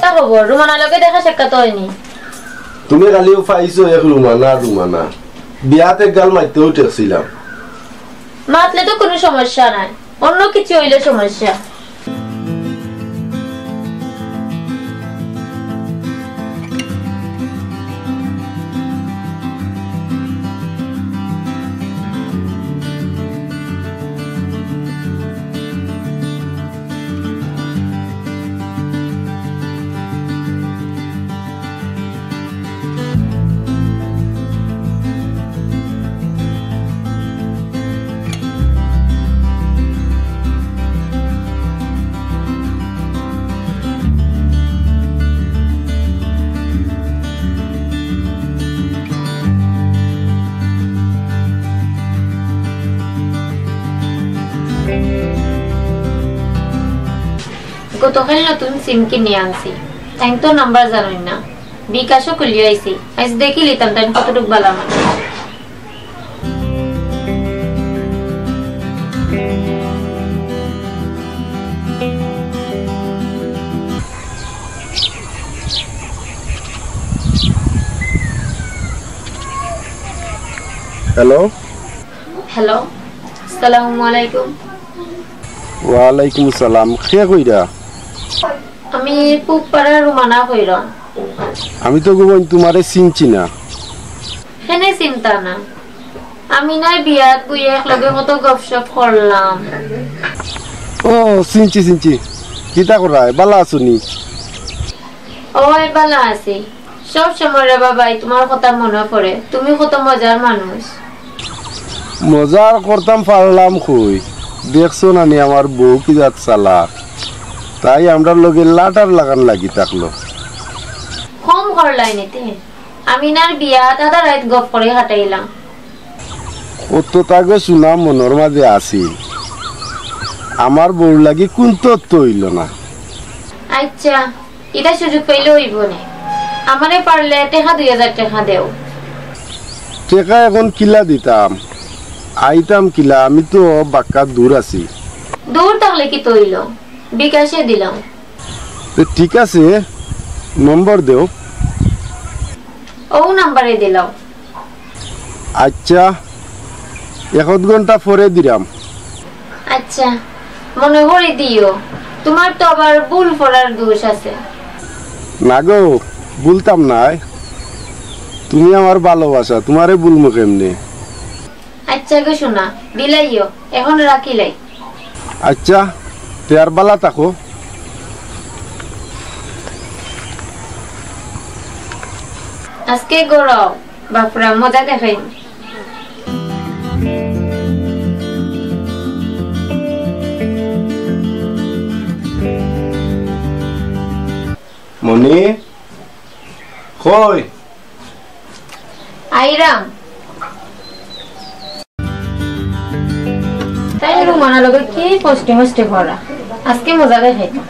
কিতা খবর? রুমানার লগে দেখা সাক্ষাৎ অয়নি? তুমি খালি অউ পাইছো এক রুমানা, রুমানা। বিয়াত এক গাল মাততেও ঠেকছিলাম। মাতলে তো কুনু সমস্যা নাই, অন্য কিছু অইলে সমস্যা। গতকাল নতুন সিম কিনি আনছি, তাইন তো নাম্বার জানইন না, বিকাশও খুলিয়া আইছি, আইজ দেখিলিতাম তাইন কতটুক বালা মানুষ। হ্যালো। হ্যালো, আসসালামু আলাইকুম। ওয়ালাইকুম আসসালাম। কে কইরা? আমি পুবপাড়ার রুমানা কইরাম। আমি তো গো বইন তুমারে চিনছি না। কেনে চিনতা না? আমিনার বিয়াত বইয়া একলগে কত গপসপ করলাম। ও, চিনছি, চিনছি। কিতা করায়? বালা আছো নি? অয়, বালা আছি। সব সময় রে বাবাই তুমার কথা মনো পড়ে। তুমি কত মজার মানুষ। মজা আর করতাম পারলাম কই? দেখছো না নি আমার বউ কি জাত চালাক? তাই আমরার লগে লাটার লাগান লাগি থাকলো। কম করলায় নি তে। আমিনার বিয়াত আধা রাইত গপ করি কাটাইলাম। অত তাগো শুনা মনর মাঝে আছিল। আমার বউর লাগি কুন্তা অইলো না। আইচ্ছা, ইটা সুযোগ পাইলে অইবো নে। আমারে পারলে টেকা দুই হাজার টেকা দেও। টেকা এখন কিলা দিতাম? আইতাম কিলা? আমি তো বাক্কা দূর আছি। দূর থাকলে কিতা অইলো? বিকাশে দিলাম। তে ঠিক আছে, নম্বর দেও। অউ নাম্বারে দিলাম। আইচ্ছা, এক আধ ঘন্টা পরে দিরাম। আইচ্ছা। মনে করি দিও, তুমার তো আবার ভুল পড়ার দোষ আছে। না গো, ভুলতাম নায়। তুমি আমার ভালোবাসা, তুমারে ভুলমু কেমনে? আচ্ছা গো সোনা, বিলাইও, এখন রাখিলাই। আচ্ছা, তে আর বালা থাকো। আজকে গরম, বাপরা মজা দেখাই। মনি, কই? আইরাম। তাই রুমানা লগে কি কষ্টে মষ্টে করা। আজকে মজা দেখাইতাম।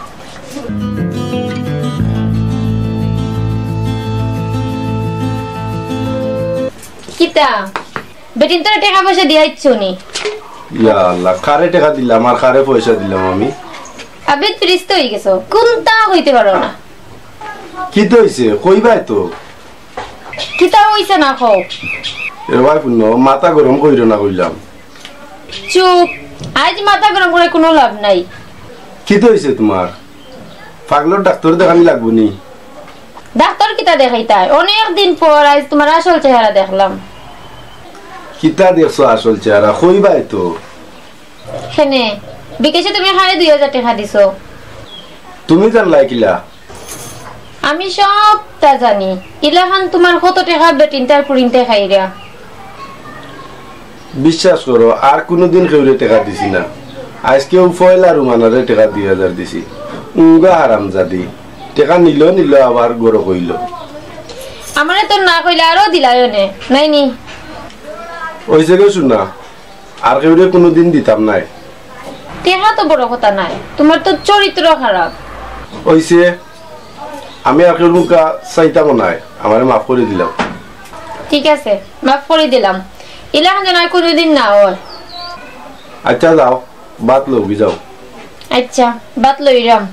কিতা? বেটিন তোর টেকা পয়সা দিয়া ইচ্ছু নি? ইয়া আল্লাহ, কারে টেকা দিলাম আর কারে পয়সা দিলাম আমি? আবে ফিরিস্ত হয়ে গেছো, কোনটা হইতে পারো না। কিতা হইছে? কইবায় তো। কিতা হইছে না কও? এ ভাই পুণ্য, মাথা গরম কইরো না কইলাম। চুপ, আজ মাথা গরম করে কোনো লাভ নাই। কিতা হইছে তুমার? পাগলর ডাক্তার দেখানি লাগবো নি? ডাক্তার কিতা দেখাইতায়? অনেক দিন পর আজ তুমার আসল চেহারা দেখলাম। কিতা দেখছো আসল চেহারা? কইবায় তো। কেনে? বিকাশে তুমি কারে দুই হাজার টেকা দিছো। তুমি জানলায় কিলা? আমি সবটা জানি। ইলাখান তুমার কত টেকা বেটিনতার পুরিনতে খাইরা। বিশ্বাস করো, আর কুনুদিন কেউরে টেকা দিছি না। আজকেউ পয়লা রুমানারে টেকা দুই হাজার দিছি। উঙ্গা হারামজাদি। টেকা নিল, নিল, আবার গরো কইল। আমারে তো না কইলে আরো দিলায় অনে, নাইনি? অইছে গো সোনা, আর কেউরে কুনুদিন দিতাম নায়। টেকা তো বড় কথা নায়, তুমার তো চরিত্র খারাপ। অইছে, আমি আর কেউর মুখা চাইতাম নায়, আমারে মাফ করি দিলাও। ঠিক আছে, মাফ করি দিলাম। ইলাখান যেন আর কুনুদিন না অয়। আচ্ছা যাও, ভাত লওগি যাও। আচ্ছা, ভাত লইরাম।